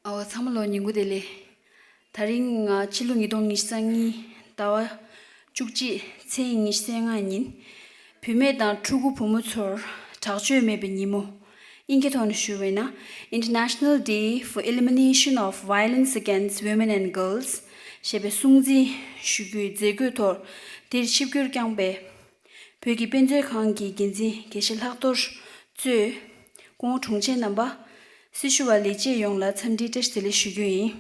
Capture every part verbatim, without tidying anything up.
ཨོ། ཚང་མ་ལོ་ཉིན་གུང་བདེ་ལེགས། དེ་རིང་ང་ཕྱི་ལོ་ཉིས་སྟོང་ཉི་ཤུ་རྩ་གཉིས་ཟླ་བ་བཅུ་གཅིག་ཚེས་ཉི་ཤུ་རྩ་ལྔ་ཉིན། བུད་མེད་དང་ཕྲུ་གུ་བུ་མོ་ཚོར་དྲག་སྤྱོད་མེད་པའི་ཉིན་མོ། དབྱིན་སྐད་ཐོག་ནས་ཞུས་པ་ཡིན་ན། International Day for Elimination of Violence Against Women and Girls ཞེས་པའི་སྲུང་བརྩི་ཞུ་རྒྱུའི་མཛད་སྒོའི་ཐོག་འདིར་ཆིབས་བསྒྱུར་བསྐྱངས་པའི་བོད་ཀྱི་དཔེ་མཛོད་ཁང་གི་འགན་འཛིན་དགེ་བཤེས་ལྷག་རྡོར་གཙོས། སྐུ་ངོ་དྲུང་ཆེ་རྣམ་པ། སྲི་ཞུ་བ་ལས་བྱེད་ཡོངས་ལ་འཚམས་འདྲིའི་བཀྲ་ཤིས་བདེ་ལེགས་ཞུ་རྒྱུ་ཡིན།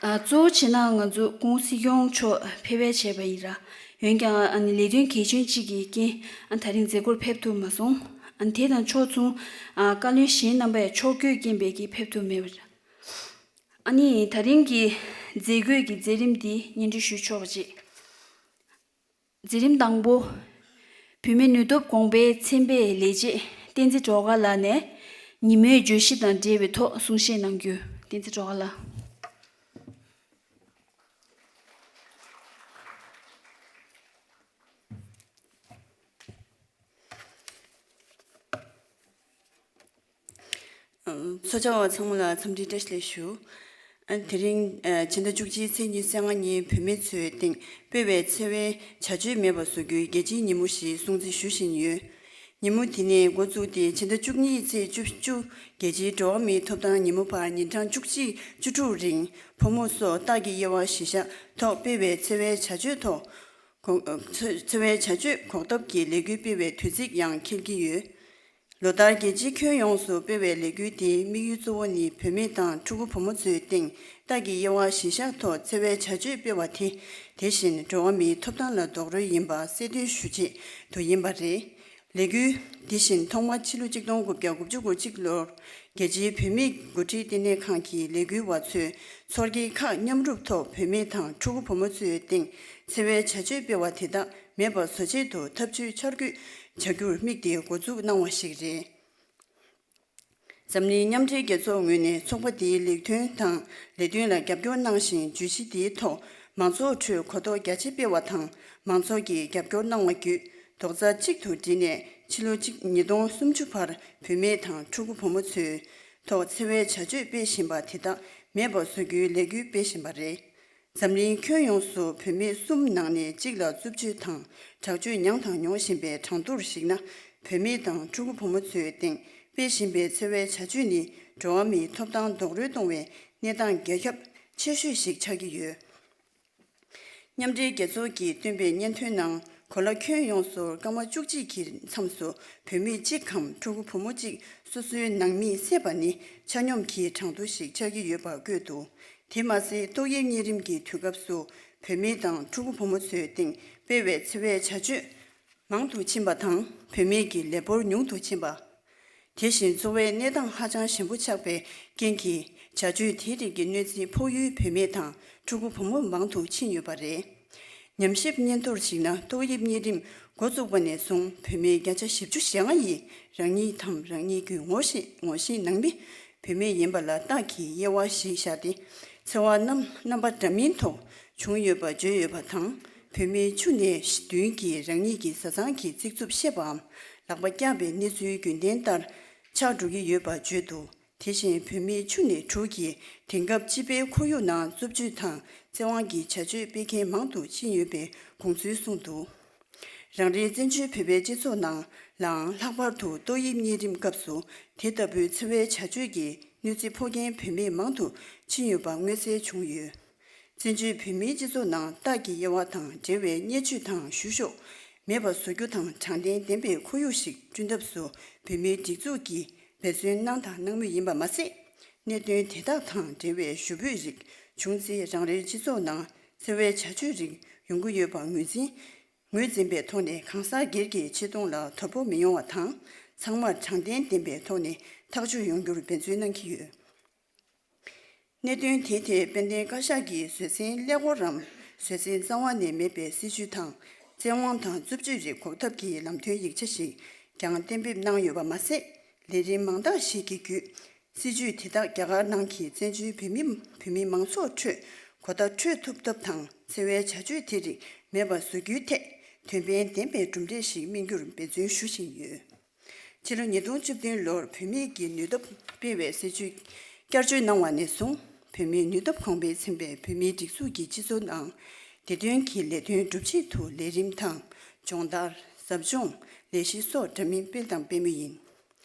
ཨ། གཙོ་བོ་བྱས་ན་ང་ཚོ་སྐུ་ངོ་སྲིད་སྐྱོང་མཆོག་ཕེབས་པ་བྱས་པ་ཡིན་ར། འོན་ཀྱང་ཨ་ནི་ལས་དོན་གལ་ཆེན་གཅིག་གི་རྐྱེན་ཨ་ད་རིང་མཛད་སྒོར་ཕེབས་ཐུབ་མ་སོང་། ཨ་དེ་དང་ཕྱོགས་མཚུངས་ཨ་བཀའ་བློན་གཞན་རྣམ་པས་ཕྱོགས་བསྐྱོད་རྐྱེན་པས་ཀྱིས་ཕེབས་ཐུབ་མེད་པ་རེད། ཨ་ནི་ད་རིང་གི་མཛད་སྒོའི་གི་མཛད་རིམ་འདི་སྙན་སྒྲོན་ཞུས་ཆོག་པ་བྱེད། མཛད་རིམ་དང་པོ། བུད་མེད་ནུས་སྟོབས་གོང་སྤེལ་ཚན་པའི་ལས་བྱེད་བསྟན་འཛིན་སྒྲོལ་དཀར་ལགས་ནས་ཉིན་མོའི་བརྗོད་གཞི་དང་འབྲེལ་བའི་ཐོག་གསུང་བཤད་གནང་རྒྱུ། བསྟན་འཛིན་སྒྲོལ་དཀར་ལགས། ཚོགས་བཅར་བ་ཚང་མ་ལ་འཚམས་འདྲི་བཀྲ་ཤིས་བདེ་ལེགས་ཞུ། ཨ། དེ་རིང་ཨ་ཕྱི་ཟླ་བཅུ་གཅིག་ཚེས་ཉི་ཤུ་རྩ་ལྔ་ཉིན་བུད་མེད་ཚོའི་སྟེང་སྤེལ་བའི་འཚེ་བའི་བྱ་སྤྱོད་མེད་པ་བཟོ་རྒྱུའི་རྒྱལ་སྤྱིའི་ཉིན་མོ་ཞིག་སྲུང་བརྩི་ཞུ་བཞིན་ཡོད། ཉིན་མོ་དེ་ནས་འགོ་བཙུགས་ཏེ་ཕྱི་ཟླ་བཅུ་གཉིས་ཚེས་བཅུ་བཅུ་རྒྱལ་སྤྱིའི་འགྲོ་བ་མིའི་ཐོབ་ཐང་ཉིན་མོ་བར་ཉིན་གྲངས་བཅུ་གཅིག་བཅུ་དྲུག་རིང་ཕོ་མོ་སོགས་སྟག་གི་དབྱེ་བ་གཞིར་བཞག་ཐོག་སྤེལ་བའི་འཚེ་བའི་བྱ་སྤྱོད་ཐོག་འཚེ་བའི་བྱ་སྤྱོད་འགོག་ཐབས་ཀྱི་ལས་འགུལ་སྤེལ་བའི་དུས་ཚིགས་ཡང་འཁེལ་གྱི་ཡོད། ལོ་ལྟར་རྒྱལ་སྤྱིའི་ཁྱོན་ཡོངས་སུ་སྤེལ་བའི་ལས་འགུལ་འདིའི་དམིགས་ཡུལ་གཙོ་བོ་ནི་བུད་མེད་དང་ཕྲུ་གུ་བུ་མོ་ཚོའི་སྟེང་སྟག་གི་དབྱེ་བ་གཞིར་བཞག་ཐོག་འཚེ་བའི་བྱ་སྤྱོད་སྤེལ་བ་དེ། དེ་བཞིན་འགྲོ་བ་མིའི་ཐོབ་ཐང་ལ་རྡོག་རོལ་ཡིན་པ་གསལ་སྟོན་ཞུ་ཆེད་དུ་ཡིན་པ་རེད། ལས་འགུལ་འདི་བཞིན་ཐོག་མ་ཕྱི་ལོ་གཅིག་སྟོང་དགུ་བརྒྱ་དགུ་བཅུ་གོ་གཅིག་ལོར་རྒྱལ་སྤྱིའི་བུད་མེད་འགོ་ཁྲིད་ལྟེ་གནས་ཁང་གི་ལས་འགུལ་བ་ཚོས་ཚོགས་སྒེར་ཁག་མཉམ་རུབ་ཐོག་བུད་མེད་དང་ཕྲུ་གུ་བུ་མོ་ཚོའི་སྟེང་འཚེ་བའི་བྱ་སྤྱོད་སྤེལ་བ་དེ་དག་མེད་པར་བཟོ་ཆེད་དུ་ཐབས་ཇུས་འཆར་འགོད་བྱ་རྒྱུར་དམིགས་ཏེ་འགོ་འཛུགས་གནང་བ་ཞིག་རེད། འཛམ་གླིང་མཉམ་འབྲེལ་རྒྱལ་ཚོགས་ངོས་ནས་ཚོགས་པ་འདིའི་ལས་དོན་དང་ལས་དོན་ལ་རྒྱབ་སྐྱོར་གནང་ཞིང་། བརྗོད་གཞི་འདིའི་ཐོག་མང་ཚོགས་ཁྲོད་གོ་རྟོགས་རྒྱ་ཆེ་སྤེལ་བ་དང་། མང་ཚོགས་ཀྱིས་རྒྱབ་སྐྱོར་གནང་བ་བརྒྱུད། རྡོག་རྩ་གཅིག་ཏུ་བསྒྲིལ་ནས་ཕྱི་ལོ་གཅིག་ཉིས་སྟོང་སུམ་ཅུ་བར་བུད་མེད་དང་ཕྲུ་གུ་བུ་མོ་ཚོའི་ཐོག་འཚེ་བའི་བྱ་སྤྱོད་སྤེལ་བཞིན་པ་དེ་དག་མེད་པར་བཟོ་རྒྱུའི་ལས་འགུལ་སྤེལ་བཞིན་པ་རེད། འཛམ་གླིང་ཁྱོན་ཡོངས་སུ་བུད་མེད་གསུམ་ནང་ནས་གཅིག་ལ་རྩུབ་སྤྱོད་དང་དྲག་སྤྱོད་མྱངས་དང་མྱོང་བཞིན་པའི་གྲངས་ཐོར་གཞིགས་ན། བུད་མེད་དང་ཕྲུ་གུ་བུ་མོ་ཚོའི་སྟེང་སྤེལ་བཞིན་པའི་འཚེ་བའི་བྱ་སྤྱོད་ནི་འགྲོ་བ་མིའི་ཐོབ་ཐང་རྡོག་རོལ་གཏོང་བའི་གནས་སྟངས་རྒྱ་ཁྱབ་ཆེ་ཤོས་ཤིག་ཆགས་ཀྱི་ཡོད། མཉམ་འབྲེལ་རྒྱལ་ཚོགས་ཀྱིས་བཏོན་པའི་སྙན་ཐོའི་ནང་། གོ་ལ་ཁྱོན་ཡོངས་སུ་སྐར་མ་བཅུ་གཅིག་གི་མཚམས་སུ་བུད་མེད་གཅིག་གམ་ཕྲུ་གུ་བུ་མོ་གཅིག་སོ་སོའི་ནང་མིས་བསད་པ་ནི་ཆ་སྙོམས་ཀྱི་གྲངས་ཐོ་ཞིག་ཆགས་ཀྱི་ཡོད་པ་བཀོད་འདུག་དེ་མ་ཟད། ཏོག་དབྱིབས་གཉན་རིམས་ཀྱི་དུས་སྐབས་སུ་བུད་མེད་དང་ཕྲུ་གུ་བུ་མོ་ཚོའི་སྟེང་སྤེལ་བའི་འཚེ་བའི་བྱ་སྤྱོད་མང་དུ་ཕྱིན་པ་དང་། བུད་མེད་ཀྱི་ལས་འབོར་ཉུང་དུ་ཕྱིན་པ། དེ་བཞིན་འཚོ་བའི་གནས་སྟངས་ཧ་ཅང་ཞན་པོ་ཆགས་པའི་རྐྱེན་གྱིས། བྱ་སྤྱོད་དེའི་རིགས་ཀྱི་གནོད་འཚེ་ཕོག་ཡུལ་བུད་མེད་དང་ཕྲུ་གུ་བུ་མོ་མང་དུ་ཕྱིན་ཡོད་པ་རེད། ཉམས་ཞིབ་སྙན་ཐོར་གཞིགས་ན། ཏོག་དབྱིབས་གཉན་རིམས་འགོ་བཙུགས་པ་ནས་བཟུང་། བུད་མེད་བརྒྱ་ཆ་བཞི་བཅུ་ཞེ་ལྔ་ཡིས་རང་ཉིད་དམ་རང་ཉིད་ཀྱི་ངོ་ཤེས་ངོ་ཤེས་ནང་མི་བུད་མེད་ཡིན་པ་ལ་སྟག་གི་དབྱེ་བ་གཞིར་བཞག་སྟེ། འཚེ་བ་རྣམ་རྣམ་པ་འདྲ་མིན་ཐོག་བྱུང་ཡོད་པ་བརྗོད་ཡོད་པ་དང་། བུད་མེད་བཅུ་ནས་བདུན་གྱིས་རང་ཉིད་ཀྱི་བཟའ་ཚང་གི་རྩིག་རྩུབ་བཤད་པའམ་ལག་པ་བཀྱགས་པའི་གནས་ཚུལ་རྒྱུན་ལྡན་ལྟར་ཆགས་འགྲོ་གི་ཡོད་པ་བརྗོད་འདུག་དེ་བཞིན་བུད་མེད་བཅུ་ནས་དྲུག་གིས་དེང་སྐབས་སྤྱི་པའི་ཁོར་ཡུག་ནང་རྩུབ་སྤྱོད་དང་བཙན་དབང་གི་བྱ་སྤྱོད་སྤེལ་མཁན་མང་དུ་ཕྱིན་ཡོད་པའི་དགོངས་ཚུལ་གསུངས་འདུག་རང་རེའི་བཙན་བྱོལ་བོད་པའི་སྤྱི་ཚོགས་ནང་ལའང་ལྷག་པར་དུ་ཏོག་དབྱིབས་གཉན་རིམས་སྐབས་སུ་དེ་ལྟ་བུའི་འཚེ་བའི་བྱ་སྤྱོད་ཀྱིས་གནོད་འཚེ་ཕོག་མཁན་བུད་མེད་མང་དུ་ཕྱིན་ཡོད་པ་མངོན་གསལ་བྱུང་ཡོད། བཙན་བྱོལ་བོད་མིའི་སྤྱི་ཚོགས་ནང་སྟག་གི་དབྱེ་བ་དང་འབྲེལ་བའི་བརྙས་བཅོས་དང་བཤུ་གཞོག་མེད་པ་བཟོ་རྒྱུ་དང་། དྲང་བདེན་ལྡན་པའི་ཁོར་ཡུག་ཞིག་བསྐྲུན་ཐབས་སུ་བོད་མིའི་སྒྲིག་འཛུགས་ཀྱིས་འབད་བརྩོན་གནང་དང་གནང་མུས་ཡིན་པ་མ་ཟད། གནད་དོན་དེ་དག་དང་འབྲེལ་བའི་ཞུ་འབོད་རིགས་བྱུང་ཚེ། རང་རེའི་སྤྱི་ཚོགས་ནང་འཚེ་བའི་བྱ་སྤྱོད་རིགས་ཡོང་གི་ཡོད་པ་ངོས་འཛིན་ངོས་འཛིན་པའི་ཐོག་ནས། གང་ཟག་སྒེར་གྱི་ཆེ་མཐོང་ལ་དོ་ཕོག་མི་ཡོང་བ་དང་། ཚང་མར་དྲང་བདེན་ལྡན་པའི་ཐོག་ནས་ཐག་གཅོད་ཡོང་རྒྱུར་འབད་བརྩོན་གནང་གི་ཡོད། གནད་དོན་དེའི་ཐད་དཔལ་ལྡན་བཀའ་ཤག་གིས་བཟོད་བསྲན་ཀླད་ཀོར་རམ་བཟོད་བསྲན་རྩ་བ་ནས་མེད་པའི་སྲིད་བྱུས་དང་། བཙན་དབང་དང་རྩུབ་སྤྱོད་རིགས་འགོག་ཐབས་ཀྱི་ལམ་སྟོན་ཡིག་ཆ་ཞིག་ཀྱང་གཏན་འབེབས་གནང་ཡོད་པ་མ་ཟད། ལས་རིམ་མང་དག་ཞིག་གི་བརྒྱུད། སྲིད་བྱུས་དེ་དག་རྒྱ་གར་ནང་གི་བཙན་བྱོལ་བོད་མི་བོད་མི་མང་ཚོགས་ཁྲོད་གོ་བརྡ་འཕྲོད་ཐུབ་ཐབས་དང་། འཚེ་བའི་བྱ་སྤྱོད་དེ་རིགས་མེད་པར་བཟོ་རྒྱུའི་ཐད་དོན་ཕན་ལྡན་པའི་གྲུབ་འབྲས་ཤིག་སྨིན་རྒྱུར་འབད་བརྩོན་ཞུ་བཞིན་ཡོད། ཕྱི་ལོ་ཉིས་སྟོང་བཅུ་བདུན་ལོར་བུད་མེད་ཀྱི་ནུས་སྟོབས་སྤེལ་བའི་སྲིད་ཇུས་བསྐྱར་བཅོས་གནང་བ་ནས་བཟུང་། བུད་མེད་ནུས་སྟོབས་གོང་འཕེལ་ཚན་པས་བུད་མེད་སྒྲིག་འཛུགས་ཀྱི་སྤྱི་ཚོགས་ནང་དེ་དོན་གྱི་ལས་དོན་སྒྲུབ་ཆེད་དུ་ལས་རིམ་དང་སྦྱོང་བརྡར། ཟབ་སྦྱོང་། ལས་གཞི་སོགས་འདྲ་མིན་སྤེལ་དང་སྤེལ་མུས་ཡིན།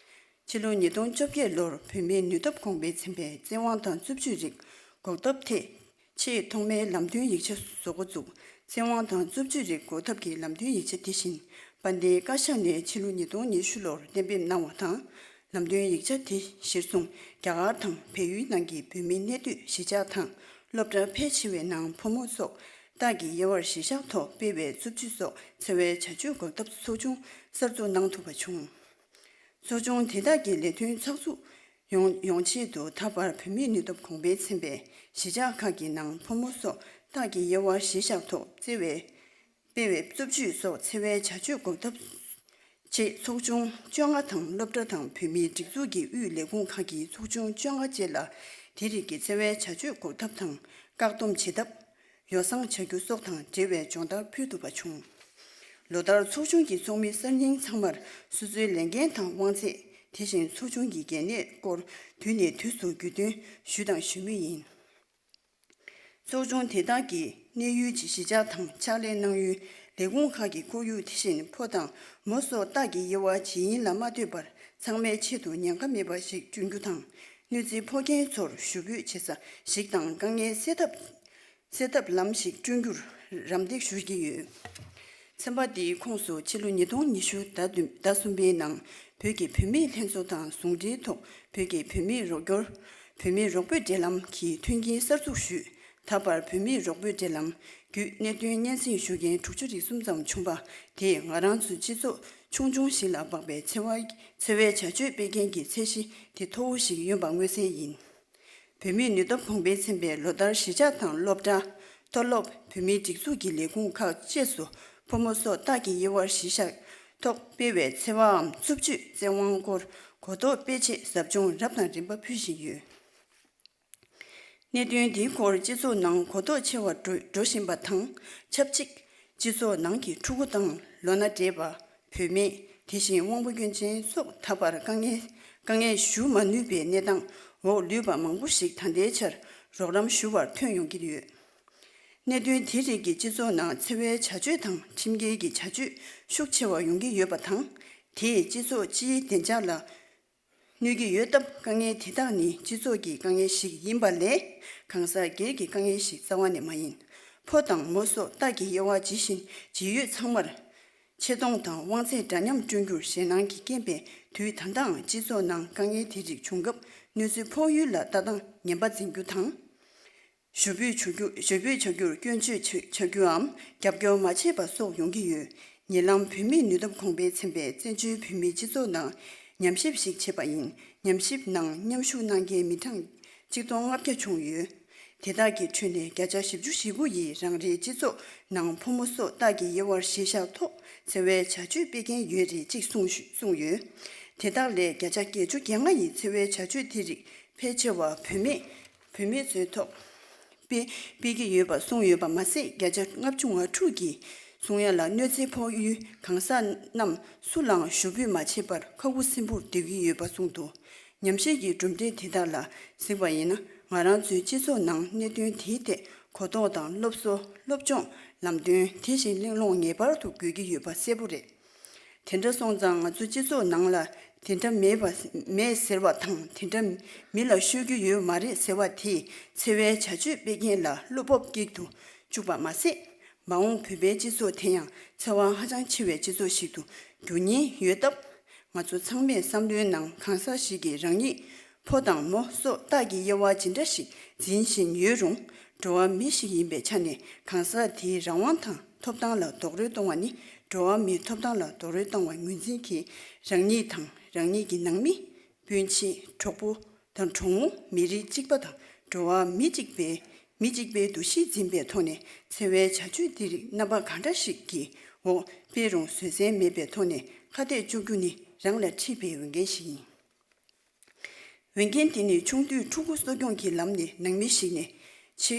ཕྱི་ལོ་ཉིས་སྟོང་བཅོ་བརྒྱད་ལོར་བུད་མེད་ནུས་སྟོབས་གོང་འཕེལ་ཚན་པས་བཙན་དབང་དང་རྩུབ་སྤྱོད་རིགས་འགོག་ཐབས་ཐད་ཆེས་ཐོག་མའི་ལམ་སྟོན་ཡིག་ཆ་བཟོ་འགོ་བཙུགས། བཙན་དབང་དང་རྩུབ་སྤྱོད་རིགས་འགོག་ཐབས་ཀྱི་ལམ་སྟོན་ཡིག་ཆ་དེ་བཞིན་དཔལ་ལྡན་བཀའ་ཤག་ནས་ཕྱི་ལོ་ཉིས་སྟོང་ཉི་ཤུ་ལོར་གཏན་འབེབས་གནང་བ་དང་། ལམ་སྟོན་ཡིག་ཆ་དེ་གཞིར་བཟུང་རྒྱ་གར་དང་བལ་ཡུལ་ནང་གི་བུད་མེད་གནས་སྡོད་གཞིས་ཆགས་དང་སློབ་གྲྭ་ཕལ་ཆེ་བའི་ནང་ཕོ་མོ་སོགས་སྟག་གི་དབྱེ་བར་གཞི་བཞག་ཐོག་སྤེལ་བའི་རྩུབ་སྤྱོད་སོགས་འཚེ་བའི་བྱ་སྤྱོད་འགོག་ཐབས་ཚོགས་ཆུང་གསར་འཛུགས་གནང་ཐུབ་པ་བྱུང་། ཚོགས་ཆུང་དེ་དག་གི་ལས་དོན་ཚགས་ཚུད་ཡོང་ཡོང་ཆེད་དུ། ད་བར་བུད་མེད་ནུས་སྟོབས་གོང་འཕེལ་ཚན་པས་གཞིས་ཆགས་ཁག་གི་ནང་ཕོ་མོ་སོགས་སྟག་གི་དབྱེ་བ་གཞིར་བཞག་ཐོག་བརྩེ་བའི་སྤེལ་བའི་རྩུབ་སྤྱོད་སོགས་འཚེ་བའི་བྱ་སྤྱོད་འགོག་ཐབས་ཆེད་ཚོགས་ཆུང་བཅོ་ལྔ་དང་། སློབ་གྲྭ་དང་བུད་མེད་སྒྲིག་འཛུགས་ཀྱི་དབུས་ལས་ཁུངས་ཁག་གི་ཚོགས་ཆུང་བཅོ་ལྔ་བཅས་ལ་དེ་རིགས་ཀྱི་འཚེ་བའི་བྱ་སྤྱོད་འགོག་ཐབས་དང་བཀག་སྡོམ་བྱེད་ཐབས། ཡོ་བསྲང་བྱ་རྒྱུ་སོགས་དང་འབྲེལ་བའི་སྦྱོང་བརྡར་ཕུལ་ཐུབ་པ་བྱུང་། ལོ་ལྟར་ཚོགས་ཆུང་གི་ཚོགས་མི་གསར་རྙིང་ཚང་མར་སོ་སོའི་ལས་འགན་དང་དབང་ཚད། དེ་བཞིན་ཚོགས་ཆུང་གི་འགན་གནས་སྐོར་དུས་ནས་དུས་སུ་རྒྱུས་སྟོན་ཞུས་དང་ཞུ་མུས་ཡིན། ཚོགས་ཆུང་དེ་དག་གིས་གནས་ཡུལ་གྱི་གཞིས་ཆགས་དང་ཕྱག་ལས་གནང་ཡུལ་ལས་ཁུངས་ཁག་གི་ཁོར་ཡུག། དེ་བཞིན་ཕོ་དང་མོ་སོགས་སྟག་གི་དབྱེ་བ་ཇི་ཡིན་ལ་མ་ལྟོས་པར་ཚང་མའི་ཆེད་དུ་ཉེན་ཁ་མེད་པ་ཞིག་བསྐྲུན་རྒྱུ་དང་། གནོད་འཚེ་ཕོག་མཁན་ཚོར་ཞུ་འབོད་བྱེད་ས་ཞིག་དང་དཀའ་ངལ་སེལ་ཐབས་སེལ་ཐབས་ལམ་ཞིག་བསྐྲུན་རྒྱུར་རམ་འདེགས་ཞུ་གི་ཡོད། ཚན་པ་འདིའི་ཁོངས་སུ་ཕྱི་ལོ་ཉིས་སྟོང་ཉི་ཤུ་ཟླ་བདུན་ཟླ་གསུམ་པའི་ནང་བོད་ཀྱི་བུད་མེད་ལྷན་ཚོགས་དང་ཟུང་འབྲེལ་ཐོག་བོད་ཀྱི་བུད་མེད་རོགས་སྐྱོར། བུད་མེད་རོགས་པའི་འབྲེལ་ལམ་གྱི་མཐུན་རྐྱེན་གསར་འཛུགས་ཞུས། ད་བར་བུད་མེད་རོགས་པའི་འབྲེལ་ལམ་བརྒྱུད་གནད་དོན་སྙན་སེང་ཞུ་མཁན་དྲུག་ཅུ་རེ་གསུམ་ཙམ་བྱུང་བ་དེས་ང་རང་ཚོའི་སྤྱི་ཚོགས་ཆུང་ཆུང་ཞིག་ལ་དཔག་པའི་འཚེ་བ་འཚེ་བའི་བྱ་སྤྱོད་སྤེལ་མཁན་གྱི་ཚད་གཞི་དེ་མཐོ་བོ་ཞིག་ཡོད་པ་མངོན་གསལ་ཡིན། བུད་མེད་ནུས་སྟོབས་གོང་འཕེལ་ཚན་པས་ལོ་ལྟར་གཞིས་ཆགས་དང་སློབ་གྲྭ། མཐོ་སློབ། བུད་མེད་སྒྲིག་འཛུགས་ཀྱི་ལས་ཁུངས་ཁག་བཅས་སུ་ཕོ་མོ་སོགས་སྟག་གི་དབྱེ་བར་གཞི་བཞག་ཐོག་སྤེལ་བའི་འཚེ་བའམ་རྩུབ་སྤྱོད་བཙན་དབང་སྐོར་གོ་རྟོགས་སྤེལ་ཆེད་ཟབ་སྦྱོང་རབ་དང་རིམ་པ་ཕུལ་བཞིན་ཡོད། གནད་དོན་འདིའི་སྐོར་སྤྱི་ཚོགས་ནང་གོ་རྟོགས་ཆེ་བར་འགྲོ་འགྲོ་བཞིན་པ་དང་ཆབས་ཅིག་སྤྱི་ཚོགས་ནང་གི་ཕྲུ་གུ་དང་ལོ་ན་བགྲེས་པ། བུད་མེད། དེ་བཞིན་དབང་པོ་སྐྱོན་ཅན་སོགས་ད་བར་དཀའ་ངལ་དཀའ་ངལ་ཞུ་མ་ནུས་པའི་གནས་སྟངས་འོག་ལུས་པ་མང་པོ་ཞིག་ད་ལྟའི་ཆར་རོགས་རམ་ཞུ་བར་ཐོན་ཡོང་གི་ཡོད། གནད་དོན་དེ་རིགས་ཀྱིས་སྤྱི་ཚོགས་ནང་འཚེ་བའི་བྱ་སྤྱོད་དང་ཁྲིམས་འགལ་གྱི་བྱ་སྤྱོད་ཤུགས་ཆེ་བ་ཡོང་གི་ཡོད་པ་དང་། དེས་སྤྱི་ཚོགས་སྤྱིའི་བདེ་འཇགས་ལ་གནོད་ཀྱི་ཡོད་སྟབས། དཀའ་ངལ་དེ་དག་ནི་སྤྱི་ཚོགས་ཀྱི་དཀའ་ངལ་ཞིག་ཡིན་པ་ལས་གང་ཟག་སྒེར་གྱི་དཀའ་ངལ་ཞིག་རྩ་བ་ནས་མ་ཡིན། ཕོ་དང་མོ་སོགས་སྟག་གི་དབྱེ་བ་ཇི་བཞིན་ཇི་ཡོད་ཚང་མར་ཆེ་མཐོང་དང་དབང་ཚད་འདྲ་མཉམ་བསྐྲུན་རྒྱུར་ཞེད་སྣང་གིས་རྐྱེན་པས་དུས་ད་ལྟའང་སྤྱི་ཚོགས་ནང་དཀའ་ངལ་དེ་རིགས་བྱུང་སྐབས་གནོད་འཚེ་ཕོག་ཡུལ་ལ་ལྟ་སྟངས་ངན་པ་འཛིན་རྒྱུ་དང་། ཞུ་འབོད་བྱ་རྒྱུ་ཞུ་འབོད་བྱ་རྒྱུར་སྐྱོན་བརྗོད་བྱ་བྱ་རྒྱུའམ་རྒྱབ་སྐྱོར་མ་བྱས་པ་སོགས་ཡོང་གི་ཡོད། ཉེ་ལམ་བུད་མེད་ནུས་སྟོབས་གོང་འཕེལ་ཚན་པས་བཙན་བྱོལ་བོད་མིའི་སྤྱི་ཚོགས་ནང་ཉམས་ཞིབ་ཞིག་བྱས་པ་ཡིན། ཉམས་ཞིབ་ནང་མཉམ་ཞུགས་གནང་མཁན་མི་གྲངས་གཅིག་སྟོང་ལྔ་བརྒྱ་བྱུང་ཡོད། དེ་དག་གི་ཁྲོད་ནས་བརྒྱ་ཆ་བཞི་བཅུ་ཞེ་དགུ་ཡིས་རང་རེའི་སྤྱི་ཚོགས་ནང་ཕོ་མོ་སོགས་སྟག་གི་དབྱེ་བར་གཞི་བཞག་ཐོག་འཚེ་བའི་བྱ་སྤྱོད་སྤེལ་མཁན་ཡོད་རེད་ཅེས་གསུངས་གསུངས་ཡོད། དེ་དག་ལས་བརྒྱ་ཆ་བརྒྱད་ཅུ་གྱ་ལྔ་ཡིས་འཚེ་བའི་བྱ་སྤྱོད་དེ་རིགས་ཕལ་ཆེ་བ་བུད་མེད་བུད་མེད་ཚོའི་ཐོག་སྤེལ་སྤེལ་གྱི་ཡོད་པ་གསུངས་ཡོད་པ་མ་ཟད། བརྒྱ་ཆ་ལྔ་བཅུ་ང་དྲུག་གིས་གསུང་ཡ་ལ་གནོད་འཚེ་ཕོག་ཡུལ་གང་ཟག་རྣམས་སུ་ལའང་ཞུ་འབོད་མ་བྱས་པར་ཁ་ཁུ་སིམ་པོར་སྡོད་ཀྱི་ཡོད་པ་གསུངས་འདུག། ཉམས་ཞིབ་ཀྱི་གྲུབ་འབྲས་དེ་དག་ལ་གཟིགས་པ་ཡིན་ན། ང་རང་ཚོའི་སྤྱི་ཚོགས་ནང་གནད་དོན་དེའི་ཐད་གོ་རྟོགས་དང་སློབ་གསོ། སློབ་སྦྱོང་། ལམ་སྟོན། དེ་བཞིན་གླེང་སློང་ངེས་པར་དུ་དགོས་ཀྱི་ཡོད་པ་གསལ་པོ་རེད། དེ་འདྲ་སོང་ཙང་ང་ཚོ་སྤྱི་ཚོགས་ནང་ལ་དེ་འདྲ་མེད་པ་མེད་ཟེར་བ་དང་། དེ་འདྲ་མི་ལ་ཤོད་རྒྱུ་ཡོད་མ་རེད་ཟེར་བ་དེས་འཚེ་བའི་བྱ་སྤྱོད་སྤེལ་མཁན་ལ་བློ་སྤོབས་སྐྱེད་དུ་བཅུག་པ་མ་ཟད། མ་འོངས་བོད་པའི་སྤྱི་ཚོགས་དེ་ཡང་འཚེ་བ་ཧ་ཅང་ཆེ་བའི་སྤྱི་ཚོགས་ཤིག་ཏུ་འགྱུར་ཉེན་ཡོད་སྟབས། ང་ཚོ་ཚང་མས་བསམ་བློའི་ནང་གང་ཟག་ཞིག་གིས་རང་ཉིད་ཕོ་དང་མོ་སོགས་སྟག་གི་དབྱེ་བ་ཇི་འདྲ་ཞིག་འཛིན་བཞིན་ཡོད་རུང་། འགྲོ་བ་མི་ཞིག་ཡིན་པའི་ཆ་ནས་གང་ཟག་དེའི་རང་དབང་དང་ཐོབ་ཐང་ལ་རྡོག་རོལ་གཏོང་བ་ནི་འགྲོ་བ་མིའི་ཐོབ་ཐང་ལ་རྡོག་རོལ་གཏོང་བའི་ངོས་འཛིན་གྱིས་རང་ཉིད་དང་རང་ཉིད་ཀྱི་ནང་མི། སྤུན་མཆེད། གྲོགས་པོ་དང་གྲོགས་མོ། མི་རིགས་གཅིག་པ་དང་འགྲོ་བ་མི་གཅིག་པའི་མི་གཅིག་པའི་འདུ་ཤེས་འཛིན་པའི་ཐོག་ནས་འཚེ་བའི་བྱ་སྤྱོད་འདི་རིགས་རྣམ་པ་གང་འདྲ་ཞིག་གི་འོག་སྤེལ་རུང་བཟོད་བསྲན་མེད་པའི་ཐོག་ནས་ཁ་གཏད་གཅོག་རྒྱུ་ནི་རང་ལ་འཁྲི་བའི་འོས་འགན་ཞིག་ཡིན། འོས་འགན་དེ་ནི་ཆུང་དུས་ཕྲུ་གུ་གསོ་སྐྱོང་གི་ལམ་ནས་ནང་མི་ཞིག་ནས་ཆེ།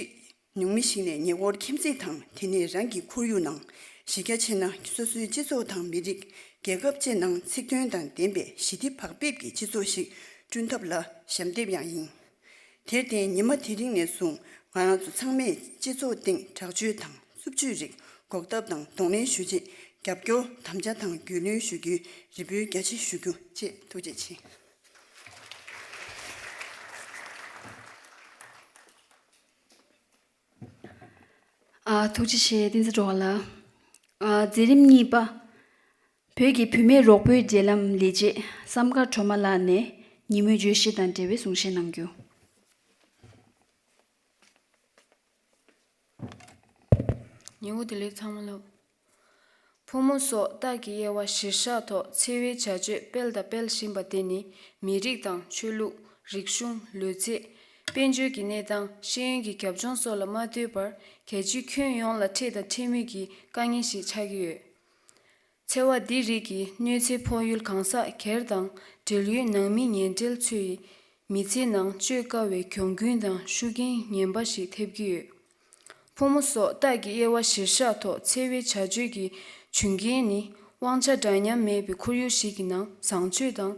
ནང་མི་ཞིག་ནས་ཉེ་འཁོར་ཁྱིམ་མཚེས་དང་། དེ་ནས་རང་གི་ཁོར་ཡུག་ནང་། གཞི་རྒྱ་ཆེ་ན་སོ་སོའི་སྤྱི་ཚོགས་དང་མི་རིགས། རྒྱལ་ཁབ་སྤྱི་ནང་ཚིག་དོན་དང་ལྡན་པའི་ཞི་བདེ་བག་ཕེབས་ཀྱི་སྤྱི་ཚོགས་ཤིག་བསྐྲུན་ཐབས་ལ་ཞབས་འདེགས་ཡང་ཡིན། དེར་བརྟེན་ཉི་མ་དེ་རིང་ནས་བཟུང་ང་རང་ཚོ་ཚང་མས་སྤྱི་ཚོགས་སྟེང་དྲག་སྤྱོད་དང་རྩུབ་སྤྱོད་རིགས་འགོག་ཐབས་དང་གདོང་ལེན་ཞུ་ཆེད་རྒྱབ་སྐྱོར་དམ་བཅའ་དང་རྒྱུས་ལོན་ཞུ་རྒྱུའི་རེ་འབོད་རྒྱ་ཆེ་ཞུ་རྒྱུ་བཅས། ཐུགས་རྗེ་ཆེ། ཨ། ཐུགས་རྗེ་ཆེ། བསྟན་འཛིན་སྒྲོལ་དཀར་ལགས། ཨ། མཛད་རིམ་གཉིས་པ། བོད་ཀྱི་བུད་མེད་རོགས་པའི་འབྲེལ་ལམ་ལས་བྱེད་བསམ་དཀར་སྒྲོལ་མ་ལགས་ནས་ཉིན་མོའི་བརྗོད་གཞི་དང་འབྲེལ་བའི་གསུང་བཤད་གནང་རྒྱུ། ཉིན་མོ་བདེ་ལེགས་ཚང་མ་ལ། ཕོ་མོ་སོགས་རྟགས་ཀྱི་དབྱེ་བ་གཞིར་བཞག་ཐོག་འཚེ་བའི་བྱ་སྤྱོད་སྤེལ་དང་སྤེལ་བཞིན་པ་དེ་ནི་མི་རིགས་དང་ཆོས་ལུགས། རིག་གཞུང་། ལུས་རྩལ། དཔལ་འབྱོར་གྱི་གནས་སྟངས། ཤེས་ཡོན་གྱི་རྒྱབ་ལྗོངས་སོགས་ལ་མ་ལྟོས་པར་རྒྱལ་སྤྱིའི་ཁྱོན་ཡོངས་ལ་འཕྲད་དང་འཕྲད་མུས་ཀྱི་དཀའ་ངལ་ཞིག་ཆགས་ཀྱི་ཡོད། འཚེ་བ་འདི་རིགས་ཀྱི་གནོད་འཚེ་ཕོག་ཡུལ་གང་ཟག་སྒེར་དང་འབྲེལ་ཡོད་ནང་མི་ཉེ་འབྲེལ་ཚོ་ཡི་མི་ཚེའི་ནང་སྤྱོད་དཀའ་བའི་གྱོང་གུན་དང་ཤུགས་རྐྱེན་ངན་པ་ཞིག་ཐེབས་ཀྱི་ཡོད། ཕོ་མོ་སོགས་རྟགས་ཀྱི་དབྱེ་བ་གཞིར་བཞག་ཐོག་འཚེ་བའི་བྱ་སྤྱོད་ཀྱི་བྱུང་རྐྱེན་ནི་དབང་ཆ་འདྲ་མཉམ་མེད་པའི་ཁོར་ཡུག་ཞིག་གི་ནང་བཟང་སྤྱོད་དང་།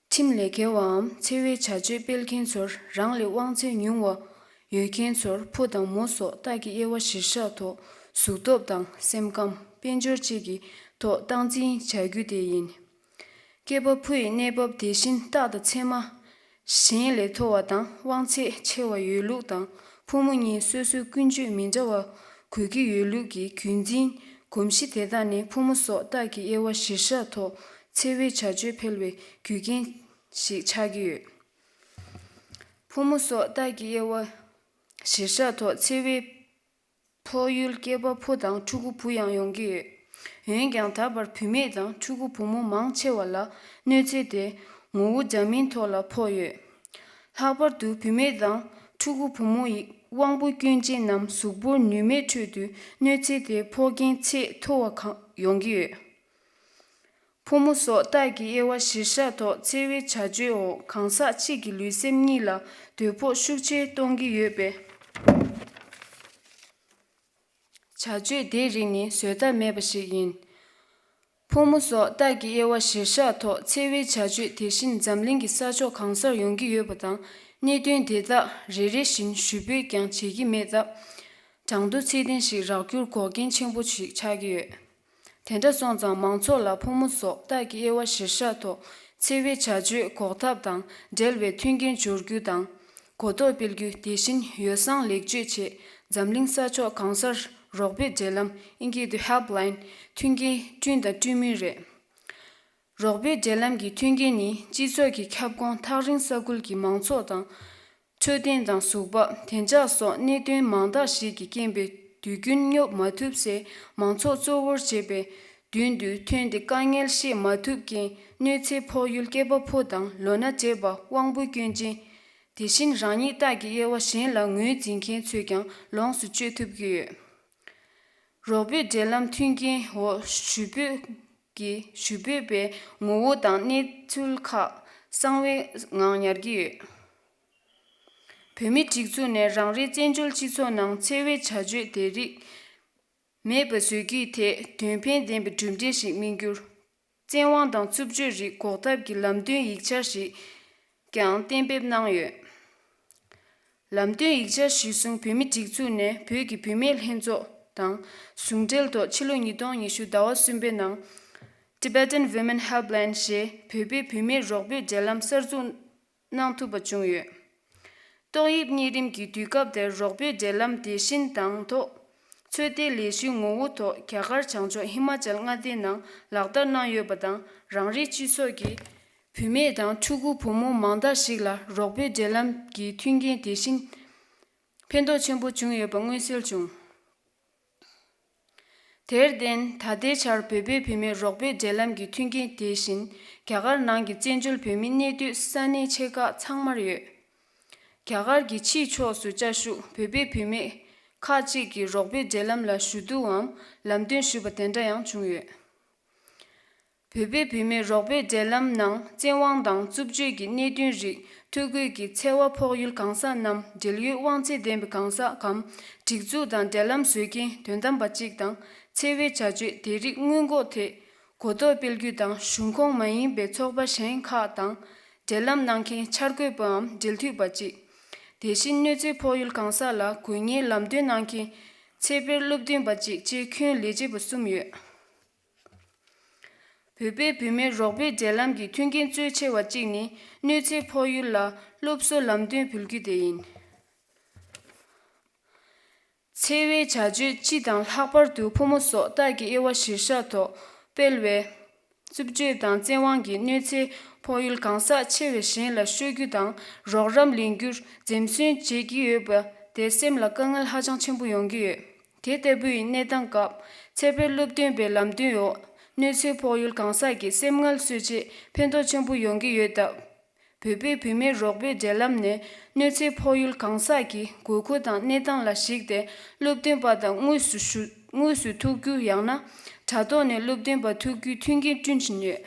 ཁྲིམས་ལས་འགལ་བའམ་འཚེ་བའི་བྱ་སྤྱོད་སྤེལ་མཁན་ཚོར་རང་ལས་དབང་ཚད་ཉུང་བ་ཡོད་མཁན་ཚོར་ཕོ་དང་མོ་སོགས་རྟགས་ཀྱི་དབྱེ་བ་གཞིར་བཞག་ཐོག་གཟུགས་སྟོབས་དང་སེམས་ཁམས། དཔལ་འབྱོར་བཅས་ཀྱི་ཐོག་སྟངས་འཛིན་བྱ་རྒྱུ་དེ་ཡིན། སྐྱེས་པ་ཕོ་ཡི་གནས་བབ་དེ་བཞིན་རྟགས་དང་མཚན་མ་གཞན་ལས་མཐོ་བ་དང་དབང་ཚད་ཆེ་བ་ཡོད་ལུགས་དང་། ཕོ་མོ་གཉིས་སོ་སོའི་ཀུན་སྤྱོད་མི་འདྲ་བ་དགོས་ཀྱི་ཡོད་ལུགས་ཀྱི་རྒྱུན་འཛིན་གོམས་གཤིས་དེ་དག་ནི་ཕོ་མོ་སོགས་རྟགས་ཀྱི་དབྱེ་བ་གཞིར་བཞག་ཐོག་འཚེ་བའི་བྱ་སྤྱོད་འཕེལ་བའི་རྒྱུ་རྐྱེན་ཞིག་ཆགས་ཀྱི་ཡོད། ཕོ་མོ་སོགས་རྟགས་ཀྱི་དབྱེ་བ་གཞིར་བཞག་ཐོག་འཚེ་བའི་ཕོག་ཡུལ་སྐྱེས་པ་ཕོ་དང་ཕྲུ་གུ་བུ་ཡང་ཡོང་གི་ཡོད། འོན་ཀྱང་ད་བར་བུད་མེད་དང་ཕྲུ་གུ་བུ་མོ་མང་ཆེ་བ་ལ་གནོད་འཚེ་དེ་ངོ་བོ་འདྲ་མིན་ཐོག་ལ་ཕོག་ཡོད། ལྷག་པར་དུ་བུད་མེད་དང་ཕྲུ་གུ་བུ་མོ་ཡི་དབང་པོ་སྐྱོན་ཅན་ནམ་གཟུགས་པོ་ནུས་མེད་ཁྲོད་དུ་གནོད་འཚེ་དེ་ཕོག་རྐྱེན་ཚད་མཐོ་བ་གང་ཡོང་གི་ཡོད། ཕོ་མོ་སོགས་རྟགས་ཀྱི་དབྱེ་བ་གཞིར་བཞག་ཐོག་འཚེ་བའི་བྱ་སྤྱོད་འོག་གང་ཟག་གཅིག་གི་ལུས་སེམས་གཉིས་ལ་དོ་ཕོག་ཤུགས་ཆེ་གཏོང་གི་ཡོད་པས། བྱ་སྤྱོད་དེའི་རིགས་ནི་བཟོད་ཐབས་མེད་པ་ཞིག་ཡིན། ཕོ་མོ་སོགས་རྟགས་ཀྱི་དབྱེ་བ་གཞིར་བཞག་ཐོག་འཚེ་བའི་བྱ་སྤྱོད་དེ་བཞིན་འཛམ་གླིང་གི་ས་ཕྱོགས་གང་སར་ཡོང་གི་ཡོད་པ་དང་། གནད་དོན་དེ་དག་རེ་རེ་བཞིན་ཞུ་འབོད་ཀྱང་བྱེད་ཀྱི་མེད་སྟབས། གྲངས་ཐོ་ཚད་ལྡན་ཞིག་རག་རྒྱུར་འགོག་རྐྱེན་ཆེན་པོ་ཞིག་ཆགས་ཀྱི་ཡོད། དེ་འདྲ་སོང་ཙང་མང་ཚོགས་ལ་ཕོ་མོ་སོགས་རྟགས་ཀྱི་དབྱེ་བ་གཞིར་བཞག་ཐོག་འཚེ་བའི་བྱ་སྤྱོད་འགོག་ཐབས་དང་འབྲེལ་བའི་མཐུན་རྐྱེན་སྦྱོར་རྒྱུ་དང་། གོ་རྟོགས་སྤེལ་རྒྱུ། དེ་བཞིན་ཡོ་བསྲང་ལེགས་བཅོས་ཆེད་འཛམ་གླིང་ས་ཕྱོགས་གང་སར་རོགས་པའི་འབྲེལ་ལམ་ཨིན་སྐད་དུ་Helpline མཐུན་རྐྱེན་བསྐྲུན་དང་བསྐྲུན་མུས་རེད། རོགས་པའི་འབྲེལ་ལམ་གྱི་མཐུན་རྐྱེན་ནི་སྤྱི་ཚོགས་ཀྱི་ཁྱབ་ཁོངས་ཐག་རིང་ས་ཁུལ་གྱི་མང་ཚོགས་དང་། འཕྲོད་བསྟེན་དང་གཟུགས་པ། བདེ་འཇགས་སོགས་གནད་དོན་མང་དག་ཞིག་གི་རྐྱེན་པས་དུས་རྒྱུན་སྙོབ་མ་ཐུབ་སའི་མང་ཚོགས་གཙོ་བོར་བྱས་པའི་མདུན་དུ་ཐོན་ཏེ་དཀའ་ངལ་སེལ་མ་ཐུབ་རྐྱེན་གནོད་འཚེ་ཕོག་ཡུལ་སྐྱེས་པ་ཕོ་དང་ལོ་ན་བགྲེས་པ་དབང་པོ་སྐྱོན་ཅན། དེ་བཞིན་རང་ཉིད་རྟགས་ཀྱི་དབྱེ་བ་གཞན་ལ་ངོས་འཛིན་མཁན་ཚོས་ཀྱང་ལོངས་སུ་སྤྱོད་ཐུབ་ཀྱི་ཡོད། རོགས་པའི་འབྲེལ་ལམ་མཐུན་རྐྱེན་འོག་ཞུ་འབོད་ཀྱི་ཞུ་འབོད་པའི་ངོ་བོ་དང་གནས་ཚུལ་ཁག་གསང་བའི་ངང་ཉར་གྱི་ཡོད། བོད་མིའི་སྒྲིག་འཛུགས་ནས་རང་རེའི་བཙན་བྱོལ་སྤྱི་ཚོགས་ནང་འཚེ་བའི་བྱ་སྤྱོད་དེ་རིགས་མེད་པ་བཟོ་རྒྱུའི་ཐད་དོན་ཕན་ལྡན་པའི་གྲུབ་འབྲས་ཤིག་སྨིན་རྒྱུར། བཙན་དབང་དང་རྩུབ་སྤྱོད་རིགས་འགོག་ཐབས་ཀྱི་ལམ་སྟོན་ཡིག་ཆ་ཞིག་ཀྱང་གཏན་འབེབས་གནང་ཡོད། ལམ་སྟོན་ཡིག་ཆ་གཞིར་བཟུང་བོད་མིའི་སྒྲིག་འཛུགས་ནས་བོད་ཀྱི་བུད་མེད་ལྷན་ཚོགས་དང་ཟུང་འབྲེལ་ཐོག་ཕྱི་ལོ་ཉིས་སྟོང་ཉི་ཤུ་ཟླ་བ་གསུམ་པའི་ནང་Tibetan Women Helpline ཞེས་བོད་པའི་བུད་མེད་རོགས་པའི་འབྲེལ་ལམ་གསར་འཛུགས་གནང་ཐུབ་པ་བྱུང་ཡོད། ཏོག་དབྱིབས་གཉན་རིམས་ཀྱི་དུས་སྐབས་དེར་རོགས་པའི་འབྲེལ་ལམ་དེ་བཞིན་དང་ཐོག་ཚོད་ལྟའི་ལས་གཞིའི་ངོ་བོ་ཐོག་རྒྱ་གར་བྱང་ཕྱོགས་ཧི་མ་ཅལ་མངའ་སྡེའི་ནང་ལག་བསྟར་གནང་ཡོད་པ་དང་། རང་རེའི་སྤྱི་ཚོགས་ཀྱི་བུད་མེད་དང་ཕྲུ་གུ་བུ་མོ་མང་དག་ཞིག་ལ་རོགས་པའི་འབྲེལ་ལམ་གྱི་མཐུན་རྐྱེན་དེ་བཞིན་ཕན་ཐོགས་ཆེན་པོ་བྱུང་ཡོད་པ་མངོན་གསལ་བྱུང་། དེར་བརྟེན་ད་ལྟའི་ཆར་བོད་པའི་བུད་མེད་རོགས་པའི་འབྲེལ་ལམ་གྱི་མཐུན་རྐྱེན་དེ་བཞིན་རྒྱ་གར་ནང་གི་བཙན་བྱོལ་བོད་མི་གནས་སྡོད་ས་གནས་ཆེ་ཁག་ཚང་མར་ཡོད། རྒྱ་གར་གྱི་ཕྱིའི་ཕྱོགས་སུ་བཅའ་བཞུགས་བོད་པའི་བུད་མེད་ཁག་ཅིག་གིས་རོགས་པའི་འབྲེལ་ལམ་ལ་ཞུ་གཏུག་འམ་ལམ་སྟོན་ཞུས་པ་དེ་འདྲ་ཡང་བྱུང་ཡོད། བོད་པའི་བུད་མེད་རོགས་པའི་འབྲེལ་ལམ་ནང་བཙན་དབང་དང་རྩུབ་སྤྱོད་ཀྱི་གནད་དོན་རིགས་ཐོ་འགོད་ཀྱིས་འཚེ་བ་ཕོག་ཡུལ་གང་ཟག་རྣམས་འབྲེལ་ཡོད་དབང་ཚད་ལྡན་པའི་གང་ཟག་གམ་སྒྲིག་འཛུགས་དང་འབྲེལ་ལམ་བཟོ་མཁན་དོན་དམ་པ་གཅིག་དང་འཚེ་བའི་བྱ་སྤྱོད་དེ་རིགས་སྔོན་འགོག་ཐད་ གོ་རྟོགས་སྤེལ་རྒྱུ་དང་། གཞུང་ཁོངས་མ་ཡིན་པའི་ཚོགས་པ་གཞན་ཁག་དང་འབྲེལ་ལམ་གནང་མཁན་འཆར་འགོད་པའམ་འབྲེལ་མཐུད་པ་གཅིག་དེ་བཞིན་གནོད་འཚེ་ཕོག་ཡུལ་གང་ཟག་ལ་དགོས་ངེས་ལམ་སྟོན་གནང་མཁན་ཚེ་འཕེལ་སློབ་སྟོན་པ་གཅིག་བཅས་ཁྱོན་ལས་བྱེད་པ་གསུམ་ཡོད། བོད་པའི་བུད་མེད་རོགས་པའི་འབྲེལ་ལམ་གྱི་མཐུན་རྐྱེན་གཙོ་ཆེ་བ་གཅིག་ནི། གནོད་འཚེ་ཕོག་ཡུལ་ལ་སློབ་གསོ་ལམ་སྟོན་ཕུལ་རྒྱུ་དེ་ཡིན། འཚེ་བའི་བྱ་སྤྱོད་སྤྱི་དང་ལྷག་པར་དུ་ཕོ་མོ་སོགས་ལྟ་སྐྱེ་དབྱེ་བ་གཞིར་བཞག་ཐོག་སྤེལ་བའི་རྩུབ་སྤྱོད་དང་བཙན་དབང་གིས་གནོད་འཚེ་ཕོག་ཡུལ་གང་ཟག་ཆེ་བས་གཞན་ལ་ཤོད་རྒྱུ་དང་། རོགས་རམ་ལེན་རྒྱུར་འཛེམ་ཟོན་བྱེད་ཀྱི་ཡོད་པ་དེ་སེམས་ལ་དཀའ་ངལ་ཧ་ཅང་ཆེན་པོ་ཡོང་གི་ཡོད། དེ་ལྟ་བུའི་གནས་སྟངས་སྐབས། ཚེ་འཕེལ་སློབ་སྟོན་པའི་ལམ་སྟོན་འོག་གནོད་འཚེ་ཕོག་ཡུལ་གང་ཟག་གི་སེམས་ངལ་གསོ་ཆེད་ཕན་ཐོགས་ཆེན་པོ་ཡོང་གི་ཡོད་སྟབས། བོད་པའི་བུད་མེད་རོགས་པའི་འབྲེལ་ལམ་ནས་གནོད་འཚེ་ཕོག་ཡུལ་གང་ཟག་གི་དགོས་མཁོ་དང་གནས་སྟངས་ལ་གཞིགས་ཏེ། སློབ་སྟོན་པ་དང་དངོས་སུ་ཞུ་དངོས་སུ་ཐུག་རྒྱུ། ཡང་ན་དྲ་ཐོག་ནས་སློབ་སྟོན་པ་ཐུག་རྒྱུའི་མཐུན་རྐྱེན་བསྐྲུན་བཞིན་ཡོད།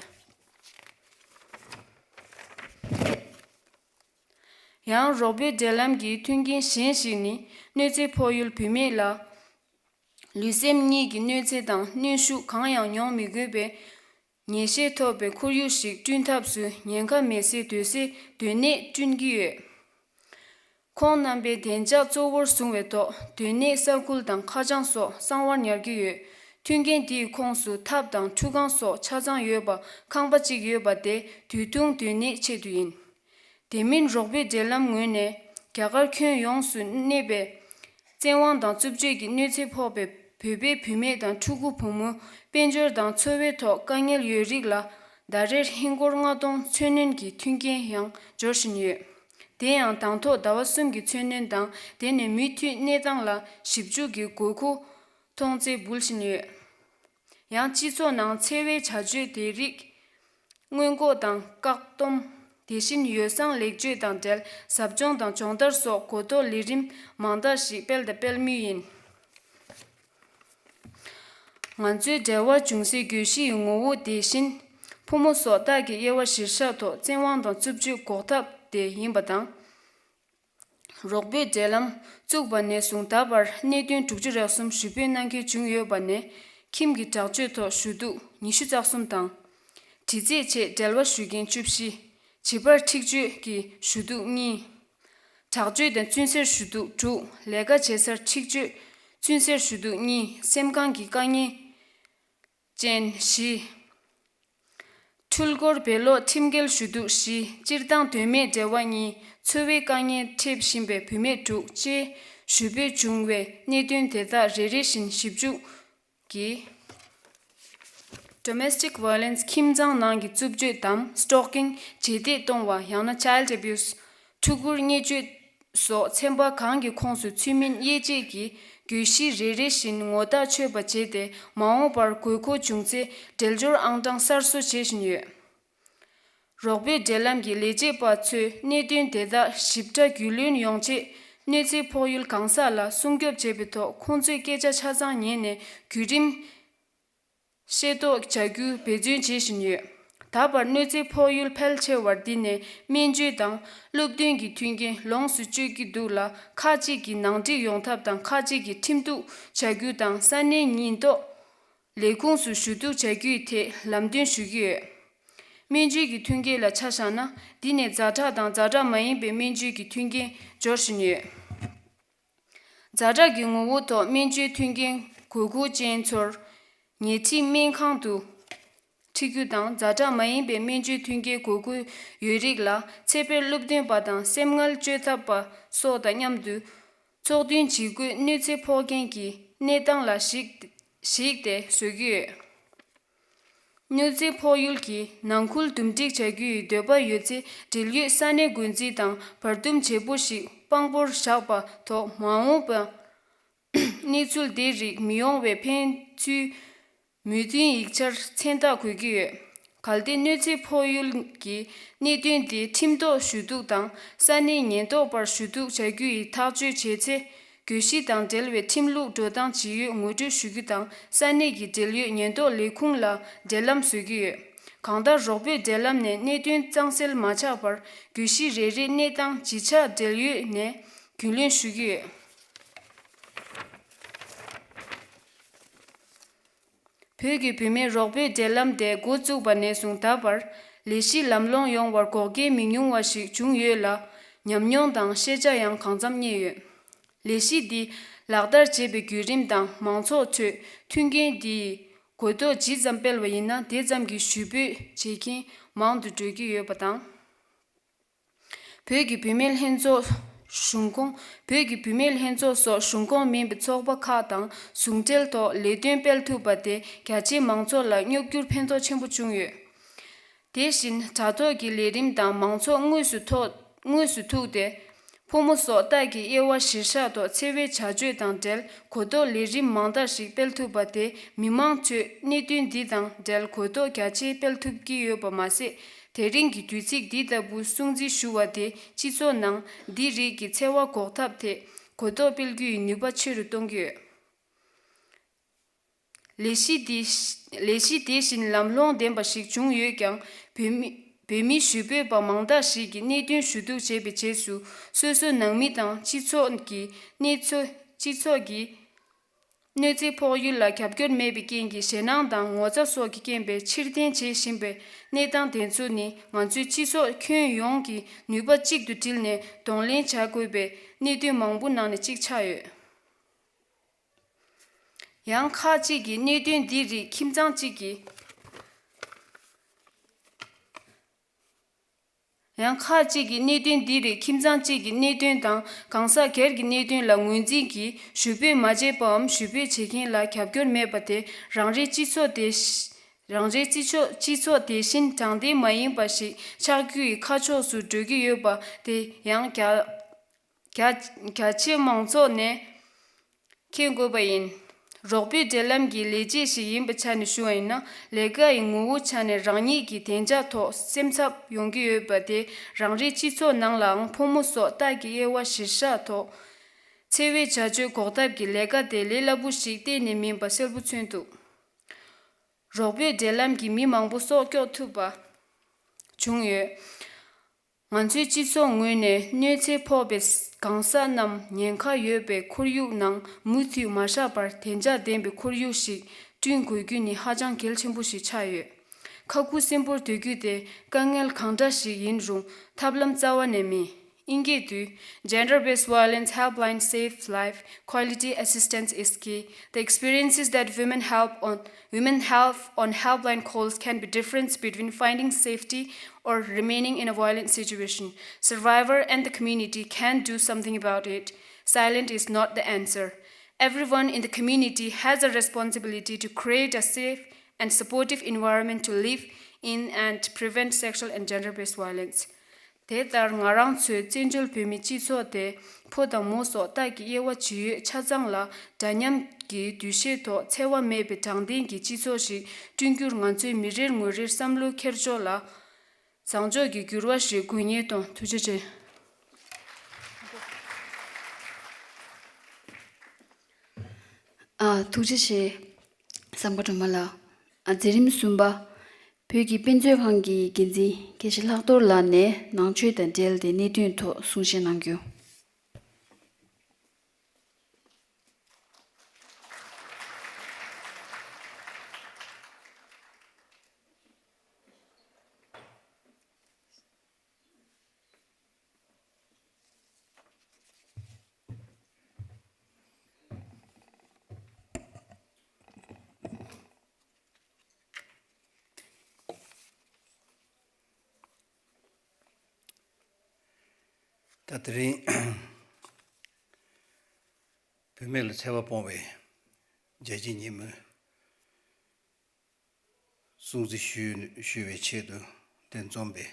ཡང་། རོགས་པའི་འབྲེལ་ལམ་གྱི་མཐུན་རྐྱེན་གཞན་ཞིག་ནི། གནོད་འཚེ་ཕོག་ཡུལ་བུད་མེད་ལ། ལུས་སེམས་གཉིས་ཀྱི་གནོད་འཚེ་དང་གནོན་ཤུགས་གང་ཡང་མྱོང་མི་དགོས་པའི་ཉེས་ཤེས་ཐོབ་པའི་ཁོར་ཡུག་ཞིག་བསྐྲུན་ཐབས་སུ་ཉེན་ཁ་མེད་སའི་སྡོད་སའི་སྡོད་གནས་བསྐྲུན་གྱི་ཡོད། ཁོང་རྣམ་པའི་བདེ་འཇགས་གཙོ་བོར་བཟུང་བའི་ཐོག་སྡོད་གནས་ས་ཁུལ་དང་ཁ་བྱང་སོགས་གསང་བར་ཉར་གྱི་ཡོད། མཐུན་རྐྱེན་དེའི་ཁོངས་སུ་ཐབ་དང་ཁྲུས་ཁང་སོགས་ཆ་ཚང་ཡོད་པ། ཁང་པ་གཅིག་ཡོད་པ་དེ་དུས་ཐུང་སྡོད་གནས་ཆེད་དུ་ཡིན། དེ་མིན་རོགས་པའི་འབྲེལ་ལམ་ངོས་ནས་རྒྱ་གར་ཁྱོན་ཡོངས་སུ་གནས་པའི་བཙན་དབང་དང་རྩུབ་སྤྱོད་ཀྱི་གནོད་འཚེ་ཕོག་པའི་བོད་པའི་བུད་མེད་དང་ཕྲུ་གུ་བུ་མོ་དཔལ་འབྱོར་དང་འཚོ་བའི་ཐོག་དཀའ་ངལ་ཡོད་རིགས་ལ་ཟླ་རེར་ཧིན་སྒོར་ལྔ་སྟོང་འཚོ་སྣོན་གྱི་མཐུན་རྐྱེན་ཡང་འབྱོར་བཞིན་ཡོད། དེ་ཡང་དང་ཐོག་ཟླ་བ་གསུམ་གྱི་འཚོ་སྣོན་དང་། དེ་ནས་མུ་མཐུད་གནས་སྟངས་ལ་ཞིབ་འཇུག་གི་དགོས་མཁོ་མཐོང་ཚེ་འབུལ་བཞིན་ཡོད། ཡང་སྤྱི་ཚོགས་ནང་འཚེ་བའི་བྱ་སྤྱོད་དེ་རིགས་སྔོན་འགོག་དང་བཀག་སྡོམ། དེ་བཞིན་ཡོ་བསྲང་ལེགས་བཅོས་དང་འབྲེལ་ཟབ་སྦྱོང་དང་སྦྱོང་བརྡར་སོགས་གོ་རྟོགས་ལས་རིམ་མང་དག་ཞིག་སྤེལ་དང་སྤེལ་མུས་ཡིན། ང་ཚོའི་འབྲེལ་བ་འབྱུང་སའི་གྱོད་གཞི་ཡི་ངོ་བོ་དེ་བཞིན། ཕོ་མོ་སོགས་ལྟ་སྐྱེ་དབྱེ་བ་གཞིར་བཞག་ཐོག་བཙན་དབང་དང་རྩུབ་སྤྱོད་འགོག་ཐབས་དེ་ཡིན་པ་དང་། རོགས་པའི་འབྲེལ་ལམ་བཙུགས་པ་ནས་བཟུང་ད་བར་གནད་དོན་དྲུག་ཅུ་རེ་གསུམ་ཞུ་འབོད་གནང་མཁན་བྱུང་ཡོད་པ་ནས། ཁྱིམ་གྱི་དྲག་སྤྱོད་ཐོག་ཞུ་གཏུག་ཉི་ཤུ་རྩ་གསུམ་དང་། དྲི་རྩད་ཆེད་འབྲེལ་བ་ཞུ་མཁན་བཅུ་བཞི། བྱིས་པར་འཁྲིག་སྤྱོད་ཀྱི་ཞུ་གཏུག་གཉིས། དྲག་སྤྱོད་དང་བཙུན་གསེར་ཞུ་གཏུག་དྲུག་ལས་ཀ་བྱེད་སར་འཁྲིག་སྤྱོད་བཙུན་གསེར་ཞུ་གཏུག་གཉིས། སེམས་ཁམས་ཀྱི་དཀའ་ངལ་ཅན་བཞི། འཕྲུལ་འཁོར་བེ་ལོག་ཁྲིམས་འགལ་ཞུ་གཏུག་བཞི། སྤྱིར་བཏང་དོན་མེད་འབྲེལ་བ་གཉིས། འཚོ་བའི་དཀའ་ངལ་འཕྲད་བཞིན་པའི་བུད་མེད་དྲུག་བཅས་ཞུ་འབོད་བྱུང་བའི་གནད་དོན་དེ་དག་རེ་རེ་བཞིན་ཞིབ་འཇུག་གིས། Domestic violence ཁྱིམ་ཚང་ནང་གི་རྩུབ་སྤྱོད་དམ། Stalking བྱེད་གཏད་གཏོང་བ། ཡང་ན་child abuse ཕྲུ་གུར་བརྙས་བཅོས་སོགས་ཚན་པ་གང་གི་ཁོངས་སུ་ཚུད་མིན་དབྱེ་འབྱེད་ཀྱིས་གྱོད་གཞི་རེ་རེ་བཞིན་ངོ་ཐག་ཆོད་པ་བྱས་ཏེ། མ་འོངས་པར་དགོས་མཁོ་བྱུང་ཚེ་འབྲེལ་སྦྱོར་ཨང་གྲངས་གསར་བཟོ་བྱེད་བཞིན་ཡོད། རོགས་པའི་འབྲེལ་ལམ་གྱི་ལས་བྱེད་པ་ཚོས་གནད་དོན་དེ་དག་ཞིབ་ཕྲ་རྒྱུས་ལོན་ཡོང་ཆེད། གནོད་འཚེ་ཕོག་ཡུལ་གང་ཟག་ལ་སྲུང་སྐྱོབ་བྱེད་པའི་ཐོག་ཁོང་ཚོས་སྐད་ཆ་ཆ་ཚང་ཉན་ནས་བརྒྱུད་རིམ་ཤེས་རྟོགས་བྱ་རྒྱུའི་འབད་བརྩོན་བྱེད་བཞིན་ཡོད། ད་བར་གནོད་འཚེ་ཕོག་ཡུལ་ཕལ་ཆེ་བར་འདི་ནས་སྨན་བཅོས་དང་སློབ་སྟོན་གྱི་མཐུན་རྐྱེན་ལོངས་སུ་སྤྱོད་ཀྱི་འདུག་ལ། ཁག་ཅིག་གིས་ནང་འགྲིག་ཡོང་ཐབས་དང་། ཁག་ཅིག་གིས་ཁྲིམས་གཏུག་བྱ་རྒྱུ་དང་། ས་གནས་ཉེན་རྟོག་ལས་ཁུངས་སུ་ཞུ་གཏུག་བྱ་རྒྱུའི་ཐད་ལམ་སྟོན་ཞུ་གི་ཡོད། སྨན་བཅོས་ཀྱི་མཐུན་རྐྱེན་ལ་ཆ་བཞག་ན། འདི་ནས་ཛ་དྲག་དང་ཛ་དྲག་མ་ཡིན་པའི་སྨན་བཅོས་ཀྱི་མཐུན་རྐྱེན་འབྱོར་བཞིན་ཡོད། ཛ་དྲག་གི་ངོ་བོ་ཐོག་སྨན་བཅོས་མཐུན་རྐྱེན་དགོས་མཁོ་ཅན་ཚོར་ཉལ་ཁྲི་སྨན་ཁང་དུ་འཁྲིད་རྒྱུ་དང་། ཛ་དྲག་མ་ཡིན་པའི་སྨན་བཅོས་མཐུན་རྐྱེན་དགོས་མཁོ་ཡོད་རིགས་ལ་ཚེ་འཕེལ་སློབ་སྟོན་པ་དང་སེམས་ངལ་བཅོས་ཐབས་པ་སོགས་དང་མཉམ་དུ་ཚོགས་ཐུན་ཇི་དགོས་གནོད་འཚེ་ཕོག་མཁན་གྱི་གནས་སྟངས་ལ་གཞིགས་གཞིགས་ཏེ་བཟོ་གི་ཡོད། གནོད་འཚེ་ཕོག་ཡུལ་གྱི་ནང་ཁུལ་འདུམ་འགྲིག་བྱ་རྒྱུའི་འདོད་པ་ཡོད་ཚེ། འབྲེལ་ཡོད་ས་གནས་འགོ་འཛིན་དང་བར་འདུམ་བྱེད་པོ་ཞིག་དཔང་པོར་བཞག་པ་ཐོག་མ་འོངས་པ་གནས་ཚུལ་དེ་རིགས་མི་ཡོང་བའི་ཕན་ཚུན་མོས་མཐུན་ཡིག་ཆར་མཚན་རྟགས་འགོད་ཀྱི་ཡོད། གལ་ཏེ་གནོད་འཚེ་ཕོག་ཡུལ་གྱི་གནད་དོན་དེ་ཁྲིམས་ཐོག་ཞུ་གཏུག་དང་ས་གནས་ཉེན་རྟོག་པར་ཞུ་གཏུག་བྱ་རྒྱུ་ཡི་ཐག་གཅོད་བྱས་ཚེ། གྱོད་གཞི་དང་འབྲེལ་བའི་ཁྲིམས་ལུགས་འགྲོ་སྟངས་ཇི་ཡོད་ངོ་སྤྲོད་ཞུ་རྒྱུ་དང་། ས་གནས་ཀྱི་འབྲེལ་ཡོད་ཉེན་རྟོག་ལས་ཁུངས་ལ་འབྲེལ་ལམ་བཟོ་གི་ཡོད། གང་ལྟར་རོགས་པའི་འབྲེལ་ལམ་ནས་གནད་དོན་གཙང་སེལ་མ་ཆགས་བར་གྱོད་གཞི་རེ་རེའི་གནས་སྟངས་ཇི་ཆགས་འབྲེལ་ཡོད་ནས་རྒྱུས་ལོན་ཞུ་གི་ཡོད། བོད་ཀྱི་བུད་མེད་རོགས་པའི་འབྲེལ་ལམ་དེ་འགོ་བཙུགས་པ་ནས་བཟུང་ད་བར་ལས་གཞི་ལམ་ལྷོང་ཡོང་བར་འགོག་རྐྱེན་མི་ཉུང་བ་ཞིག་བྱུང་ཡོད་ལ། ཉམས་མྱོང་དང་ཤེས་བྱ་ཡང་གང་འཚམ་རྙེད་ཡོད། ལས་གཞི་འདི་ལག་བསྟར་བྱེད་པའི་བརྒྱུད་རིམ་དང་མང་ཚོགས་ཁྲོད་མཐུན་རྐྱེན་འདིའི་གོ་རྟོགས་ཇི་ཙམ་སྤེལ་བ་ཡིན་ན་དེ་ཙམ་གྱིས་ཞུ་འབོད་བྱེད་མཁན་མང་དུ་འགྲོ་གི་ཡོད་པ་དང་། བོད་ཀྱི་བུད་མེད་ལྷན་ཚོགས། གཞུང་ཁོངས། བོད་ཀྱི་བུད་མེད་ལྷན་ཚོགས་སོགས་གཞུང་ཁོངས་མིན་པའི་ཚོགས་པ་ཁག་དང་ཟུང་འབྲེལ་ཐོག་ལས་དོན་སྤེལ་ཐུབ་པ་དེ་རྒྱ་ཆེའི་མང་ཚོགས་ལ་མྱུར་འགྱུར་ཕན་ཐོགས་ཆེན་པོ་བྱུང་ཡོད། དེ་བཞིན་དྲ་ཐོག་གི་ལས་རིམ་དང་མང་ཚོགས་དངོས་སུ་ཐོག་དངོས་སུ་ཐུག་སྟེ། ཕོ་མོ་སོགས་རྟགས་ཀྱི་དབྱེ་བ་གཞིར་བཞག་ཐོག་འཚེ་བའི་བྱ་སྤྱོད་དང་འབྲེལ་གོ་རྟོགས་ལས་རིམ་མང་དག་ཞིག་སྤེལ་ཐུབ་པ་དེ་མི་མང་ཁྲོད་གནད་དོན་འདི་དང་འབྲེལ་གོ་རྟོགས་རྒྱ་ཆེ་སྤེལ་ཐུབ་ཀྱི་ཡོད་པ་མ་ཟད། དེ་རིང་གི་དུས་ཚིགས་འདི་ལྟ་བུ་སྲུང་བརྩི་ཞུ་བ་དེ་སྤྱི་ཚོགས་ནང་འདི་རིགས་ཀྱི་འཚེ་བ་འགོག་ཐབས་ཐད་གོ་རྟོགས་སྤེལ་རྒྱུའི་ནུས་པ་ཆེ་རུ་གཏོང་གི་ཡོད། ལས་གཞི་དེ་ལས་གཞི་དེ་བཞིན་ལམ་ལྷོང་ལྡན་པ་ཞིག་བྱུང་ཡོད་ཀྱང་། བོད་མི་བོད་མི་ཞུ་འབོད་པ་མང་དག་ཞིག་གིས་གནད་དོན་ཞུ་གཏུག་བྱས་པའི་རྗེས་སུ་སོ་སོའི་ནང་མི་དང་སྤྱི་ཚོགས་ཀྱི་གནས་ཚུལ་སྤྱི་ཚོགས་ཀྱི་གནོད་འཚེ་ཕོག་ཡུལ་ལ་རྒྱབ་སྐྱོར་མེད་པའི་རྐྱེན་གྱིས་ཞེད་སྣང་དང་ངོ་ཚ་སོགས་ཀྱི་རྐྱེན་པས་ཕྱིར་འཐེན་བྱེད་བཞིན་པའི་གནས་སྟངས་དེ་ཚོ་ནི་ང་ཚོའི་སྤྱི་ཚོགས་ཁྱོན་ཡོངས་ཀྱི་ནུས་པ་གཅིག་ཏུ་བསྒྲིལ་ནས་གདོང་ལེན་བྱ་དགོས་པའི་གནད་དོན་མང་པོ་ནང་ནས་གཅིག་ཆགས་ཡོད། ཡང་ཁག་ཅིག་གིས་གནད་དོན་འདི་རིགས་ཁྱིམ་ཚང་གཅིག་གི། ཡང་ཁག་ཅིག་གིས་གནད་དོན་འདི་རིགས་ཁྱིམ་ཚང་གཅིག་གི་གནད་དོན་དང་གང་ཟག་སྒེར་གྱི་གནད་དོན་ལ་ངོས་འཛིན་གྱིས་ཞུ་འབོད་མ་བྱས་པའམ་ཞུ་འབོད་བྱེད་མཁན་ལ་རྒྱབ་སྐྱོར་མེད་པ་དེ་རང་རེའི་སྤྱི་ཚོགས་དེ་རང་རེའི་སྤྱི་ཚོགས་སྤྱི་ཚོགས་དེ་བཞིན་དྲང་བདེན་མ་ཡིན་པ་ཞིག་ཆགས་རྒྱུ་ཡི་ཁ་ཕྱོགས་སུ་འགྲོ་གི་ཡོད་པ་དེ་ཡང་རྒྱ་རྒྱ་རྒྱ་ཆེའི་མང་ཚོགས་ནས་མཁྱེན་དགོས་པ་ཡིན། རོགས་པའི་འབྲེལ་ལམ་གྱི་ལས་བྱེད་ཞིག་ཡིན་པའི་ཆ་ནས་ཞུ་བ་ཡིན་ན། ལས་ཀ་ཡི་ངོ་བོ་ཆ་ནས་རང་ཉིད་ཀྱི་བདེ་འཇགས་ཐོག་སེམས་འཚབ་ཡོང་གི་ཡོད་པ་དེ་རང་རེའི་སྤྱི་ཚོགས་ནང་ལའང་ཕོ་མོ་སོགས་རྟགས་ཀྱི་དབྱེ་བ་གཞིར་བཞག་ཐོག་འཚེ་བའི་བྱ་སྤྱོད་འགོག་ཐབས་ཀྱི་ལས་ཀ་དེ་ལས་སླ་པོ་ཞིག་གཏན་ནས་མིན་པ་གསལ་པོ་མཚོན་ཐུབ། རོགས་པའི་འབྲེལ་ལམ་གྱིས་མི་མང་པོ་སྲོག་སྐྱོབ་ཐུབ་པ་བྱུང་ཡོད། ང་ཚོའི་སྤྱི་ཚོགས་ངོས་ནས་གནོད་འཚེ་ཕོག་པའི་གང་ཟག་རྣམས་ཉེན་ཁ་ཡོད་པའི་ཁོར་ཡུག་ནང་མུ་མཐུད་མ་བཞག་པར་བདེ་འཇགས་ལྡན་པའི་ཁོར་ཡུག་ཞིག་བསྐྲུན་དགོས་རྒྱུ་ནི་ཧ་ཅང་གལ་ཆེན་པོ་ཞིག་ཆགས་ཡོད། ཁ་ཁུ་སིམ་པོར་སྡོད་རྒྱུ་དེ་དཀའ་ངལ་གང་འདྲ་ཞིག་ཡིན་རུང་ཐབས་ལམ་རྩ་བ་ནས་མེད། ཨིན་སྐད་དུ། Gender-based violence helpline save life, quality assistance is key. The experiences that women help on women have on helpline calls can be difference between finding safety or remaining in a violent situation. Survivor and the community can do something about it. Silent is not the answer. Everyone in the community has a responsibility to create a safe and supportive environment to live in and prevent sexual and gender-based violence. དེ་ལྟར་ང་རང་ཚོའི་བཙན་བྱོལ་བོད་མིའི་སྤྱི་ཚོགས་དེ་ཕོ་དང་མོ་སོགས་རྟགས་ཀྱི་དབྱེ་བ་ཇི་ཡོད་ཆ་ཚང་ལ་འདྲ་མཉམ་གྱི་འདུ་ཤེས་ཐོག་འཚེ་བ་མེད་པའི་དྲང་བདེན་གྱི་སྤྱི་ཚོགས་ཤིག་བསྐྲུན་རྒྱུར་ང་ཚོའི་མི་རེར་ངོས་རེར་བསམ་བློ་འཁྱེར་ཕྱོགས་ལ་བཟང་ཕྱོགས་ཀྱི་འགྱུར་བ་ཞིག་དགོས་ངེས་དང་། ཐུགས་རྗེ་ཆེ། ཨ། ཐུགས་རྗེ་ཆེ། བསམ་པ་སྒྲོལ་མ་ལགས། ཨ། མཛད་རིམ་གསུམ་པ། བོད་ཀྱི་དཔེ་མཛོད་ཁང་གི་འགན་འཛིན་དགེ་བཤེས་ལྷག་རྡོར་ལགས་ནས་ནང་ཆོས་དང་འབྲེལ་ཏེ་གནད་དོན་ཐོག་གསུང་བཤད་གནང་རྒྱུ། ད་དེ་རིང་བུད་མེད་ལ་འཚེ་བ་སྤོང་བའི་རྒྱལ་སྤྱིའི་ཉིན་མོའི་སྲུང་བརྩི་ཞུ་ཞུ་བའི་ཆེད་དུ་འདིར་འཛོམས་པའི་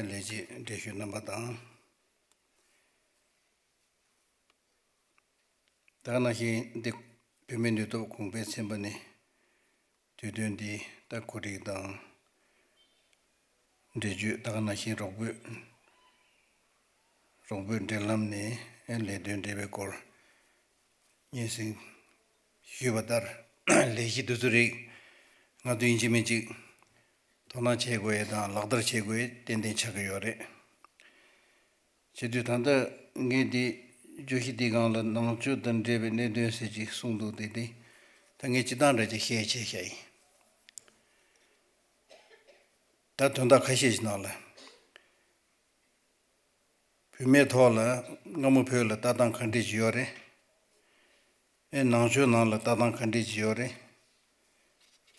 ལས་བྱེད་འགྲན་ཞུགས་རྣམ་པ་དང་། ད་ག་ནང་བཞིན་འདི་བུད་མེད་ནུས་སྟོབས་གོང་འཕེལ་ཚན་པ་ནས་དུས་སྟོན་འདི་ད་གོ་སྒྲིག་དང་འབྲེལ་བརྗོད། ད་ག་ནང་བཞིན་རོགས་པོས་རོགས་པོའི་འབྲེལ་ལམ་ནས་ལས་དོན་འབྲེལ་བའི་སྐོར་སྙན་སེང་ཞུས་པ་ལྟར། ལས་གཞི་འདི་ཚོ་རིགས་ང་ཚོ་ཡིན་གཅིག་མིན་གཅིག་དོ་སྣང་བྱེད་དགོས་ཡས་དང་ལག་བསྟར་བྱེད་དགོས་ཡས་ཏན་ཏན་ཆགས་ཀྱི་ཡོད་རེད། བྱེད་དུས་ད་ལྟ་ངས་འདི་བརྗོད་གཞི་འདིའི་སྒང་ལ་ནང་ཆོས་དང་འབྲེལ་བའི་གནད་དོན་ཟེར་ཅིག་གསུངས་འདུག་དེ་དེ་ ད་ངས་སྤྱིར་བཏང་འདྲ་ཅིག་བཤད་ཆེད་བཤད་ཡིན། ད་དོན་དག་ཁ་ཤས་ཤིག་ནང་ལ། བུད་མེད་ཐོག་ལ་སྔ་མོ་བོད་ལ་ལྟ་སྟངས་ག་འདྲས་ཅིག་ཡོད་རེད། ཨེ་ནང་ཆོས་ནང་ལ་ལྟ་སྟངས་ག་འདྲས་ཅིག་ཡོད་རེད།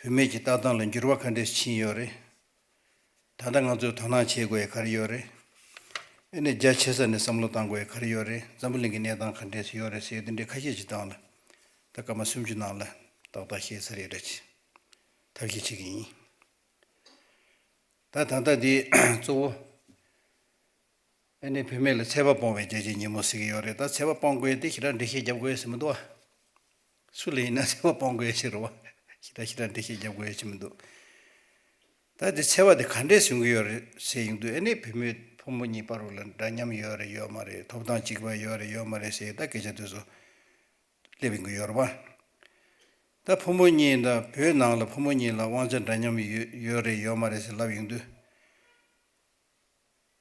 བུད་མེད་ཀྱི་ལྟ་སྟངས་ལ་འགྱུར་བ་ག་འདྲས་ཕྱིན་ཡོད་རེད། ད་ལྟ་ང་ཚོས་དོ་སྣང་བྱེད་དགོས་ཡ་ག་རེ་ཡོད་རེད། ཨེ་ནས་རྒྱ་ཆེ་ས་ནས་བསམ་བློ་བཏང་དགོས་ཡ་ག་རེ་ཡོད་རེད། འཛམ་བུ་གླིང་གི་གནས་སྟངས་ག་འདྲས་ཡོད་རེད་ཟེར་དེ་འདྲའི་ཁ་ཤས་ཅིག་སྟེང་ལ། ད་སྐར་མ་སུམ་ཅུ་ནང་ལ་ཏག་ཏག་བཤད་ཚར་ཡོད་རེད། ཐབས་ཤེས་བྱེད་ཀྱི་ཡིན། ད་ད་ལྟ་འདི་གཙོ་བོ། ཨ་ནི་བུད་མེད་ལ་ཚད་པ་སྤོང་བའི་རྒྱལ་གཅེས་ཉིན་མོ་ཟེར་གྱི་ཡོད་རེད། ད་ཚད་པ་སྤོང་དགོས་དེ་ཞེ་དྲག་འགྲེལ་བཤད་རྒྱབ་དགོས་ཟེར་མི་འདུག་ཨ། སུ་ལ་ཡིན་ན་ཚད་པ་སྤོང་དགོས་ཟེར་རོ། ཞེ་དྲག་ཞེ་དྲག་འགྲེལ་བཤད་རྒྱབ་དགོས་ཟེར་མི་འདུག་ད་དེ་ཚད་པ་དེ་ག་འདྲས་ཟིན་གྱི་ཡོད་རེད་ཟེར་ཡོང་དུས། ཨ་ནི་བུད་མེད་ཕོ་མོ་གཉིས་བར་ལ་འདྲ་མཉམ་ཡོད་རེད་ཡོད་མ་རེད། ཐོབ་ཐང་གཅིག་པ་ཡོད་རེད་ཡོད་མ་རེད་ཟེར་ད་སྐད་ཆ་དེ་ཚོ་སླེབས་ཡོང་གི་ཡོད་རེད་པ། ད་ཕོ་མོ་གཉིས་དང་བོད་ནང་ལ་ཕོ་མོ་གཉིས་ལ་དབང་ཆ་འདྲ་མཉམ་ཡོད་ཡོད་རེད་ཡོད་མ་རེད་ཟེར་ལབ་ཡོང་དུས།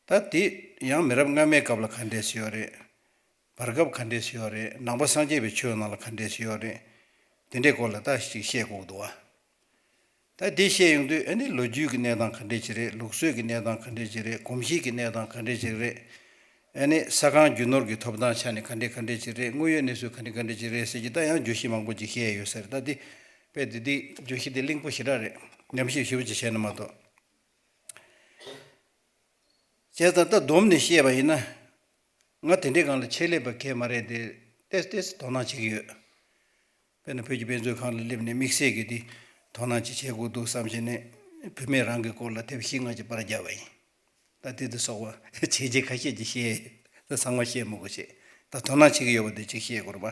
ད་དེ་ཡང་མི་རབས་སྔ་མའི་སྐབས་ལ་ག་འདྲས་ཡོད་རེད། བར་སྐབས་ག་འདྲས་ཡོད་རེད། ནང་པ་སངས་རྒྱས་པའི་ཆོས་ནང་ལ་ག་འདྲས་ཡོད་རེད། དེ་འདྲའི་སྐོར་ལ་ད་ཞིག་བཤད་དགོས་འདུག་བ། ད་དེ་བཤད་ཡོང་དུས་ཨ་ནི་ལོ་རྒྱུས་ཀྱི་གནས་སྟངས་ག་འདྲས་ཅིག་རེད། ལུགས་སྲོལ་གྱི་གནས་སྟངས་ག་འདྲས་ཅིག་རེད། གོམས་གཤིས་ཀྱི་གནས་སྟངས་ག་འདྲས་ཅིག་རེད། ཨ་ནི་ས་ཁང་རྒྱུ་ནོར་གྱི་ཐོབ་ཐང་ཆ་ནས་ག་འདྲས་ག་འདྲས་ཅིག་རེད། དངོས་ཡོད་གནས་ཚུལ་ག་འདྲས་ག་འདྲས་ཅིག་རེད་ཟེར་གྱི་ད་ཡང་བརྗོད་གཞི་མང་པོ་ཅིག་བཤད་ཡོད་ས་རེད། ད་དེ་དཔེ་དེ་དེ་བརྗོད་གཞི་དེ་བརླིང་པོ་ཞེ་དྲག་རེད། ཉམས་ཞིབ་ཞེ་པོ་ཅིག་བྱས་ན་མ་གཏོགས། བྱས་ཙང་ད་བསྡོམས་ནས་བཤད་པ་ཡིན་ན། ང་དེ་འདྲའི་སྒང་ལ་ཆེད་ལས་པ་གང་ཡང་མ་རེད་དེ། ཏོག་ཙམ་ཏོག་ཙམ་དོ་སྣང་བྱེད་ཀྱི་ཡོད། དཔེར་ན་བོད་ཀྱི་དཔེ་མཛོད་ཁང་ལ་སླེབས་ནས་དམིགས་བསལ་གྱི་དེ་དོ་སྣང་ཅིག་བྱེད་དགོས་འདུག་བསམ་བྱས་ནས། བུད་མེད་རང་གི་སྐོར་ལ་དེབ་བཞི་ལྔ་ཅིག་པར་བརྒྱབ་པ་ཡིན། ད་དེ་དང་སོགས་པ་བྱས་རྗེས་ཁ་ཤས་ཅིག་བཤད། ད་ཚང་མ་བཤད་མི་དགོས་བྱས། ད་དོ་སྣང་བྱེད་ཀྱི་ཡོད་པ་དེ་ཅིག་བཤད་དགོས་རེད་པ།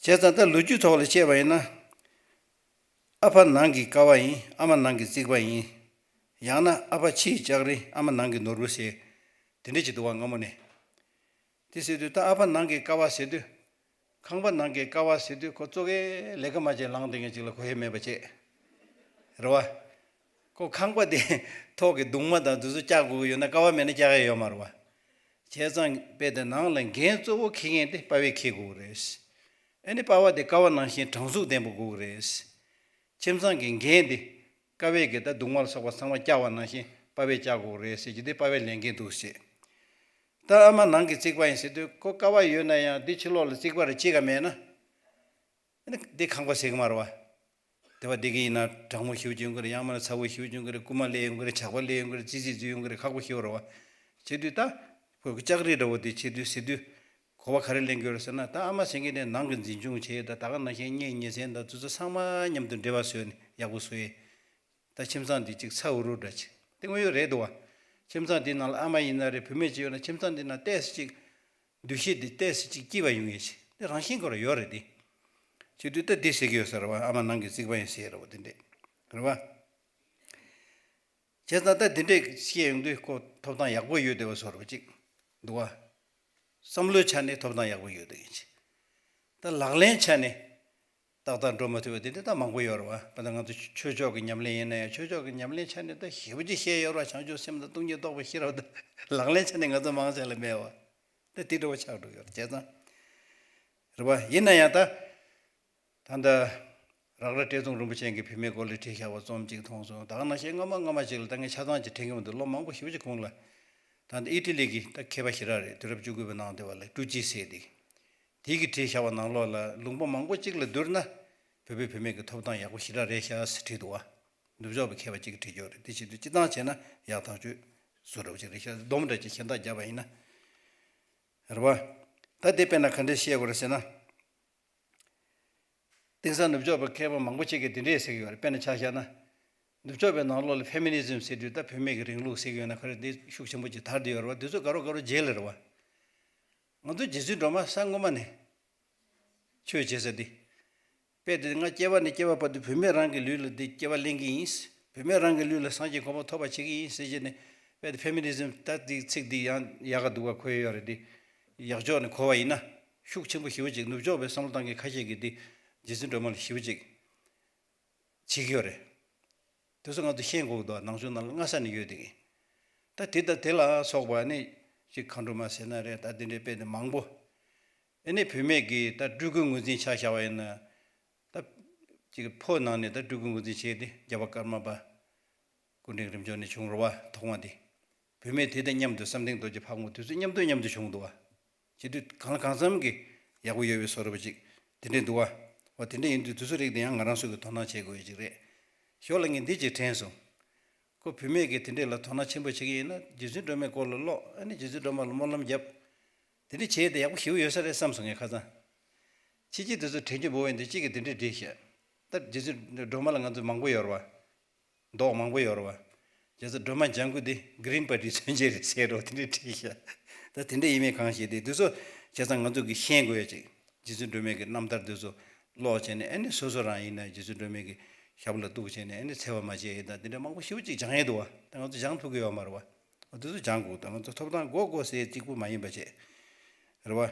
བྱས་ཙང་ད་ལོ་རྒྱུས་ཐོག་ལ་བཤད་པ་ཡིན་ན། ཨ་ཕ་ནང་གི་ཀ་བ་ཡིན། ཨ་མ་ནང་གི་རྩིག་པ་ཡིན། ཡང་ན་ཨ་ཕ་ཕྱིའི་ལྕགས་རི། ཨ་མ་ནང་གི་ནོར་བུ་ཟེར། དེ་འདྲ་ཅིག་འདུག་བ་སྔ་མོ་ནས། དེ་ཟེར་དུས་ད་ཨ་ཕ་ནང་གི་ཀ་བ་ཟེར་དུས། ཁང་པ་ནང་གི་ཀ་བ་ཟེར་དུས་ཁོ་ཙོག་གེ་ལས་ཀ་མ་བྱས་ལངས་བསྡད་མཁན་ཅིག་ལ་གོ་ཡ་མེད་པ་བྱས། རེད་བ། ཁོ་ཁང་པ་དེ་ཐོག་གི་གདུང་མ་དང་དེ་ཚོ་བཀྱག་དགོས་ཀྱི་ཡོད་ན་ཀ་བ་མེད་ན་བཀྱག་ཡ་ཡོད་མ་རེད་བ། བྱས་ཙང་དཔེ་དེ་ནང་ལ་འགན་གཙོ་བོ་འཁྱེར་མཁན་དེ་པ་ཕས་འཁྱེར་དགོས་རེད། ཨ་ནི་པ་ཕ་དེ་ཀ་བ་ནང་བཞིན་དྲང་ཚུགས་ལྡན་པ་དགོས་རེད། ཁྱིམ་ཚང་གི་འགན་དེ་ཀ་བས་ཀྱི་ད་གདུང་བ་ལ་སོགས་པ་ཚང་མ་བཀྱག་པ་ནང་བཞིན་པ་ཕས་བཀྱག་དགོས་རེད་ཟེར་གྱི་དེ་པ་ཕའི་ལས་འགན་འདུག་ཟེར། ད་ཨ་མ་ནང་གི་རྩིག་པ་ཡིན་ཟེར་དུས་ཁོ་ཀ་བ་ཡོད་ན་ཡང་དེ་ཕྱི་ལོགས་ལ་རྩིག་པ་རེ་གཅིག་ག་མེད་ན། ཨ་ནི་དེ་ཁང་པ་ཟེར་གི་མ་རེད་བ། དེ་བ་དེ་གི་ཡིན་ན་གྲང་མོ་ཞེ་པོ་ཅིག་ཡོང་གི་རེད། ཡང་མིན་ན་ཚ་བོ་ཞེ་པོ་ཅིག་ཡོང་གི་རེད། རྐུ་མ་ལས་ཡོང་གི་རེད། ཇག་པ་ལས་ཡོང་གི་རེད། ཙི་ཙི་ཙི་ཡོང་གི་རེད། ཁག་པོ་ཞེ་པོ་རེད་བ། བྱེད་དུས་ད་ཁོ་གི་ལྕགས་རི་འདྲ་བོ་དེ་བྱེད་དུས་ཟེར་དུས། གོ་བ་ག་རེ་ལེན་གྱི་ཡོད་རེད་ཟེར་ན། ད་ཨ་མ་ཟེར་མཁན་དེ་ནང་གི་འཛིན་སྐྱོང་བྱས། ད་ད་ག་ནང་བཞིན་གཉེན་ཉེ་ཚན་དང་དེ་ཚོ་ཚང་མ་མཉམ་དུ་འབྲེལ་བ་བཟོས་ནས་ཡག་པོ་བཟོས། ད་ཁྱིམ་ཚང་འདི་གཅིག་ཚ་འུར་འུར་འདྲ་ཅིག་དེ་དངོས་ཡོད་རེད་འདུག་བ། ཁྱིམ་ཚང་འདི་ནང་ལ་ཨ་མ་ཡིན་ན་རེད། བུད་མེད་ཅིག་ཡོད་ན་ཁྱིམ་ཚང་འདི་ནང་ཏོག་ཙམ་ཅིག་འདུ་ཤེས་འདི་ཏོག་ཙམ་ཅིག་སྐྱིད་པ་ཡོང་ཡས་ཅིག་དེ་རང་བཞིན་གྱི་རང་ཡོད་རེད་དེ། བྱེད་དུས་ད་འདི་ཟེར་གྱི་ཡོད་ས་རེད་བ། ཨ་མ་ནང་གི་རྩིག་པ་ཡིན་ཟེར་རེད་བ། དེ་འདྲས་རེད་བ། བྱས་ཙང་ད་དེ་འདྲས་བཤད་ཡོང་དུས་ཁོ་ཐོབ་ཐང་ཡག་པོ་ཡོད་བསྡད་པ་བཟོ་འདྲ་ཅིག་འདུག་བ། བསམ་བློའི་ཆ་ནས་ཐོབ་ཐང་ཡག་པོ་ཡོད་བསྡད་མཁན་ཅིག་ད་ལག་ལེན་ཆ་ནས་ཏག་ཏག་འགྲོ་མ་ཐུབ་པ་དེ་འདྲ་ད་མང་པོ་ཡོད་རེད་བ། དཔེར་ན་ང་ཚོ་ཆོས་ཕྱོགས་ཀྱི་ཉམས་ལེན་ཡིན་ན་ཡང་། ཆོས་ཕྱོགས་ཀྱི་ཉམས་ལེན་ཆ་ནས་ད་ཞེ་པོ་ཅིག་བཤད་ཡོད་རེད་བ། བྱང་ཆུབ་སེམས་དང་སྟོང་ཉིད་རྟོགས་པའི་ཤེས་རབ་དང་། ལག་ལེན་ཆ་ནས་ང་ཚོ་མང་ཆེ་ལ་མེད་བ། ད་དེ་འདྲ་བ་ཆགས་འགྲོ་གི་ཡོད་རེད། བྱས་ཙང་རེད་བ། ཡིན་ན་ཡང་ད། ད་ལྟ་རག་ར་བཀྲས་མཐོང་རིན་པོ་ཆེ་གིས་བུད་མེད་སྐོར་ལ་བྲིས་བཞག་པ་རྩོམ་གཅིག་མཐོང་སོང་། ད་ག་ནང་བཞིན་སྔ་མ་སྔ་མ་ཅིག་ལ་ད་ངས་ཆ་ཚང་ཅིག་དྲན་གྱི་མི་འདུག་ལོ་མང་པོ་ཞེ་པོ་ཅིག་གོང་ལ། ད་ལྟ་ཨི་ཊ་ལི་གི་ད་མཁས་པ་ཞེ་དྲག་རེད། དུས་རབས་བཅུ་དགུ་པའི་ནང་དེ་བ་ལ་ཀྲུ་ཅི་ཟེར་དེ། དེ་གིས་བྲིས་བཞག་པ་ནང་ལོགས་ལ་ལུང་པ་མང་པོ་ཅིག་ལ་བསྡུར་ན། བོད་པའི་བུད་མེད་ཀྱི་ཐོབ་ཐང་ཡག་པོ་ཞེ་དྲག་རེད་ཤག་ཟེར་བྲིས་འདུག་བ། ནུབ་ཕྱོགས་པའི་མཁས་པ་ཅིག་གིས་བྲིས་ཡོད་རེད། དེ་བྱེད་དུས་སྤྱིར་བཏང་བྱས་ན་ཡག་ཐག་ཆོད་བཟོ་འདྲ་བོ་ཅིག་རེད་ཤག་སྡོམ་འདྲ་ཅིག་གཞན་དག་བརྒྱབ་པ་ཡིན་ན། རེད་བ། ད་དེ་དཔེར་ན་ག་འདྲས་བཤད་དགོས་རེད་ཟེར་ན། དེང་སང་ནུབ་ཕྱོགས་པའི་མཁས་པ་མང་པོ་ཅིག་གིས་འདི་འདྲས་ཟེར་གྱི་ཡོད་རེད། དཔེར་ན་ཆ་བཞག་ན། ནུབ་ཕྱོགས་པའི་ནང་ལོགས་ལ་ཕེ་མི་ནི་ཛིམ་ཟེར་དུས་ད་བུད་མེད་ཀྱི་རིང་ལུགས་ཟེར་གྱི་ཡོད་ན་ག་རེ། འདི་ཤུགས་ཆེན་པོ་ཅིག་དར་བསྡད་ཡོད་རེད་བ། འདི་ཚོ་དགའ་རབ་དགའ་རབ་རྗེས་ལ་རེད་བ། ང་ཚོ་རྗེ་བཙུན་སྒྲོལ་མ་ས་སྔོན་མ་ནས་ཆོས་བྱེད་ས་འདི། དཔེ་དེ་ང་སྐྱེ་བ་ནས་སྐྱེ་བ་བར་དུ་བུད་མེད་རང་གི་ལུས་ལ་འདི་སྐྱེ་བ་ལེན་གྱི་ཡིན། བུད་མེད་རང་གི་ལུས་ལ་སངས་རྒྱས་གོ་འཕང་ཐོབ་པ་བྱེད་ཀྱི་ཡིན་ཟེར་བྱས་ནས། དཔེ་དེ་ཕེ་མི་ནི་ཛིམ་ད་འདི་ཚིག་འདི་ཡང་ཡག་ག་འདུག་ག་གོ་ཡ་ཡོད་རེད་དེ། ཡག་ཕྱོགས་ནས་གོ་བ་ཡིན་ན། ཤུགས་ཆེན་པོ་ཞེ་པོ་ཅིག་ནུབ་ཕྱོགས་པའི་བསམ་བློ་གཏོང་མཁན་ཁ་ཤས་ཀྱིས་འདི་རྗེ་བཙུན་སྒྲོལ་མ་ལ་ཞེ་པོ་ཅིག་བྱེད་ཀྱི་ཡོད་རེད། དེ་ཚོ་ང་ཚོ་ཤེས་དགོས་འདུག་ནང་ཆོས་ནང་ལ་སྔ་ས་ནས་ཡོད་དེ་གི། ད་དེ་དང་དེ་ལ་སོགས་པ་ནི་ཅིག་མཁའ་འགྲོ་མ་ཟེར་ན་རེད། ད་དེ་འདྲའི་དཔེ་དེ་མང་པོ། ཨ་ནི་བུད་མེད་ཀྱི་ད་སྤྲུལ་སྐུའི་ངོས་འཛིན་ཆ་བཞག་པ་ཡིན་ན། ཅིག་ཕོ་ནང་ནས་ད་སྤྲུལ་སྐུ་ངོས་འཛིན་བྱས་ཏེ་རྒྱལ་བ་ཀརྨ་པ་སྐུ་ཕྲེང་རིམ་བྱོན་ནས་བྱུང་རེད་བ། ཐོག་མ་དེ། བུད་མེད་དེ་དང་མཉམ་དུ་བསམ་གཏན་རྡོ་རྗེ་ཕག་མོ་དེ་ཚོ་མཉམ་དུ་མཉམ་དུ་བྱུང་འདུག་བ། བྱེད་དུས་གང་ལ་གང་འཚམ་གྱི་ཡག་པོ་ཡོད་པའི་བཟོ་འདྲ་པོ་ཅིག་དེ་འདྲས་འདུག་བ། འོ་དེ་འདྲས་ཡིན་དུས་དེ་ཚོ་རིགས་དེ་ཡང་ང་རང་ཚོ་གི་དོ་སྣང་བྱེད་དགོས་ཡ་ཅིག་རེད། ཞོར་ལ་ངས་འདི་ཅིག་དྲན་སོང་། ཁོ་བུད་མེད་ཀྱིས་དེ་འདྲས་ལ་དོ་སྣང་ཆེན་པོ་བྱེད་ཀྱི་ཡིན་ན། རྗེ་བཙུན་སྒྲོལ་མའི་སྐོར་ལ་ཀློག་ཨ་ནི་རྗེ་བཙུན་སྒྲོལ་མ་ལ་སྨོན་ལམ་བརྒྱབ། དེ་འདྲས་བྱས་ཏེ་ཡག་པོ་ཞེ་པོ་ཡོད་ས་རེད་བསམ་སོང་ངས་ཁ་སང་། ཕྱི་རྒྱལ་དེ་ཚོ་དྲན་རྒྱུ་འབོར་བས་འདི་གཅིག་གིས་དེ་འདྲས་བྲིས་ཤག་ད་རྗེ་བཙུན་སྒྲོལ་མ་ལ་ང་ཚོ་མང་པོ་ཡོད་རེད་བ། མདོག་མང་པོ་ཡོད་རེད་བ། རྗེ་བཙུན་སྒྲོལ་མ་ལྗང་གུ་འདི་Green Party མཚོན་བྱེད་རེད་ཟེར་རོ་དེ་འདྲས་བྲིས་ཤག་ད་དེ་འདྲས་ཡིན་མིན་གང་ཤེས་ཏེ་དེ་ཚོ་བྱས་ཙང་ང་ཚོ་གི་ཤེས་དགོས་ཡ་ཅིག་རྗེ་བཙུན་སྒྲོལ་མའི་གི་རྣམ་ཐར་དེ་ཚོ་ཀློག་བྱས་ནས། ཨ་ནི་སོ་སོ་རང་ཡིན་ན་རྗེ་བཙུན་སྒྲོལ་མའི་གི་ཞབས་ལ་གཏུགས་བྱས་ནས། ཨ་ནི་འཚེ་བ་མ་བྱེད་ཡ་དང་དེ་འདྲ་མང་པོ་ཞེ་པོ་ཅིག་སྦྱང་ཡས་འདུག་བ། ད་ང་ཚོ་སྦྱང་ཐུབ་ཀྱི་ཡོད་མ་རེད་བ། འོ་དེ་ཚོ་སྦྱང་དགོས། ད་ང་ཚོ་ཐོབ་ཐང་དགོས་དགོས་ཟེར་གཅིག་པུ་མ་ཡིན་པ་བྱས། རེད་བ།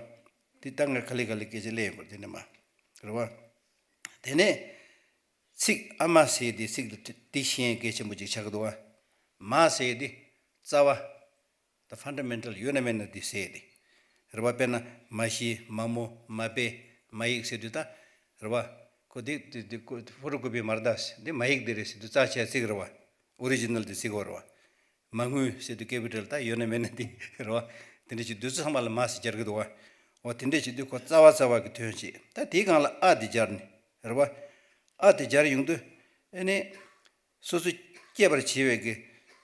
དེ་ད་ང་ག་ལེ་ག་ལེ་སྐད་ཆ་ལབ་ཡིན་པ་རེད། དེ་ནས་མ་རེད་བ། དེ་ནས་ཚིག་ཨ་མ་ཟེར་དེ་ཚིག་དེ་ཤེས་གལ་ཆེན་པོ་ཅིག་ཆགས་ཀྱི་འདུག་བ། མ་ཟེར་དེ་རྩ་བ། The fundamental unamena དེ་ཟེར་དེ། རེད་བ། དཔེར་ན་མ་ཤི། མ་མོ། མ་དཔེ། མ་ཡིག་ཟེར་དུས་ད། རེད་བ། ཁོ་དེ་དེ་དེ་ཁོ་ཕོ་ཊོ་ཀོ་པི་མ་རེད་ད། དེ་མ་ཡིག་དེ་རེད་ཟེར་དུས་རྩ་ཆེ་ཚིག་རེད་བ། ཨོ་རི་ཇི་ནལ་དེ་ཚིག་གོ་རེད་བ། མ་དངུལ་ཟེར་དུས་ཀེ་པི་ཊལ་ད་ཡོད་ན་མེད་ན་དེ་རེད་བ། དེ་འདྲ་ཞིག་དུས་ཚོད་ཚང་མ་ལ་མ་ཟེར་སྦྱར་གི་འདུག་བ། འོ་དེ་འདྲ་ཞིག་དུས་ཁོ་རྩ་བ་རྩ་བ་གི་དོན་བྱེད། ད་དེའི་སྒང་ལ་ཨ་དེ་སྦྱར་ནས་རེད་བ། ཨ་དེ་སྦྱར་ཡོང་དུས་ཨ་ནི་སོ་སོ་སྐྱེད་པར་བྱེད་པའི་གི་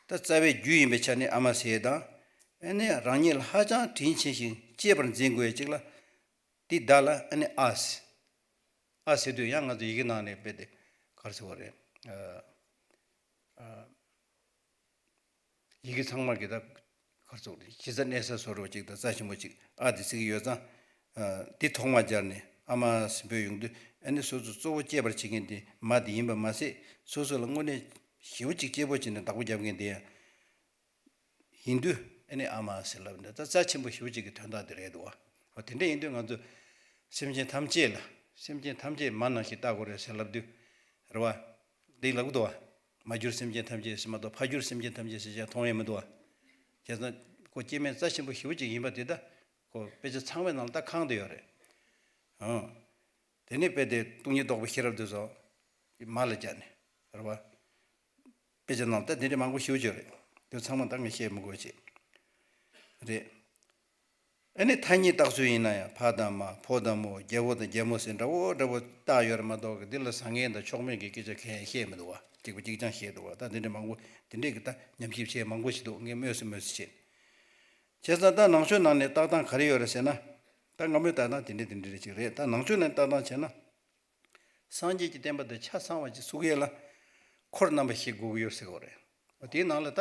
ད་རྩ་བའི་རྒྱུ་ཡིན་པའི་ཆ་ནས་ཨ་མ་ཟེར་དང་། ཨ་ནི་རང་ཉིད་ལ་ཧ་ཅང་དྲིན་ཆེ་ཞིང་གཅེས་པར་འཛིན་དགོས་ཡ་ཅིག་ལ་དེ་བརྡ་ལ་ཨ་ནི་ཨ་ཟེར། ཨ་ཟེར་དུས་ཡང་ང་ཚོ་ཡི་གེ་ནང་ནས་དཔེ་དེ་ག་རེ་ཟེར་བ་རེད། ཨ། ཨ། ཡི་གེ་ཚང་མ་གི་ད་གར་ཚོགས་རེད། གཞི་རྩ་གནས་ས་བཟོ་འདྲ་ཅིག་དང་རྩ་ཆེན་པོ་ཅིག་ཨ་དེ་ཚིག་ཡོད་ཙང་། ཨ། འདི་ཐོག་མ་སྦྱར་ནས་ཨ་མ་ཟེར་འབོད་ཡོང་དུས། ཨ་ནི་སོ་སོ་གཙོ་བོ་སྐྱེད་པར་བྱེད་མཁན་དེ་མ་དེ་ཡིན་པ་མ་ཟད། སོ་སོ་ལ་དངོས་གནས་ཞེ་པོ་ཅིག་གཅེས་པོ་བྱས་ནས་བདག་པོ་རྒྱབ་མཁན་དེ་ཡང་ཡིན་དུས། ཨ་ནི་ཨ་མ་ཟེར་ལབ་འདི་ད་རྩ་ཆེན་པོ་ཞེ་པོ་ཅིག་གི་དོན་དག་དེ་རེད་འདུག་བ། འོ་དེ་འདྲ་ཡིན་དུས་ང་ཚོ་སེམས་ཅན་ཐམས་ཅད་ལ། སེམས་ཅན་ཐམས་ཅད་མ་ནང་བཞིན་བལྟ་དགོས་རེད་ཟེར་ལབ་དུས། རེད་བ། འདི་ལབ་གི་འདུག་བ། མ་གྱུར་སེམས་ཅན་ཐམས་ཅད་ཟེར་མ་གཏོགས། ཕ་གྱུར་སེམས་ཅན་ཐམས་ཅད་ཟེར་ཅང་མཐོང་ཡས་མི་འདུག་བ། བྱས་ཙང་ཁོ་སྐྱེ་དམན་རྩ་ཆེན་པོ་ཞེ་པོ་ཅིག་ཡིན་པ་དེ་ད་ཁོ་དཔེ་ཆ་ཚང་མའི་ནང་ལ་ད་ཁང་དུ་ཡོད་རེད། ཨང་། དེ་ནས་དཔེ་དེ་སྟོང་ཉིད་རྟོགས་པའི་ཤེས་རབ་དེ་ཚོ་མ་ལ་སྦྱར་ནས་རེད་བ། དཔེ་ཆ་ནང་ད་དེ་འདྲ་མང་པོ་ཞེ་པོ་ཅིག་ཡོད་རེད། དེ་ཚང་མ་ད་ངས་བཤད་མི་དགོས་ཅིག་རེད། ཨ་ནི་མཐའ་གཉིས་རྟགས་ཚུལ་ཡིན་ན་ཡང་། ཕ་དང་མ། ཕོ་དང་མོ། རྒྱལ་པོ་དང་རྒྱལ་མོ་ཟེར་འདྲ་བོ་འདྲ་བོ་རྟགས་ཡོད་རེད་མ་གཏོགས་ཀྱི། འདི་ལ་བཟང་ངན་དང་ཕྱོགས་མེད་ཀྱི་སྐད་ཆ་གང་ཡང་བཤད་མི་འདུག་བ། གཅིག་པ་གཅིག་རྐྱང་བཤད་འདུག་བ། ད་འདི་འདྲ་མང་པོ་དེ་འདྲས་ཀྱི་ད་ཉམས་ཞིབ་བྱས་མང་པོ་ཞིག་འདུག་ངས་སྨོས་སུ་སྨོས་སུ་བྱས། བྱས་ཙང་ད་ནང་ཆོས་ནང་ནས་བཏགས་སྟངས་ག་རེ་ཡོད་རེད་ཟེར་ན། ད་སྔ་མོའི་བཏགས་སྟངས་དེ་འདྲས་དེ་འདྲས་རེ་ཅིག་རེད། ད་ནང་ཆོས་ནས་བཏགས་སྟངས་བྱས་ན། སངས་རྒྱས་ཀྱི་བསྟན་པ་འདི་ཆ་ཚང་བ་ཅིག་བཙུགས་ཡས་ལ་འཁོར་རྣམ་པ་བཞི་དགོས་ཀྱི་ཡོད་ཟེར་གྱི་ཡོད་རེད། དེའི་ནང་ལ་ད་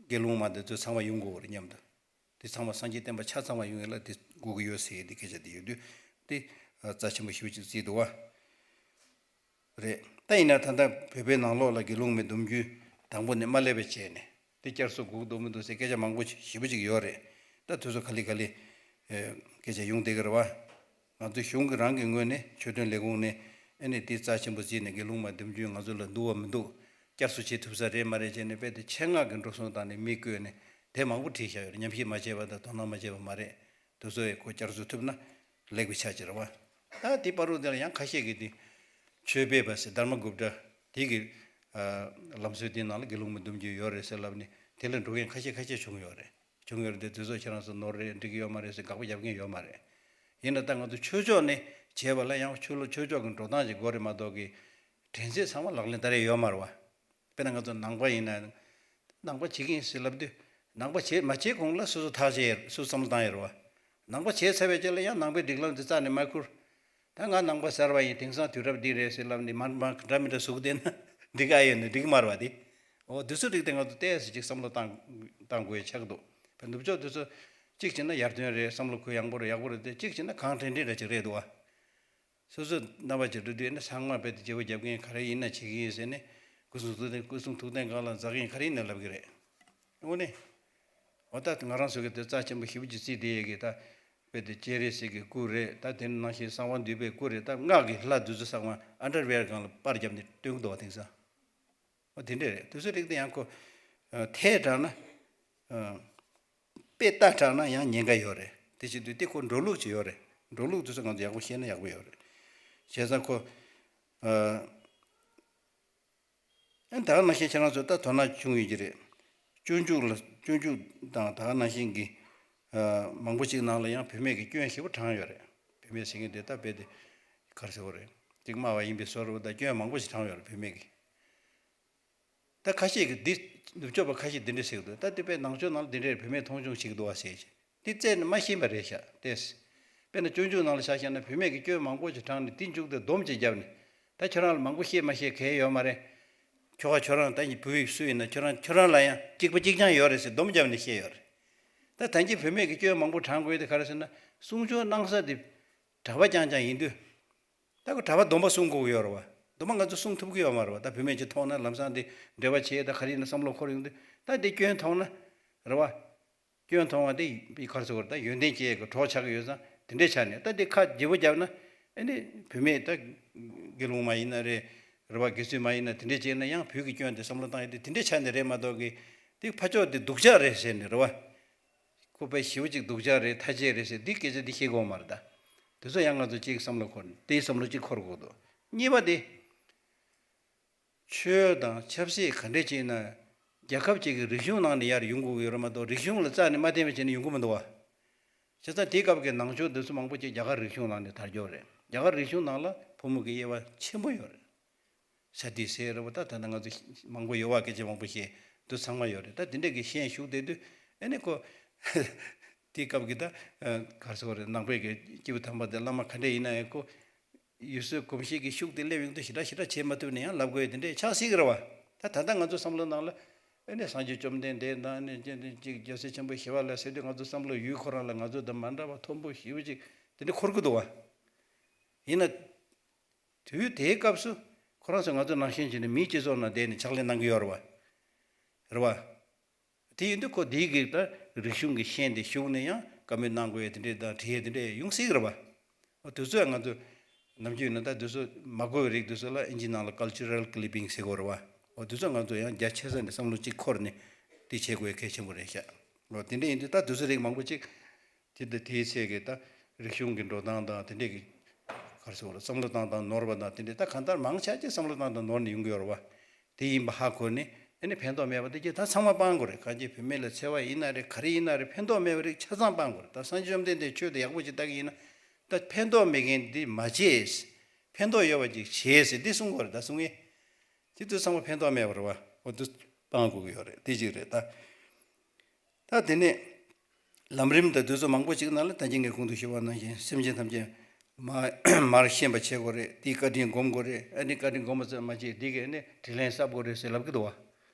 དགེ་སློང་མ་དེ་ཚོ་ཚང་བ་ཡོང་དགོས་ཀྱི་ཡོད་རེད་སྙམ་དུ། དེ་ཚང་མ་སངས་རྒྱས་བསྟན་པ་ཆ་ཚང་བ་ཡོང་ཡས་ལ་དེ་དགོས་ཀྱི་ཡོད་ཟེར་ཡས་དེ་སྐད་ཆ་དེ་ཡོད་དུས། དེ་རྩ་ཆེན་པོ་ཞེ་པོ་ཅིག་བརྩིས་འདུག་བ། རེད། ད་ཡིན་ན་ད་ལྟ་བོད་པའི་ནང་ལོགས་ལ་དགེ་སློང་མའི་སྡོམ་རྒྱུན་དང་པོ་ནས་མ་སླེབས་པ་བྱས་ནས། དེ་བསྐྱར་གསོ་དགོས་འདུག་མི་འདུག་ཟེར་སྐད་ཆ་མང་པོ་ཞེ་པོ་ཅིག་ཡོད་རེད། ད་དེ་ཚོ་ག་ལེ་ག་ལེ། ཨེ། སྐད་ཆ་ཡོང་བསྡད་ཀྱི་རེད་བ། ང་ཚོ་གཞུང་གི་རང་གི་ངོས་ནས་ཆོས་དོན་ལས་ཁུངས་ནས་ཨ་ནི་དེ་རྩ་ཆེན་པོ་བརྩིས་ནས་དགེ་སློང་མའི་སྡོམ་རྒྱུན་ང་ཚོ་ལ་འདུག་བ་མི་འདུག་བསྐྱར་གསོ་བྱེད་ཐུབ་ས་རེད་མ་རེད་བྱས་ནས། དཔེ་དེ་ཆེད་མངགས་ཀྱི་འགྲོ་སོང་བཏང་ནས་མི་བསྐོས་ནས་དེ་མང་པོ་བྲིས་བཞག་ཡོད་རེད། ཉམས་ཞིབ་མ་བྱས་པ་དང་དོ་སྣང་མ་བྱས་པ་མ་རེད། དེ་ཚོ་ཡི་ཁོ་བསྐྱར་གསོ་ཐུབ་ན་ལེགས་པའི་ཆ་ཅིག་རེད་བ། ད་དེ་བར་དུ་དེ་ལ་ཡང་ཁ་ཤས་ཀྱིས་དེ་ཆོས་སྦས་པ་ཟེར། དྷརྨ་གུཔྟ་དེ་གི་ཨ་ལམ་སྲོལ་དེའི་ནང་ལ་དགེ་སློང་མའི་སྡོམ་རྒྱུན་ཡོད་རེད་ཟེར་ལབ་ནས་དེ་ལ་འགྲོ་མཁན་ཁ་ཤས་ཁ་ཤས་བྱུང་ཡོད་རེད། བྱུང་ཡོད་རེད་དེ། དེ་ཚོ་ཁྱེད་རང་ཚོ་ནོར་རེད། འགྲིག་གི་ཡོད་མ་རེད་ཟེར་དགག་པ་རྒྱབ་མཁན་ཡོད་མ་རེད། ཡིན་ན་ད་ང་ཚོ་ཆོས་ཕྱོགས་ནས་བྱས་པ་ལ་ཡང་ཆོས་ལུགས་ཆོས་ཕྱོགས་ཀྱི་འགྲོ་སྟངས་ཅིག་དགོས་རེད་མ་གཏོགས་ཀྱི། དྲན་ཚད་ཚང་མ་ལག་ལེན་བསྟར་ཡས་ཡོད་མ་རེད་བ། དཔེར་ན་ང་ཚོ་ནང་པ་ཡིན་ན། ནང་པ་བྱེད་ཀྱི་ཡིན་ཟེར་ལབ་དུས། ནང་པ་བྱེད་མ་བྱེད་གོང་ལ་སོ་སོ་ཐག་བཅད་ཡས། སོ་སོ་བསམ་བློ་བཏང་ཡས་རེད་བ། ནང་པ་བྱས་ཚར་བའི་རྗེས་ལ་ཡང་ནང་པའི་སྒྲིག་ལམ་འདི་རྩ་ནས་མ་ཁུར། ད་ང་ནང་པ་གསར་པ་ཡིན། དེང་སང་དུས་རབས་འདི་རེད་ཟེར་ལབ་ནས་མར་མར་འདྲ་མི་འདྲ་ཟུག་བསྡད་ན་འགྲིག་ག་ཡོད་ན་འགྲིག་གི་མ་རེད་བ་དེ། འོ་དེ་ཚོ་རིགས་དེ་ང་ཚོ་ཏོག་ཙམ་ཅིག་བསམ་བློ་བཏང་བཏང་དགོས་ཡ་ཆགས་འདུག་བས་ནུབ་ཕྱོགས་དེ་ཚོ་གཅིག་བྱས་ན་ཡར་ཐོན་རེད། བསམ་བློ་ཁུར་ཡག་པོ་རེད། ཡག་པོ་རེད་དེ། གཅིག་བྱས་ན་གང་དྲན་དྲན་འདྲ་ཅིག་རེད་འདུག་བ། སོ་སོ་རྣམ་པ་ཅིག་འགྲོ་དུས་ཨ་ནི་ཚང་མ་རྦད་དེ་བརྗེ་པོ་རྒྱབ་མཁན་ག་རེ་ཡིན་ན་བྱེད་ཀྱི་ཡིན་ཟེར་ནས། སྐུ་གསུང་ཐུགས་རྟེན། སྐུ་གསུང་ཐུགས་རྟེན་སྒང་ལ་འཛེག་མཁན་ག་རེ་ཡིན་ན་ལབ་ཀྱི་རེད། དངོས་གནས། འོ་ད་ང་རང་ཚོ་གི་དེ་རྩ་ཆེན་པོ་ཞེ་པོ་ཅིག་བརྩིས་བསྡད་ཡས་ཀྱི་ད། རྦད་དེ་སྤྱན་རས་གཟིགས་ཀྱི་སྐུ་རེད། ད་དེ་ནང་བཞིན་གསང་བ་འདུས་པའི་སྐུ་རེད། ད་སྔགས་ཀྱི་ལྷ་འདི་ཚོ་ཚང་མ་ཨན་ཌར་ཝེར་སྒང་ལ་པར་བརྒྱབ་ནས་སྟོན་གྱི་འདུག་བ་དེང་སང་། འོ་དེ་འདྲས་རེད། དེ་ཚོ་རིགས་དེ་ཡང་ཁོ། ཨ། ཐལ་དྲགས་ན། ཨ། དཔེ་ལྟ་དྲགས་ན་ཡང་ཉེན་ཁ་ཡོད་རེད། དེ་བྱེད་དུས་དེ་ཁོ་འགྲོ་ལུགས་ཅིག་ཡོད་རེད། འགྲོ་ལུགས་དེ་ཚོ་ང་ཚོ་ཡག་པོ་ཤེས་ན་ཡག་པོ་ཡོད་རེད། བྱས་ཙང་ཁོ། ཨ་ད་ག་ནང་བཞིན་ཁྱེད་རང་ཚོ་ད་དོ་སྣང་བྱུང་ཡོད་ཀྱི་རེད། སྤྱོད་འཇུག་ལ་སྤྱོད་འཇུག་དང་ད་ག་ནང་བཞིན་གྱི་ཨ་མང་པོ་ཅིག་ནང་ལ་ཡང་བུད་མེད་ཀྱི་སྐྱོན་ཞེ་པོ་དྲངས་ཡོད་རེད། བུད་མེད་ཟེར་མཁན་དེ་ད་རྦད་དེ་ག་རེ་ཟེར་དགོས་རེད། ཅིག་སྨྲ་བ་ཡིན་པའི་བཟོ་འདྲ་བོ་དང་སྐྱོན་མང་པོ་ཞིག་དྲངས་ཡོད་རེད་བུད་མེད་ཀྱི། ད་ཁ་ཤས་ཀྱིས་འདི་ནུབ་ཕྱོགས་པ་ཁ་ཤས་འདི་འདྲ་ཟེར་གྱི་འདུག་ད་དེ་དཔེ་ནང་ཆོས་ནང་ལ་འདི་འདྲའི་བུད་མེད་མཐོང་ཆུང་བྱེད་ཀྱི་འདུག་བ་ཟེར་ཞིང་འདི་རྩད་ནས་མ་ཤེས་པ་རེད་ཤག་ལྟས། དཔེར་ན་སྤྱོད་འཇུག་ནང་ལ་ཆ་བཞག་ན་བུད་མེད་ཀྱི་སྐྱོན་མང་པོ་ཞིག་དྲངས་ནས་འདི་མཇུག་དེ་སྡོམ་ཅིག་བརྒྱབ་ནས། ད་ཁྱོད་རང་ལ་མང་པོ་བཤད་མ་བཤད་གལ་ཡོད་མ་རེད། ཁྱོ་ག་ཁྱོད་རང་ད་ཡིན་བུ་ཡིག་སུ་ཡིན་ན་ཁྱོད་རང་ཁྱོད་རང་ལ་ཡང་གཅིག་པ་གཅིག་རྐྱང་ཡོད་རེད་ཟེར་སྡོམ་བརྒྱབ་ནས་བཤད་ཡོད་རེད། ད་ད་གིན་བུད་མེད་ཀྱི་སྐྱོན་མང་པོ་དྲངས་དགོས་དེ་ག་རེ་ཟེར་ན་གསུང་ཆོས་གནང་ས་དེ་གྲྭ་པ་རྐྱང་རྐྱང་ཡིན་དུས། ད་ཁོ་གྲྭ་པ་སྡོམ་པ་སྲུང་དགོས་ཀྱི་ཡོད་རེད་བ། སྡོམ་པ་ང་ཚོ་སྲུང་ཐུབ་ཀྱི་ཡོད་མ་རེད་བ། ད་བུད་མེད་ཅིག་མཐོང་ན་ལམ་སང་དེ་འབྲེལ་བ་བྱེད་ད་ག་རེ་ཡིན་ན་བསམ་བློ་འཁོར་ཡོང་དུས་ད་དེ་སྐྱོན་མཐོང་ན་རེད་བ། སྐྱོན་མཐོང་བ་དེ་ག་རེ་ཟེར་དགོས་རེད། ད་ཡོན་ཏན་སྐྱེ་གི་གྲོགས་ཆགས་ཀྱི་ཡོད་ཙང་དེ་འདྲས་ཆགས་ནས་ད་དེ་ཁ་བརྗེ་པོ་བརྒྱབ་ན་ཨ་ནི་བུད་མེད་ད་དགེ་སློང་མ་ཡིན་ན་རེད། རེད་བ། དགེ་ཚུལ་མ་ཡིན་ན་དེ་འདྲས་བྱས་ན་ཡང་བུ་གི་སྐྱོན་དེ་བསམ་བློ་བཏང་ཡས་དེ་དེ་འདྲས་ཆགས་ནས་རེད་མ་གཏོགས་གི་དེ་ཕར་ཕྱོགས་དེ་སྡུག་ཅག་རེད་ཟེར་ནས་རེད་བ། ཁོ་དཔེ་ཞེ་པོ་ཅིག་སྡུག་ཅག་རེད། ཐ་ཆད་རེད་ཟེར་འདི་སྐད་ཆ་འདི་བཤད་དགོས་མ་རེད་ད། དེ་ཚོ་ཡང་ང་ཚོ་གཅིག་བསམ་བློ་འཁོར་དེའི་བསམ་བློ་གཅིག་འཁོར་དགོས་འདུག་གཉིས་པ་དེ། ཆོས་དང་ཆབ་སྲིད་ག་འདྲས་ཅིག་ན་རྒྱལ་ཁབ་ཅིག་གི་རིག་གཞུང་ནང་ནས་ཡར་ཡོང་དགོས་ཀྱི་ཡོད་རེད་མ་གཏོགས་རིག་གཞུང་ལ་རྩ་ནས་མ་བརྟེན་པ་བྱས་ནས་ཡོང་གི་མི་འདུག་བ། བྱས་ཙང་དེའི་སྐབས་ཀྱི་ནང་ཆོས་འདི་ཚོ་མང་པོ་ཅིག་རྒྱ་གར་རིག་གཞུང་ནང་ནས་དར་རྒྱུ་རེད། རྒྱ་གར་རིག་གཞུང་ནང་ལ་ཕོ་མོ་གི་དབྱེ་བ་ཆེན་པོ་ཡོད་རེད། ས་ཏི་སེ་རེད་བ། ད་ད་ལྟ་ང་ཚོ་མང་པོ་ཡོད་བ། སྐད་ཆ་མང་པོ་བཤད་དུས་ཚང་མ་ཡོད་རེད། ད་དེ་འདྲས་ཀྱི་ཤེས་ཞུགས་བསྡད་དུས་ཨ་ནི་ཁོ་དེའི་སྐབས་ཀྱི་ད་ག་རེ་ཟེར་དགོས་རེད། ནང་པའི་གི་སྐྱེས་བུ་དམ་པ་དེ་བླ་མ་ག་འདྲས་ཡིན་ན་ཡང་ཁོ་ཡུལ་སྲོལ་གོམས་གཤིས་ཀྱི་ཤུགས་དེ་སླེབས་ཡོང་དུས་ཞེ་དྲག་ཞེ་དྲག་བྱེད་མ་ཐུབ་ནས་ཡང་ལབ་དགོས་དེ་འདྲས་ཆགས་སྲིད་ཀྱི་རེད་བ། ད་ད་ལྟ་ང་ཚོ་བསམ་བློ་ནང་ལ་ཨ་ནི་སངས་རྒྱས་བཅོམ་ལྡན་འདས་དང་ཨ་ནི་ཅིག་རྒྱལ་སྲས་ཆེན་པོ་ཞི་བ་ལྷ་ཟེར་དུས་ང་ཚོ་བསམ་བློ་ཡུལ་ཁོ་རང་ལ་ང་ཚོ་དང་མ་འདྲ་བ་མཐོན་པོ་ཞེ་པོ་ཅིག་དེ་འདྲས་འཁོར་གྱི་འདུག་བ། ཡིན་ན། དུས་དེའི་སྐབས་སུ་ཁོ་རང་ཚོ་ང་ཚོ་ནང་བཞིན་བྱས་ནས་མིའི་སྤྱི་ཚོགས་ནང་བསྡད་ནས་ཕྱག་ལས་གནང་གི་ཡོད་རེད་བ། རེད་བ། དེ་ཡིན་དུས་ཁོ་དེའི་གི་ད་རིག་གཞུང་གི་ཤན་དེ་ཞུགས་ནས་ཡང་བཀའ་མོལ་གནང་དགོས་ཡས་དེ་འདྲས་དང་བྲིས་ཡས་དེ་འདྲས་ཡོང་སྲིད་གི་རེད་བ། འོ་དེ་ཚོ་ཡང་ང་ཚོ་ནམ་རྒྱུན་ཡིན་ན་ད་དེ་ཚོ་མ་གོ་བའི་རིགས་དེ་ཚོ་ལ་ཨིན་ཇི་ནང་ལ་cultural clipping ཟེར་གོ་རེད་བ། འོ་དེ་ཚོ་ང་ཚོ་ཡང་རྒྱ་ཆེ་ས་ནས་བསམ་བློ་གཅིག་འཁོར་ནས་དེ་བྱེད་དགོས་ཡས་གལ་ཆེན་པོ་རེད་ཤག་འོ་དེ་འདྲས་ཡིན་དུས་ད་དེ་ཚོ་རིགས་མང་པོ་ཅིག་དེ་དང་དེའི་ཚེ་གི་ད་རིག་གཞུང་གི་འགྲོ་སྟངས་དང་དེ་འདྲས་ཀྱི་ག་རེ་ཟེར་དགོས་རེད། བསམ་བློ་བཏང་སྟངས་ནོར་བ་དང་དེ་འདྲས་ད་གང་ལྟར་མང་ཆེ་ཅིག་བསམ་བློ་བཏང་སྟངས་ནོར་ནས་ཡོང་གི་ཡོད་རེད་བ། དེ་ཡིན་པ་ཧ་གོ་ནས་ཨ་ནི་ཕན་ཐོགས་མེད་པ་དེ་གྱིས་ད་ཚང་མ་སྤང་དགོས་རེད། གང་ཅི་བུད་མེད་ལ་འཚེ་བ་ཡིན་ན་རེད། ག་རེ་ཡིན་ན་རེད། ཕན་ཐོགས་མེད་པ་རིགས་ཆ་ཚང་སྤང་དགོས་རེད། ད་སངས་རྒྱས་བཅོམ་ལྡན་འདས་ཆོས་དེ་ཡག་པོ་ཅིག་ལྟ་གི་ཡིན་ན་ད་ཕན་ཐོགས་མེད་མཁན་འདི་མ་བྱེད། ཕན་ཐོགས་ཡོད་པ་ཅིག་བྱེད་ཟེར་འདི་གསུང་དགོས་རེད། ད་གསུང་ཡས་དེ་དུས་ཚང་མ་ཕན་ཐོགས་མེད་པ་རེད་བ། འོ་དུ་སྤང་དགོས་ཀྱི་ཡོད་རེད། དེ་གཅིག་རེད་ད། ད་དེ་ནས་ལམ་རིམ་དང་དུས་ཚོད་མང་པོ་ཅིག་ནང་ལ་ད་གིན་ངས་གོང་དུ་ཞུས་པ་ནང་བཞིན་སེམས་ཅན་ཐམས་ཅད་མ་མར་ཤེས་པ་བྱེད་དགོས་རེད། དེའི་བཀའ་དྲིན་སྒོམ་དགོས་རེད། ཨ་ནི་བཀའ་དྲིན་སྒོམ་པ་ཙམ་མ་བྱས་དེ་གས་ནི་དྲིན་ལན་གསབ་དགོས་རེད་ཟེར་ལབ་ཀྱི་འདུག་བ།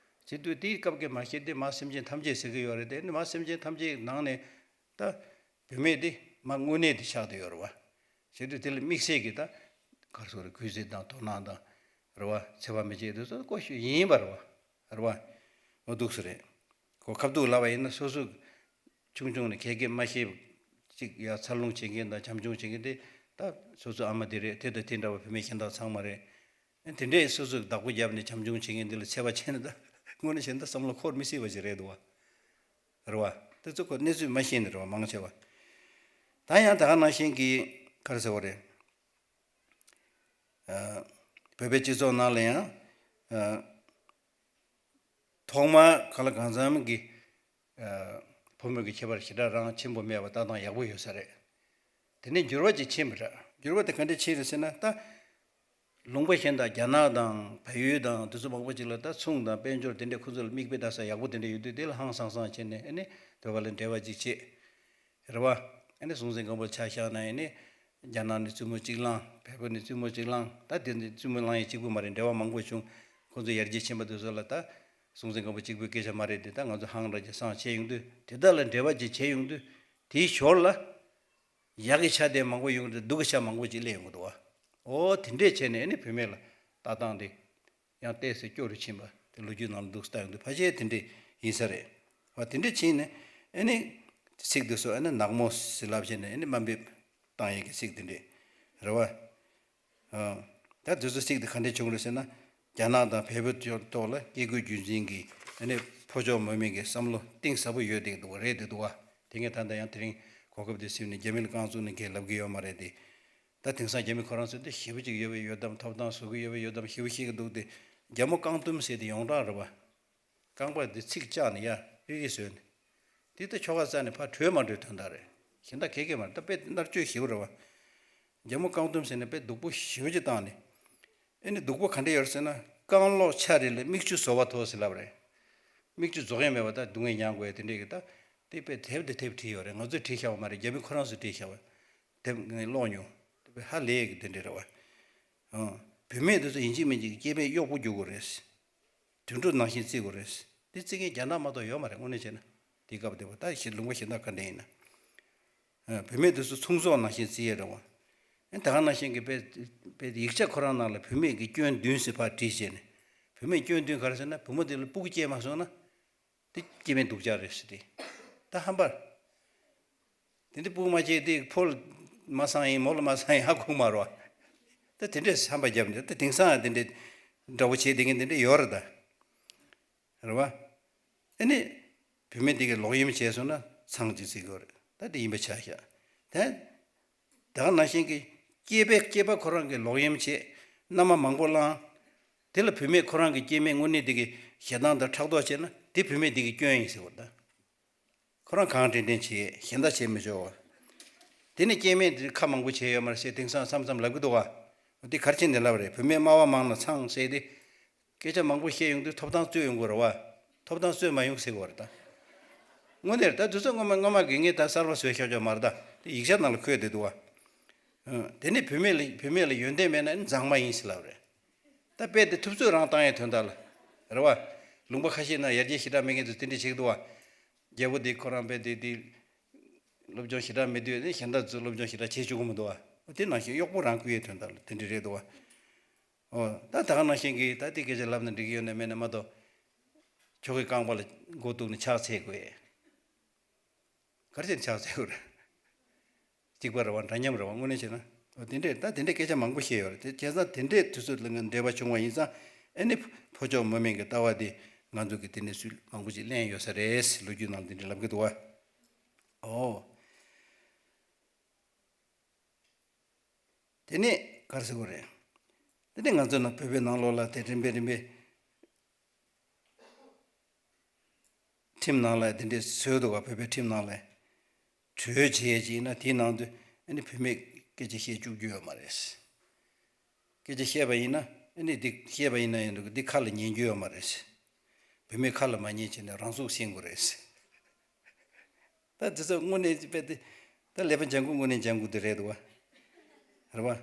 བྱེད་དུས་དེའི་སྐབས་ཀྱི་མ་ཤེས་དེ་མ་སེམས་ཅན་ཐམས་ཅད་ཟེར་གྱི་ཡོད་རེད་དེ། ཨ་ནི་མ་སེམས་ཅན་ཐམས་ཅད་ནང་ནས་ད་བུད་མེད་དེ་མ་དངོས་གནས་དེ་ཆགས་བསྡད་ཡོད་རེད་བ། བྱེད་དུས་དེ་ལ་དམིགས་བསལ་གྱི་ད་ག་རེ་ཟེར་དགོས་རེད། གུས་བརྩི་དང་དོ་སྣང་དང་རེད་བ། འཚེ་བ་མི་བྱེད་དུས་ཚོད་ཀོ་ཤོད་ཡིན་པ་རེད་བ། རེད་བ། འོ་འདུག་སེ་རེད། ཁོ་ཁ་ཐུག་ལབ་པ་ཡིན་ན་སོ་སོ་ཆུང་ཆུང་ནས་ཁ་སྐད་མ་ཤེས་ཅིག་ཡ་འཚར་ལོངས་བྱེད་མཁན་དང་བྱམས་སྐྱོང་བྱེད་མཁན་དེ་ད་སོ་སོ་ཨ་མ་དེ་རེད། དེ་དང་དེ་འདྲ་བ་བུད་མེད་གཞན་དག་ཚང་མ་རེད། དེ་འདྲས་སོ་སོས་བདག་པོ་བརྒྱབ་ནས་བྱམས་སྐྱོང་བྱེད་མཁན་འདི་ལ་འཚེ་བ་བྱས་ན་ད་དངོས་གནས་བྱས་ན་ད་བསམ་བློ་འཁོར་མི་སྲིད་པ་ཞིག་རེད་འདུག་བ། རེད་བ། དེ་ཚོ་ཁོ་གནས་ཚུལ་མ་ཤེས་ནས་རེད་བ། མང་ཆེ་བ། ད་ཡང་ད་ག་ནང་བཞིན་གྱི་ག་རེ་ཟེར་བ་རེད། ཨ། བོད་པའི་སྤྱི་ཚོགས་ནང་ལ་ཡང་། ཨ། ཐོག་མར་གང་ལ་གང་འཚམ་གྱི། ཨ། ཕོ་མོ་གི་ཁྱད་པར་ཞེ་དྲག་རང་ཆེན་པོ་མེད་པ་ལྟ་སྟངས་ཡག་པོ་ཡོད་ས་རེད། དེ་ནས་འགྱུར་བ་ཅིག་ཕྱིན་པ་རེད། འགྱུར་བ་དེ་ག་འདྲ་ཕྱིན་རེད་ཟེར་ན་ད། ལུང་པ་གཞན་དང་རྒྱ་ནག་དང་བལ་ཡུལ་དང་དེ་ཚོ་མང་པོ་ཅིག་ལ་ད་ཚོང་དང་དཔལ་འབྱོར་དེ་འདྲའི་ཁོ་ཚོ་ལ་མིག་དཔེ་ལྟ་ས་ཡག་པོ་དེ་འདྲ་ཡོད་དུས་དེ་ལ་ཧང་སང་སང་བྱས་ནས་ཨ་ནི་བོད་པ་ལ་འབྲེལ་བ་ཅིག་བྱེད། རེད་བ། ཨ་ནི་སྲོང་བཙན་སྒམ་པོ་ཆ་བཞག་ན་ཨ་ནི་རྒྱ་ནག་ནས་བཙུན་མོ་གཅིག་བླངས། བལ་པོ་ནས་བཙུན་མོ་གཅིག་བླངས། ད་དེ་ནས་བཙུན་མོ་བླངས་ཡས་གཅིག་པུ་མ་རེད། འབྲེལ་བ་མང་པོ་བྱུང་། ཁོ་ཚོ་ཡར་རྒྱས་ཕྱིན་པ་དེ་ཚོ་ལ་ད་སྲོང་བཙན་སྒམ་པོ་གཅིག་པུའི་སྐད་ཆ་མ་རེད་དེ། ད་ང་ཚོ་ཧང་ར་ཅིག་སང་བྱས་ཡོང་དུས་དེ་དག་ལ་འབྲེལ་བ་ཅིག་བྱས་ཡོང་དུས་དེའི་ཞོར་ལ་ཡག་གི་ཆ་དེ་མང་པོ་ཡོང་དུས་སྡུག་གི་ཆ་མང་པོ་ཅིག་སླེབས་ཡོང་གི་འདུག་བ། ཨོ་དེ་འདྲས་བྱས་ནས་ཨ་ནི་བུད་མེད་ལ་ལྟ་སྟངས་དེ། ཡང་ཏོག་ཙམ་སྐྱོ་རུ་ཕྱིན་པ་དེ་ལོ་རྒྱུས་ནང་ལ་འདུག་ལྟ་ཡོང་དུས་ཕལ་ཆེར་དེ་འདྲས་ཡིན་ས་རེད། བ་དེ་འདྲས་ཕྱིན་ནས་ཨ་ནི་ཚིག་དེ་ཚོ་ཨ་ནི་ནག་མོ་ཟེར་ལབ་བྱས་ནས་ཨ་ནི་དམའ་འབེབས་བཏང་ཡས་ཀྱི་ཚིག་དེ་འདྲས་རེད་བ། ཨ། ད་དེ་ཚོ་ཚིག་དེ་ག་འདྲས་བྱུང་རེད་ཟེར་ན། རྒྱ་ནག་དང་བལ་པོའི་ཐོག་ལ་བཀས་བཀོད་རྒྱུད་འཛིན་གྱི་ཨ་ནི་ཕོ་ཕྱོགས་མི་མང་གི་བསམ་བློ་གཏིང་ཟབ་པོ་ཡོད་བསྡད་འདུག་རེད་བསྡད་འདུག་བ། དེ་ངས་ད་ལྟ་ཡང་དེ་རིང་གོ་སྐབས་དེ་ཟིན་ནས་རྒྱ་མི་ལ་རྐང་བཙུགས་ནས་ཁས་ལབ་ཀྱི་ཡོད་མ་རེད་དེ། ད་དེང་སང་རྒྱ་མི་ཁོ་རང་ཚོས་འདི་ཞེ་པོ་ཅིག་ཡོད་པའི་ཡོད་དམ། ཐོབ་ཐང་བཟོ་གི་ཡོད་པའི་ཡོད་དམ། ཞེ་པོ་ཤེས་ཀྱི་འདུག་སྟེ། རྒྱ་མོ་རྐང་གཏུམ་ཟེར་དེ་ཡོངས་གྲགས་རེད་པ། རྐང་པ་འདི་ཚིགས་བཅག་ནས་ཡར་རིལ་རིལ་བཟོས་ནས། དེ་ལྟ་ཁྱོ་ག་རྩ་ནས་ཕར་བྲོས་མ་བྲོས་དོན་དག་རེད། གཞན་དག་གེ་གེ་མ་རེད། ད་དཔེ་མནར་གཅོད་ཞེ་པོ་རེད་པ། རྒྱ་མོ་རྐང་གཏུམ་ཟེར་ནས་དཔེ་སྡུག་པོ་ཞེ་པོ་ཅིག་བཏང་ནས། ཨེ་ནི་སྡུག་པོ་ག་འདྲ་ཡོད་ཟེར་ན། རྐང་ལོག་ཆ་རེ་ལ་མིག་ཆུ་བཟོ་བ་དོ་ཟེར་ལབ་རེད། མིག་ཆུ་རྫོགས་ཡས་མེད་པ། ད་སྡུག་བསྔལ་མྱང་དགོས་ཡས་དེ་འདྲས་ཀྱི། ད་དེ་དཔེ་དེབ་དེ་དེབ་བྲིས་ཡོད་རེད། ང་ཚོས་བྲིས་བཞག་པ་མ་རེད། རྒྱ་མི་ཁོ་རང་ཚོས་བྲིས་བཞག་པ། དེབ་ངས་ཀློག་མྱོང་། དེ་དཔེ་ཧ་ལས་ཀྱི་དེ་འདྲས་རེད་པ། ཨང་། བུད་མེད་དེ་ཚོ་ཡིན་གཅིག་མིན་གཅིག་སྐྱེ་འཕེལ་གཡོག་པོ་རྒྱུག་དགོས་རེད། དུད་འགྲོ་ནང་བཞིན་བརྩི་དགོས་རེད། དེ་བརྩི་མཁན་རྒྱ་ནག་མ་གཏོགས་ཡོད་མ་རེད། དངོས་གནས་བྱས་ན། དེ་སྐབས་དེ་བ་ད་ཞེ་ལུང་པ་གཞན་དག་ག་འདྲ་ཡིན་ན། ཨ། བུད་མེད་དེ་ཚོ་ཚོང་ཟོག་ནང་བཞིན་བརྩི་ཡས་རེད་པ། ཨ། ད་ག་ནང་བཞིན་གྱི་དཔེ་དཔེ་ཡིག་ཆ་ཁོ་རང་ནང་ལ་བུད་མེད་ཀྱི་སྐྱོན་བདུན་ཟེར་ཕར་བྲིས་བྱས་ནས། བུད་མེད་སྐྱོན་བདུན་ག་རེ་ཟེར་ན། བུ་མོ་དེ་ལ་སྤུ་གུ་སྐྱེས་མ་སོང་ན། དེ་སྐྱེ་དམན་སྡུག་ཅག་རེད་ཟེར་ཏེ། ད་ཧམ་པ། དེ་འདི་སྤུ་གུ་མ་སྐྱེས་དེ་ཕོ་ལ་མ་བཟང་ཡིན། མོ་ལ་མ་བཟང་ཡིན་ཧ་གོ་མ་རེད་པ། ད་དེ་འདྲས་ཧམ་པ་བརྒྱབ་ནས། ད་དེང་སང་དེ་འདྲས་འདྲ་པོ་བྱེད་བསྡད་མཁན་དེ་འདྲས་ཡོད་རེད་ད། རེད་པ། ཨ་ནི་བུད་མེད་དེ་གིས་ལོག་གཡེམ་བྱས་སོང་ན་ཚང་གཅིག་བརྩི་དགོས་རེད། ད་དེ་ཡིན་པ་ཆགས་ཤག། ད་ད་ག་ནང་བཞིན་གྱི་སྐྱེས་པའི་སྐྱེས་པ་ཁོ་རང་གིས་ལོག་གཡེམ་བྱས། མནའ་མ་མང་པོ་བླངས། དེ་ལ་བུད་མེད་ཁོ་རང་གི་སྐྱེ་དམན་དངོས་གནས་དེ་གི་ཞེ་སྡང་དང་ཕྲག་དོག་བྱས་ན། དེ་བུད་མེད་དེ་གི་སྐྱོན་ཡིན་ཟེར་བ་ད། ཁོ་རང་གང་དྲན་དྲན་བྱས། གཞན་དག་བྱས་མི་ཆོག་པ། དེ་ནས་སྐྱེ་དམན་དེ་ཁ་མང་པོ་བྱས་ཡོད་མ་རེད་ཟེར་དེང་སང་མཚམས་མཚམས་ལབ་ཀྱི་འདུག་ག། འོ་དེ་ག་རེ་བྱས་ནས་ལབ་རེད། བུད་མེད་སྨྲ་བ་མང་ན་ཚང་ཟེར་དེ། སྐད་ཆ་མང་པོ་བཤད་ཡོང་དུས་ཐོབ་ཐང་རྩོད་ཡོང་གི་རེད་པ། ཐོབ་ཐང་རྩོད་མ་ཡོང་ཟེར་གི་རེད་ད། དངོས་གནས་རེད་ད། དེ་ཚོ་སྔོན་མ་སྔོན་མ་གི་ངས་ད་གསར་པ་བཟོས་བཞག་ཆོག་མ་རེད་ད། དེ་ཡིག་ཆ་ནང་ལ་འཁོད་བསྡད་འདུག་ག། ཨ། དེ་ནས་བུད་མེད་ལ་བུད་མེད་ལ་ཡོན་ཏན་མེད་ན་ནི་མཛངས་མ་ཡིན་ཟེར་ལབ་རེད། ད་དཔེ་དེ་ཐུབ་ཚོད་རང་བཏང་ཡས་དོན་དག་ལ། རེད་པ། ལུང་པ་ཁ་ཤས་ན་ཡར་རྒྱས་ཞེ་དྲག་མེད་མཁན་ཚོ་དེ་འདྲ་བྱེད་ཀྱི་འདུག་ག། རྒྱལ་པོ་དེ་ཁོ་རང་དཔེ་དེ་དེ་སློབ་སྦྱོང་ཞེ་དྲག་མེད་དུས་ནི་གཞན་དག་ཚོས་སློབ་སྦྱོང་ཞེ་དྲག་བྱེད་བཅུག་གི་མི་འདུག་ག། དེ་ནང་བཞིན་གཡོག་པོ་རང་བཀུར་ཡས་དོན་དག་ལ་དེ་འདྲ་རེད་འདུག་ག། ཨོ། ད་ད་ག་ནང་བཞིན་གྱི་ད་དེ་སྐད་ཆ་ལབ་ན་འགྲིག་གི་ཡོད་ན་མེད་ན་མ་གཏོགས། ཁྱོ་གའི་རྐང་པ་ལ་མགོ་གཏུགས་ནས་ཕྱག་འཚལ་དགོས། ག་རེ་བྱས་ནས་ཕྱག་འཚལ་དགོས་རེད། གཅིག་པ་རེད་པ། འདྲ་མཉམ་རེད་པ། དངོས་གནས་བྱས་ན། ཨོ། དེ་འདྲས་ད་དེ་འདྲས་སྐད་ཆ་མང་པོ་བཤད་ཡོད་རེད། དེ་བྱས་ཙང་དེ་འདྲས་དུས་ཚོད་ལ་ང་འབྲེལ་བ་བྱུང་བ་ཡིན་ཙང་། ཨ་ནི་ཕོ་མཆོག་མུ་མེད་ཀྱི་ལྟ་བ་དེ་ང་ཚོ་གི་དེ་ནས་སུས་མང་པོ་ཅིག་གླེང་ཡོད་ས་རེད། ལོ་རྒྱུས་ནང་དེ་འདྲས་ལབ་ཀྱི་འདུག་ག། ཨོ། དེ་ནས་ག་རེ་ཟེར་དགོས་རེད། དེ་ནས་ང་ཚོ་ནང་བོད་པའི་ནང་ལོགས་ལ་དེ་རིམ་པས་རིམ་པས་ཁྲིམས་ནང་ལ་དེ་འདྲས་བཟོས་འདུག་ག། བོད་པའི་ཁྲིམས་ནང་ལ། གྲོས་བྱེད་ཡས་ཅིག་ཡིན་ན་དེའི་ནང་དུ་ཨ་ནི་བུད་མེད་སྐད་ཆ་བཤད་བཅུག་རྒྱུ་ཡོད་མ་རེད། སྐད་ཆ་བཤད་པ་ཡིན་ན། ཨ་ནི་འདི་བཤད་པ་ཡིན་ན་ཡང་འགྲིག་གི། འདི་ཁ་ལ་ཉན་རྒྱུ་ཡོད་མ་རེད། བུད་མེད་ཁ་ལ་མ་ཉན་བྱས་ནས་རང་ཚུགས་ཤེས་དགོས་རེད། ད་འདི་ཚོ་དངོས་གནས་དཔེ་དེ། ད་ཀླད་པ་འཇམ་པོ་དངོས་གནས་འཇམ་པོ་དེ་རེད་འདུག་ག། རེད་པ།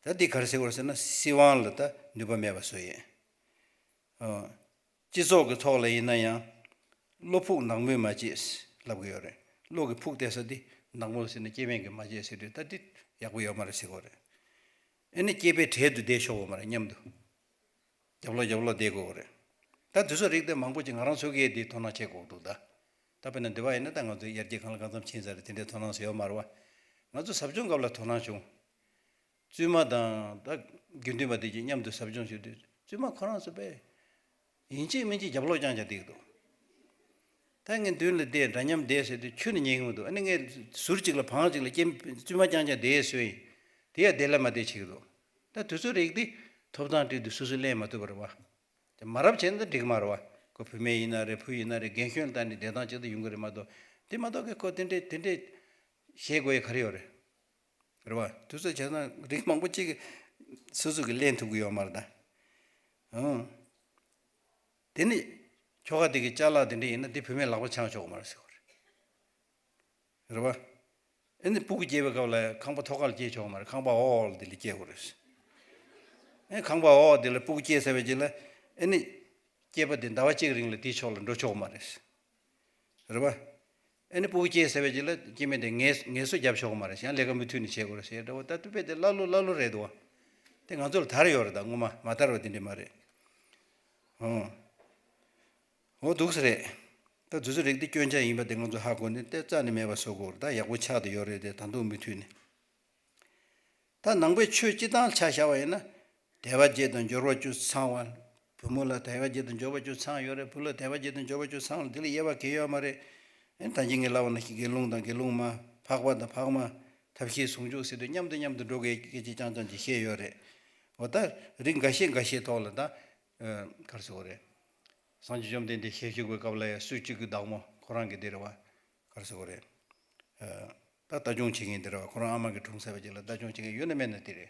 ད་འདི་ག་རེ་ཟེར་དགོས་རེད་ཟེར་ན། སྲིད་དབང་ལ་ད་ནུས་པ་མེད་པ་བཟོ་ཡས། ཨོ། སྤྱི་ཚོགས་ཀྱི་ཐོག་ལ་ཡིན་ན་ཡང་། བློ་ཕུགས་ནག་མོས་མ་བྱེད་ལབ་གི་ཡོད་རེད། བློ་གི་ཕུགས་གཏད་ས་དེ་ནག་མོ་ཟེར་ནས་སྐྱེ་དམན་གྱིས་མ་བྱེད་ཟེར་དུས། ད་འདི་ཡག་པོ་ཡོད་མ་རེད་ཟེར་གི་ཡོད་རེད། ཨ་ནི་སྐྱེས་པའི་གྲལ་དུ་བསྡད་ཆོག་གི་མ་རེད། མཉམ་དུ། རྒྱབ་ལོགས་རྒྱབ་ལོགས་བསྡད་དགོས་རེད། ད་དེ་ཚོ་རིགས་དེ་མང་པོ་ཅིག་ང་རང་ཚོ་གིས་དེ་དོ་སྣང་བྱེད་དགོས་འདུག་ད། ད་དཔེར་ན་འདི་པ་ཡིན་ན། ད་ང་ཚོ་ཡར་རྒྱས་གང་ལ་གང་འཚམ་ཕྱིན་ཚར་རེད། དེ་འདྲའི་དོ་སྣང་ཟེར་ཡོད་མ་རེད་པ། ང་ཚོ་ཟབ་སྦྱོང་སྐབས་ལ་དོ་སྣང་བྱུང་། བཙུན་མ་དང་ད་དགེ་འདུན་པ་དེ་གཉིས་མཉམ་དུ་ཟབ་སྦྱོང་བྱེད་དུས། བཙུན་མ་ཁོ་རང་ཚོ་དཔེ་ཡིན་གཅིག་མིན་གཅིག་རྒྱབ་ལོགས་རྐྱང་རྐྱང་བསྡད་ཀྱི་འདུག། ད་ངས་མདུན་ལ་བསྡད། འདྲ་མཉམ་བསྡད་ཟེར་དུས་ཁྱོན་ནས་ཉན་གྱི་མི་འདུག། ཨ་ནི་ངས་ཟུར་གཅིག་ལ་བང་གཅིག་ལ་སྐྱེ་བཙུན་མ་རྐྱང་རྐྱང་བསྡད་བཟོས་ཡིན། དེ་ཡང་བསྡད་ལ་མ་བསྡད་བྱེད་ཀྱི་འདུག། ད་དུས་ཚོད་རིགས་དེ་ཐོབ་ཐང་སྤྲད་དུས་སོ་སོས་ལེན་མ་ཐུབ་པ་རེད་པ། དེ་མ་རབས་བྱས་ན་ད་འགྲིག་གི་མ་རེད་པ། ཁོ་བུད་མེད་ཡིན་ན་རེད། བུ་ཡིན་ན་རེད། རྒན་གཞོན་ལ་བལྟས་ནས་བསྡད་སྟངས་ཅིག་ད་ཡོང་གི་རེད་མ་གཏོགས། དེ་མ་གཏོགས་ཀྱི་ཁོ་དེ་འདྲས་དེ་འདྲས་བྱེད་དགོས་ཡ་ག་རེ་ཡོད་རེད། རེད་པ། དུས་ཚོད་བྱས་ན་རིགས་མང་པོ་གཅིག་གིས་སོ་སོ་གིས་ལེན་ཐུབ་ཀྱི་ཡོད་མ་རེད་ད། ཨང་། དེ་ནི་ཁྱོ་ག་དེ་གི་ཅ་ལག་དེ་འདྲ་ཡིན་ན་དེ་བུད་མེད་ལག་པ་འཆང་ཆོག་གི་མ་རེད་ཟེར་གི་རེད། རེད་པ། ཨ་ནི་སྤུ་གུ་སྐྱེས་པའི་སྐབས་ལ་ཁང་པ་ཐོག་ཁ་ལ་སྐྱེས་ཆོག་གི་མ་རེད། ཁང་པ་འོག་ལ་དེ་ལ་སྐྱེས་དགོས་རེད། ཨ། ཁང་པ་འོག་དེ་ལ་སྤུ་གུ་སྐྱེས་ཚར་བའི་རྗེས་ལ། ཨ་ནི་སྐྱེས་པ་དེ་ཟླ་བ་གཅིག་རིང་ལ་དེའི་ཕྱོགས་ལ་འགྲོ་ཆོག་གི་མ་རེད། རེད་པ། ཨ་ནི་སྤུ་གུ་སྐྱེས་ཚར་བའི་རྗེས་ལ་སྐྱེ་དམན་དེ་ངལ་ངལ་གསོ་རྒྱབ་ཆོག་གི་མ་རེད། ཡང་ལས་ཀ་མུ་མཐུད་ནས་བྱེད་དགོས་རེད་ཟེར་འདྲ་བོ། ད་དུ་དཔེ་དེ་ཀླ་ཀློ་ཀླ་ཀློ་རེད་འདུག་པ། དེ་ང་ཚོ་ལ་དར་ཡོད་རེད། ད་སྔོན་མ་མ་དར་བ་དེ་འདྲ་མ་རེད། ཨོ། འོ་འདུག་སེ་རེད། ད་དུས་ཚོད་རིགས་དེ་སྐྱོན་ཆ་ཡིན་པ་དེ་ང་ཚོ་ཧ་གོ་ནས་དེ་རྩ་ནས་མེད་པ་བཟོ་དགོས་རེད། ད་ཡག་པོ་ཆགས་བསྡད་ཡོད་རེད་དེ། ད་དུང་མུ་མཐུད་ནས། ད་ནང་པའི་ཆོས་སྤྱི་བཏང་ཆ་བཞག་པ་ཡིན་ན། དད་པ་བརྒྱད་དང་འབྱོར་པ་བཅུ་ཚང་བ། བུ་མོ་ལ་དད་པ་བརྒྱད་དང་འབྱོར་པ་བཅུ་ཚང་ཡོད་རེད། བུ་ལ་དད་པ་བརྒྱད་དང་འབྱོར་པ་བཅུ་ཚང་ལ་འདི་ལས་གཡེལ་བ་གང་ཡང་ཡོད་མ་རེད། ཨེ། ད་གིན་ངས་ལབ་པ་ནང་བཞིན་དགེ་སློང་དང་དགེ་སློང་མ། འཕགས་པ་དང་འཕགས་མ། ཐབས་ཤེས་ཟུང་འཇུག་ཟེར་དུས་མཉམ་དུ་མཉམ་དུ་འགྲོ་དགོས་སྐད་ཆ་རྐྱང་རྐྱང་ཅིག་བཤད་ཡོད་རེད། འོ་ད་རིགས་འགའ་ཤས་འགའ་ཤས་ཐོག་ལ་ད་ག་རེ་ཟེར་དགོས་རེད། སངས་རྒྱས་བཅོམ་ལྡན་འདས་ཞལ་བཞུགས་པའི་སྐབས་ལ་ཡང་སུ་གཅིག་གི་བདག་མོ་ཁོ་རང་གི་དེ་རེད་བ། ག་རེ་ཟེར་དགོས་རེད། ད་ལྟ་སྐྱོང་བྱེད་མཁན་དེ་རེད་བ། ཁོ་རང་ཨ་མ་གི་དྲུང་ཟེར་བ་ཅིག་ལ་ལྟ་སྐྱོང་བྱེད་མཁན་ཡོད་ན་མེད་ན་དེ་རེད།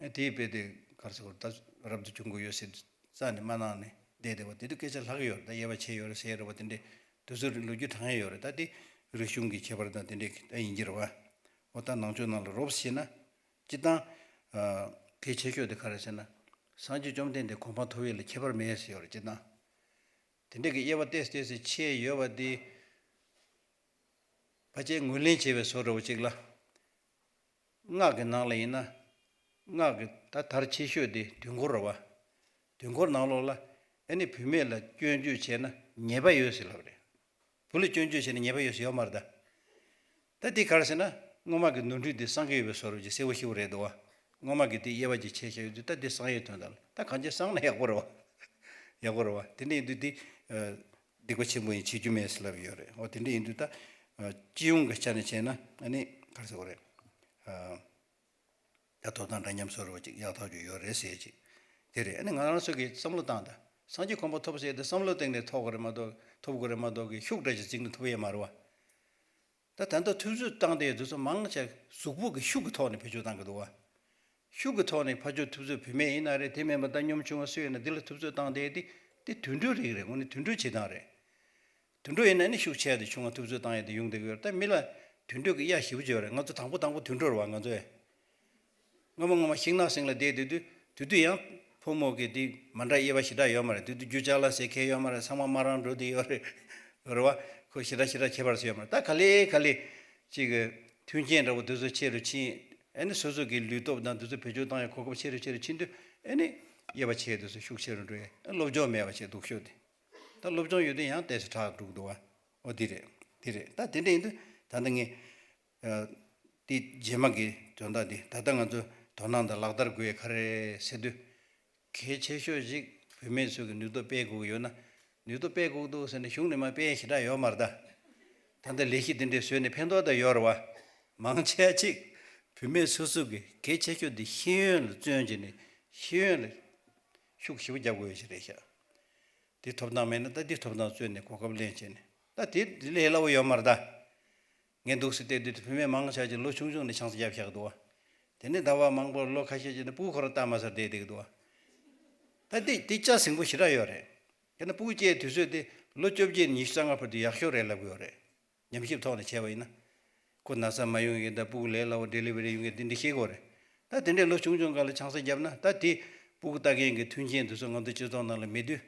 ཨེ་དེའི་དཔེ་དེ་ག་རེ་ཟེར་དགོས་རེད། ད་རབ་ཏུ་བྱུང་དགོས་ཡོད་ཟེར་རྩ་ནས་མ་གནང་ནས་བསྡད་བསྡད་པ་དེ་དུས་སྐད་ཆ་ལྷག་གི་ཡོད་རེད། ད་དབྱེ་བ་ཕྱེ་ཡོད་རེད་ཟེར་རེད་བ། དེ་འདྲས་དུས་ཚོད་ལོ་རྒྱུས་དྲངས་ཡོད་རེད། ད་དེ་རིག་གཞུང་གི་ཁྱད་པར་དང་དེ་འདྲས་ད་ཡིན་གྱི་རེད་བ། འོ་ད་ནང་ཆོས་ནང་ལ་རོབ་བྱས་ན། སྤྱིར་བཏང་། ཨ། གལ་ཆེ་ཤོས་དེ་ག་རེ་ཟེར་ན། སངས་རྒྱས་བཅོམ་ལྡན་འདས་གོ་འཕང་ཐོབ་ཡས་ལ་ཁྱད་པར་མེད་ཟེར་ཡོད་རེད་སྤྱིར་བཏང་། དེ་འདྲ་གི་དབྱེ་བ་ཏོག་ཙམ་ཕྱེ་ཡོད་པ་དེ། ཕལ་ཆེར་ངོས་ལེན་བྱས་པའི་བཟོ་འདྲ་བོ་ཅིག་ལ། སྔགས་ཀྱི་ནང་ལ་ཡིན་ན། སྔགས་ཀྱི་ད་མཐར་ཆེ་ཤོས་དེ་དུས་འཁོར་རེད་བ། དུས་འཁོར་ནང་ལོགས་ལ་ཨ་ནི་བུད་མེད་ལ་སྐྱོན་བརྗོད་བྱས་ན་ཉེས་པ་ཡོད་ཟེར་ལབ་རེད། བུ་ལ་སྐྱོན་བརྗོད་བྱས་ན་ཉེས་པ་ཡོད་ཟེར་ཡོད་མ་རེད་ད། ད་འདི་ག་རེ་ཟེར་ན་སྔོན་མ་གི་ནོར་འཁྲུལ་འདི་བསང་གི་ཡོད་པའི་བཟོ་འདྲ་ཅིག་གསལ་པོ་ཞེ་པོ་རེད་འདུག་བ། སྔོན་མ་གི་འདི་དབྱེ་བ་ཅིག་ཕྱེ་བཞག་ཡོད་དུས་ད་འདི་བསང་ཡས་དོན་དག་ལ་ད་གང་ཅི་བསང་ན་ཡག་པོ་རེད་བ། ཡག་པོ་རེད་བ། དེ་འདྲ་ཡིན་དུས་འདི་སྡིག་པ་ཆེན་པོ་ཡིན་བྱེད་རྒྱུ་མེད་ཟེར་ལབ་ཡོད་རེད། འོ་དེ་འདྲ་ཡིན་དུས་ད་སྤྱི་ཡོངས་ཀྱི་ཆ་ནས་བྱས་ན་ཨ་ནི་ག་རེ་ཟེར་དགོས་རེད། ད་ཐོབ་ཐང་འདྲ་མཉམ་བཟོ་འདྲ་ཅིག་ཡག་ཐག་ཆོད་ཡོད་རེད་ཟེར་ཅིག་དེ་རེད། ཨ་ནི་ང་རང་ཚོ་གིས་བསམ་བློ་བཏང་ད། སངས་རྒྱས་གོ་འཕང་ཐོབ་ཟེར་དེ་བསམ་བློ་གཏིང་ནས་ཐོབ་དགོས་རེད་མ་གཏོགས་ཐོབ་དགོས་རེད་མ་གཏོགས་གི་ཤུགས་འདྲ་ཅིག་བརྩིས་ནས་ཐོབ་ཡས་མ་རེད་བ། ད་ད་ལྟ་ཐུབ་ཚོད་བཏང་དེ་དུས་ཚོད་མང་ཆེ་གཟུགས་པོ་གི་ཤུགས་ཀྱི་ཐོག་ནས་བེད་སྤྱོད་བཏང་གི་འདུག་བ། ཤུགས་ཀྱི་ཐོག་ནས་ཕར་ཕྱོགས་ཐུབ་ཚོད་བུད་མེད་ཡིན་ན་རེད། དེ་མིན་པ་ད་གཉོམ་ཆུང་བ་སུ་ཡིན་ན་འདི་ལ་ཐུབ་ཚོད་བཏང་དེ་དེ་དེ་དུད་འགྲོའི་རིགས་རེད། དངོས་གནས་དུད་འགྲོའི་བྱེད་སྟངས་རེད། དུད་འགྲོ་ཡིན་ན་ནི་ཤུགས་ཆེ་བ་དེ་ཆུང་བ་ཐུབ་ཚོད་བཏང་ཡ་དེ་ཡོང་བསྡད་ཀྱི་ཡོད་རེད། ད་མི་ལ་དུད་འགྲོ་གི་གཡའ་ཞེ་པོ་ཅིག་ཡོད་རེད། ང་ཚོ་དང་པོ་དང་པོ་དུད་འགྲོ་རེད་བ་ང་ཚོ་ཡ། སྔོན་མ་སྔོན་མ་ཤིང་ནགས་གསེང་ལ་བསྡད་དུས་དུས་དུས་དུས་ཡང་ཕོ་མོ་གི་དེ་མ་འདྲ་དབྱེ་བ་ཞེ་དྲག་ཡོད་མ་རེད། དུས་དུས་རྒྱུ་ཅ་ལག་ཟེར་མཁན་ཡོད་མ་རེད། ཚང་མ་དམར་རང་འགྲོ་དེ་ཡོད་རེད། རེད་བ། ཁོ་ཞེ་དྲག་ཞེ་དྲག་ཁྱད་པར་ཟེར་ཡོད་མ་རེད། ད་ག་ལེ་ག་ལེ་ཅིག་གི་མཐུན་རྐྱེན་འདྲ་བོ་དུས་ཚོད་ཆེ་རུ་ཕྱིན། ཨ་ནི་སོ་སོ་གི་ལུས་སྟོབས་དང་དུས་ཚོད་བེད་སྤྱོད་བཏང་ཡ་གོ་སྐབས་ཆེ་རུ་ཆེ་རུ་ཕྱིན་དུས་ཨ་ནི་དབྱེ་བ་ཕྱེ་དུས་ཚོད་ཤུགས་ཆེ་རུ་འགྲོ་ཡ། ཨ་སློབ་སྦྱོང་མེད་པ་བྱས་སྡུག་ཤོས་དེ། ད་སློབ་སྦྱོང་ཡོད་དུས་ཡང་ཏོག་ཙམ་དྲག་འགྲོ་གི་འདུག་བ། ཨོ་དེ་རེད། དེ་རེད། ད་དེ་འདྲ་ཡིན་དུས་ད་ལྟ་ངས། ཨ། དེ་རྗེས་མ་གི་དོན་དག་དེ་ད་ལྟ་ང་ཚོ་དོ་སྣང་དང་ལག་བསྟར་དགོས་ཡ་ག་རེ་རེད་ཟེར་དུས། གལ་ཆེ་ཤོས་ཤིག་བུད་མེད་ཚོ་གི་ནུས་སྟོབས་སྤེལ་དགོས་ཀྱི་ཡོད་ན། ནུས་སྟོབས་སྤེལ་དགོས་འདུག་ཟེར་ནས་གཞུང་ནས་མར་སྤེལ་ཡ་ཞེ་དྲག་ཡོད་མ་རེད་ད། ད་ལྟ་ལས་གཞི་དེ་འདྲས་བཟོས་ནས་ཕན་ཐོགས་ད་ཡོད་རེད་བ། མང་ཆེ་ཅིག་བུད་མེད་སོ་སོ་གི་གལ་ཆེ་ཤོས་དེ་ཤེས་ཡོན་ལ་བརྩོན་བྱས་ནས་ཤེས་ཡོན་ལ་ཤུགས་ཞེ་པོ་རྒྱབ་དགོས་ཡ་ཞིག་རེད་ཤག་དེ་ཐོབ་ཐང་མེད་ན་ད་འདི་ཐོབ་ཐང་རྩོད་ནས་གོ་སྐབས་ལེན་བྱས་ནས་ད་དེ་ལས་སླ་པོ་ཡོད་མ་རེད་ད། ངས་འདུག་སེ་བལྟས་དུས་བུད་མེད་མང་ཆེ་ཅིག་ལོ་ཆུང་ཆུང་ནས་ཆང་ས་བརྒྱབ་བཞག་གི་འདུག་བ། དེ་ནས་ཟླ་བ་མང་པོ་ལོ་ཁ་ཤས་ཅིག་ནས་སྤུ་གུ་ཁོ་རང་བལྟ་མ་ཚར་བསྡད་བསྡད་ཀྱི་འདུག་བ། ད་འདི་འདི་ལྕགས་ཟིང་པོ་ཞེ་དྲག་ཡོད་རེད། དེ་ན་སྤུ་གུ་སྐྱེས་དུས་ཚོད་དེ་ལོ་བཅོ་བརྒྱད་ནས་ཉི་ཤུ་རྩ་ལྔ་བར་དུ་ཡག་ཤོས་རེད་ལབ་ཀྱི་ཡོད་རེད། ཉམས་ཞིབ་ཐོག་ནས་བྱས་པ་ཡིན་ན། ཁོ་ན་ཚ་མ་ཡོང་ཡས་དང་སྤུ་གུ་ལས་སླ་བོ་ཌེ་ལི་ཝ་རི་ཡོང་ཡས་དེ་འདྲ་ཤེས་དགོས་རེད། ད་དེ་འདྲའི་ལོ་ཆུང་ཆུང་སྒང་ལ་ཆང་ས་བརྒྱབ་ན་ད་དེ་སྤུ་གུ་ལྟ་མཁན་གྱི་མཐུན་རྐྱེན་དེ་ཚོ་ང་ཚོ་སྤྱི་ཚོགས་ནང་ལ་མེད་དུས།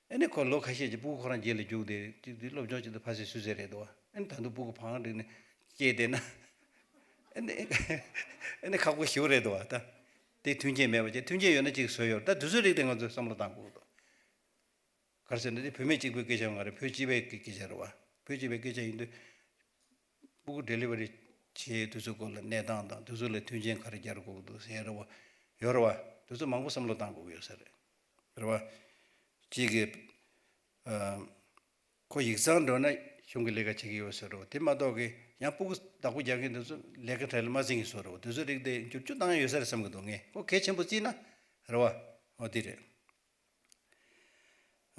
ཨ་ནི་ཁོ་ལོ་ཁ་ཤས་ཀྱི་སྤུ་གུ་ཁོ་རང་རྗེས་ལ་རྒྱུགས་ཏེ་ཅིག་དེ་སློབ་སྦྱོང་བྱེད་དུས་ཕ་སི་སུ་ཟེར་རེད་དོ། ཨ་ནི་ད་དུང་སྤུ་གུ་བང་སྒྲིག་ནས་སྐྱེས་བསྡད་ན། ཨ་ནི་ཨ་ནི་ཁག་པོ་ཞེ་པོ་རེད་དོ་ད། དེ་མཐུན་རྐྱེན་མེད་པ་བྱས་མཐུན་རྐྱེན་ཡོད་ན་ཅིག་བཟོ་ཡོད་རེད། ད་དུས་ཚོད་རིགས་དེ་ང་ཚོས་བསམ་བློ་བཏང་དགོས་འདུག་ག་རེ་ཟེར་ན་དེ་བུད་མེད་གཅིག་པུའི་སྐད་ཆ་མ་རེད། བུ་གཅིག་པའི་སྐད་ཆ་ཡིན་དུས། སྤུ་གུ་ཌེ་ལི་ཝ་རི་བྱེད་དུས་ཚོད་སྐོར་ལ་གནས་སྟངས་དང་དུས་ཚོད་ལ་མཐུན་རྐྱེན་ག་རེ་སྦྱར་དགོས་འདུག་ཟེར་རེད་བ། ཡོད་རེད་བ། དུས་ཚོད་མང་པོ་བསམ་བློ་བཏང་དགོས་ཀྱི་ཡོད་ས་རེད། རེད་བ། གཅིག་གི། ཨ། ཁོ་ཡིག་ཚང་འགྲོ་ན་གཞུང་གི་ལས་ཀ་བྱེད་ཀྱི་ཡོད་ས་རེད་བ། དེ་མ་གཏོགས་ཀྱི་ཡང་སྤུ་གུ་བདག་པོ་རྒྱག་མཁན་དེ་ཚོ་ལས་ཀ་གྲལ་ལ་མ་ཟིན་གྱི་བཟོ་རེད་བ། དུས་ཚོད་རིགས་དེ་འགྱུར་བཅོས་བཏང་ཡ་ཡོད་ས་རེད་བསམ་གྱི་འདུག་ངས་ཁོ་གལ་ཆེན་པོ་བརྩིས་ན། རེད་བ། འོ་དེ་རེད།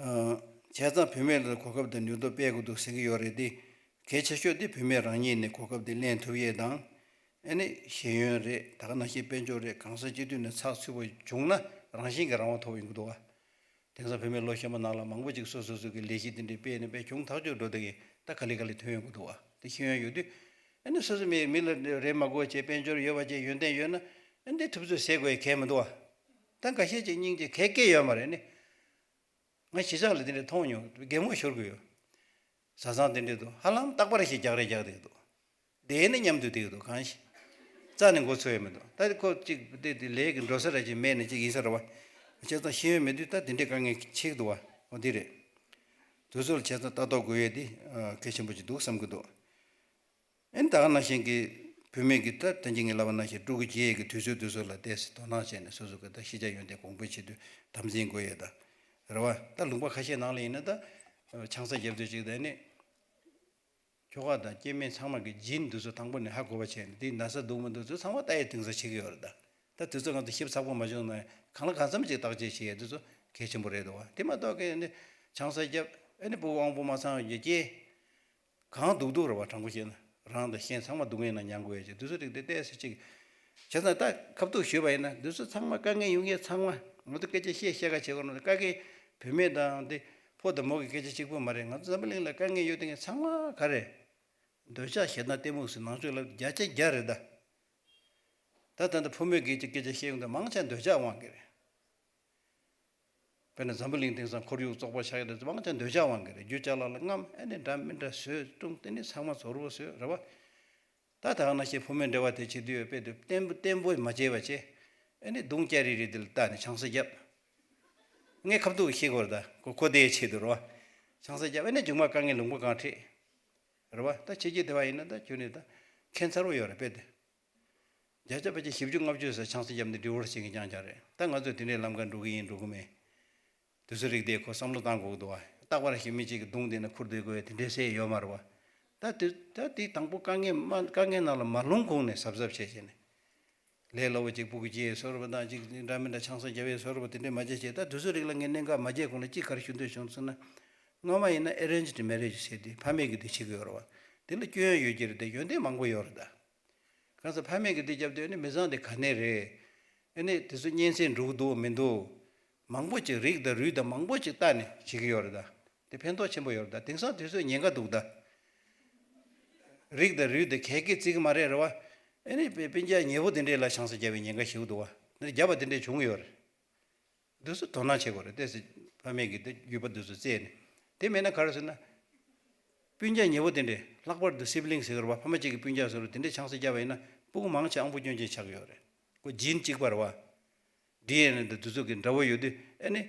ཨ། བྱས་ཙང་བུད་མེད་ལ་གོ་སྐབས་དེ་ནུས་སྟོབས་སྤེལ་དགོས་འདུག་ཟེར་གྱི་ཡོད་རེད་དེ། གལ་ཆེ་ཤོས་དེ་བུད་མེད་རང་ཉིད་ནས་གོ་སྐབས་དེ་ལེན་ཐུབ་ཡས་དང་། ཨ་ནི་ཤེས་ཡོན་རེད། ད་ག་ནང་བཞིན་དཔལ་འབྱོར་རེད། གང་ས་སྤྱི་འཐུས་ནས་ཚགས་ཚུད་པོ་བྱུང་ན་རང་བཞིན་གྱི་རང་དབང་ཐོབ་ཡོང་གི་འདུག་བ། དེང་སང་བུད་མེད་ལོ་གཞོན་པ་ནང་ལ་མང་པོ་ཅིག་སོ་སོ་སོ་གི་ལས་གཞི་དེ་འདྲའི་སྤེལ་ནས་སྤེལ་བྱུང་ཐག་ཆོད་འགྲོ་བསྡད་ཀྱི་ད་ག་ལེ་ག་ལེ་ཐོན་ཡོང་གི་འདུག་བ། དེ་ཤེས་ཡོན་ཡོད་དུས། ཨ་ནི་སོ་སོ་མི་མི་ལ་རེ་མ་དགོས་བྱས་དཔལ་འབྱོར་ཡོད་པ་བྱས་ཡོན་ཏན་ཡོད་ན་ཨ་ནི་ཐུབ་ཚོད་ཟད་དགོས་ཡ་གལ་མི་འདུག་བ། ད་འགའ་ཤས་ཅིག་སྙིང་རྗེ་གལ་སྐྱེ་ཡོད་མ་རེད་ནི། ང་གཞིས་ཆགས་ལ་དེ་འདྲ་མཐོང་མྱོང་། གད་མོ་ཤོར་གི་ཡོད། བཟའ་ཚང་དེ་འདྲ་འདུག་ཧ་ལམ་རྟག་པར་ཞིག་རྒྱག་རེས་རྒྱག་བསྡད་འདུག་བསྡད་ནས་མཉམ་དུ་བསྡད་འདུག་གང་ཞིག་རྩ་ནས་མགོ་ཚོས་ཡ་མི་འདུག་ད་ཁོ་གཅིག་བསྡད་དེ་ལས་ཀྱི་འགྲོ་ས་ར་ཅིག་མེད་ནས་ཅིག་ཡིན་ས་རེད་བ། བྱས་ཙང་ཤེས་ཡོན་མེད་དུས་ད་དེ་འདྲའི་དཀའ་ངལ་འཕྱད་འདུག་བ། འོ་དེ་རེད། དུས་ཚོད་ལ་བྱས་ཙང་ལྟ་རྟོག་དགོས་ཡས་དེ་གལ་ཆེན་པོ་ཅིག་འདུག་བསམ་གྱི་འདུག་ཨེ་ནི་ད་ག་ནང་བཞིན་གྱི་བུད་མེད་ཀྱི་ད་ད་གིན་ངས་ལབ་པ་ནང་བཞིན་ཕྲུ་གུ་སྐྱེ་ཡས་ཀྱི་དུས་ཚོད་དུས་ཚོད་ལ་ཏོག་ཙམ་དོ་སྣང་བྱས་ནས་སོ་སོ་གི་ད་ཤེས་བྱ་ཡོན་ཏན་གོང་འཕེལ་བྱེད་དུས་དམ་འཛིན་དགོས་ཡས་ད། རེད་བ། ད་ལུང་པ་ཁ་ཤས་ནང་ལ་ཡིན་ན་ད་ཆང་ས་བརྒྱབ་དུས་ཅིག་ད་ནི་ ཁྱོ་ག་དང་སྐྱེ་དམན་ཚང་མ་གི་ཇིན་འདི་ཚོ་དང་པོ་ནས་ཧ་གོ་བ་བྱས་ནས། དེའི་ན་ཚ་འདུག་མི་འདུག་ཚོ་ཚང་མ་ལྟ་ཡི་དེང་སང་བྱེད་ཀྱི་ཡོད་རེད་ད། ད་དུས་ཚོད་ང་ཚོ་ཞིབ་ཚགས་པོ་མ་བྱུང་ན་གང་ལ་གང་འཚམ་ཅིག་བརྟག་དཔྱད་བྱེད་ཡས་འདི་ཚོ་གལ་ཆེན་པོ་རེད་འདུག་བ། དེ་མ་གཏོགས་ཀྱི་ནི་ཆང་ས་བརྒྱབ། ཨ་ནི་སྤུ་གུ་དབང་པོ་མ་ཚང་བའི་རྐྱེན། གང་སྡུག་སྡུག་རེད་བ། དྲང་པོ་བཤད་ན་རང་དང་གཞན་ཚང་མ་སྡུག་བསྔལ་ནང་མྱངས་དགོས་ཡ་ཅིག་དུས་ཚོད་རིག་དེ་ལྟས་སེ་ཅིག་བྱས་ཙང་ད་ཁ་ཐུག་ཞུས་པ་ཡིན་ན། འདི་ཚོ་ཚང་མ་དཀའ་ངལ་ཡོང་མཁན་ཚང་མ། ང་ཚོ་སྐད་ཆ་བཤད་བཤད་ག་བྱེད་དགོས་ན། དཀའ་ངལ་བུད་མེད་དང་དེ་ཕོ་དང་མོ་གི་སྐད་ཆ་གཅིག་པུ་མ་རེད། ང་ཚོ་འཛམ་བུ་གླིང་ལ་དཀའ་ངལ་ཡོད་དེ་ངས་ཚང་མ་ག་རེ། འདོད་ཆགས་ཞེ་སྡང་གཏི་མུག་ཟེར་ནང་ཆོས་ལ་བརྒྱ་ཆ་བརྒྱ་རེད་ད། ད་ད་ལྟ་ཕོ་མོའི་སྐད་ཆ་སྐད་ཆ་བཤད་ཡོང་དུས་མང་ཆེ་འདོད་ཆགས་དབང་གིས་རེད། དཔེར་ན་འཛམ་བུ་གླིང་དེང་སང་ཁོར་ཡུག་བཙོག་པ་ཆགས་ཡོད་དེ་མང་ཆེ་འདོད་ཆགས་དབང་གིས་རེད། རྒྱུ་ཅ་ལག་ལ་རྔམ། ཨ་ནི་འདྲ་མི་འདྲ་བཟོས་བཏུང་། དེ་ནི་ཚང་མ་བཙོག་རུ་བཟོས་རེད་བ། ད་ད་ག་ནང་བཞིན་བུ་མོའི་འབྲེལ་བ་དེ་བྱེད་དུས་ཡོད་དཔེ་དེ་བརྟན་པོ་བརྟན་པོ་མ་བྱས་པ་བྱས། ཨ་ནི་གདོང་སྐྱ་རི་རི་དེ་ལ་བལྟས་ནས་ཆང་ས་བརྒྱབ། ངས་ཁ་ཐུག་བཤད་དགོས་རེད་ད། ཁོ་ཁོ་དེའི་ཆེད་དུ་རེད་བ། ཆང་ས་བརྒྱབ། ཨ་ནི་མཇུག་མ་དཀའ་ངལ་ལུང་པ་གང་འཕྲད། རེད་བ། ད་ཕྱི་རྒྱལ་དེ་བ་ཡིན་ན་ད་ཁྱོད་ནི་ད་ཁྱད་མཚར་པོ་ཡོད་རེད་དཔེ་དེ། བརྒྱ་ཆ་ཕལ་ཆེར་བཞི་བཅུ་ལྔ་བཅུ་ཟེར་ཆང་ས་བརྒྱབ་ནས་ཌི་ཝོར་སི་བྱེད་མཁན་རྐྱང་རྐྱང་རེད། ད་ང་ཚོས་དེ་འདྲའི་ལམ་ཁ་འགྲོ་གི་ཡིན་འགྲོ་གི་མེད། དུས་ཚོད་རིག་དེ་ཁོ་བསམ་བློ་བཏང་དགོས་ཀྱི་འདུག་བ། རྟག་པར་ཞིག་མི་གཅིག་གི་གདོང་དེ་ན་ཁུར་སྡོད་དགོས་དེ་འདྲའི་སེ་ཡོད་མ་རེད་བ། ད་དེ་ད་དེ་དང་པོ་དཀའ་ངལ་མ་དཀའ་ངལ་ནང་ལ་མ་ལྷུང་གོང་ནས་གཟབ་གཟབ་བྱས་བྱས་ནས། ལས་སླ་བོ་གཅིག་སྤུ་གུ་སྐྱེ་བཟོ་འདྲ་པོ་དང་གཅིག་འདྲ་མི་འདྲ་ཆང་ས་བརྒྱབ་པའི་བཟོ་འདྲ་པོ་དེ་འདྲས་མ་བྱས་བྱས། ད་དུས་ཚོད་རིག་ལ་ངས་གནད་འགག་མ་བརྗེད་གོང་ལ་གཅིག་ག་རེ་ཞུ་འདོད་བྱུང་ཟེར་ན། སྔོན་མ་ཡིན་ན་ཨེ་རེན་ཇི་མེ་རེཇ་ཟེར་དུས་ཕ་མས་ཀྱིས་དེ་བྱེད་ཀྱི་ཡོད་རེད་བ། དེ་ལ་སྐྱོན་ཡོད་ཀྱི་རེད་དེ། ཡོན་ཏན་མང་པོ་ཡོད་རེད་ད། གང་ཟེར་ཕ་མས་ཀྱིས་དེ་བརྒྱབ་དུས་ཨ་ནི་མི་ཚང་དེ་ག་ནས་རེད། ཨ་ནི་དེ་ཚོ་གཉེན་ཚན་འགྲོ་གི་འདུག་མི་འདུག་མང་པོ་ཅིག་རིགས་དང་རུས་དང་མང་པོ་ཅིག་བལྟས་ནས་བྱེད་ཀྱི་ཡོད་རེད་ད། དེ་ཕན་ཐོགས་ཆེན་པོ་ཡོད་རེད་ད། དེང་སང་དུས་ཚོད་ཉེན་ཁ་འདུག་ད། རིགས་དང་རུས་དེ་གས་གས་བརྩི་གི་མ་རེད་རེད་བ། ཨ་ནི་སྤུན་ཀྱག་ཉེ་བོ་དེ་འདྲས་ལ་ཆང་ས་བརྒྱབ་པའི་ཉེན་ཁ་ཞེ་པོ་འདུག་བ། འདིར་བརྒྱབ་པ་དེ་འདྲས་བྱུང་ཡོད་རེད། འདི་ཚོ་དོ་སྣང་བྱེད་དགོས་རེད། ཏོག་ཙམ་ཕ་མས་ཀྱིས་དེ་རྒྱུད་པ་འདི་ཚོ་བཙལ་ནས། དེ་མེད་ན་ག་རེ་ཟེར་ན། སྤུན་ཀྱག་ཉེ་བོ་དེ་འདྲས་ལྷག་པར་དུ་སིབ་ལིང་ཟེར་གི་རེད་བ། ཕ་མ་གཅིག་གི་སྤུན་ཀྱག་ཟེར་བ་དེ་འདྲས་ཆང་ས་བརྒྱབ་པ་ཡིན་ན་སྤུ་གུ་མང་ཆེ་ཨང་པོ་སྐྱོན་ཅན་ཆགས་ཀྱི་ཡོད་རེད། ཁོ་ཇིན་གཅིག་པ་རེད་བ། ཌི་ཨེན་ཨེ་དང་དེ་ཚོ་གི་འདྲ་བོ་ཡོད་དུས་ཨ་ནི།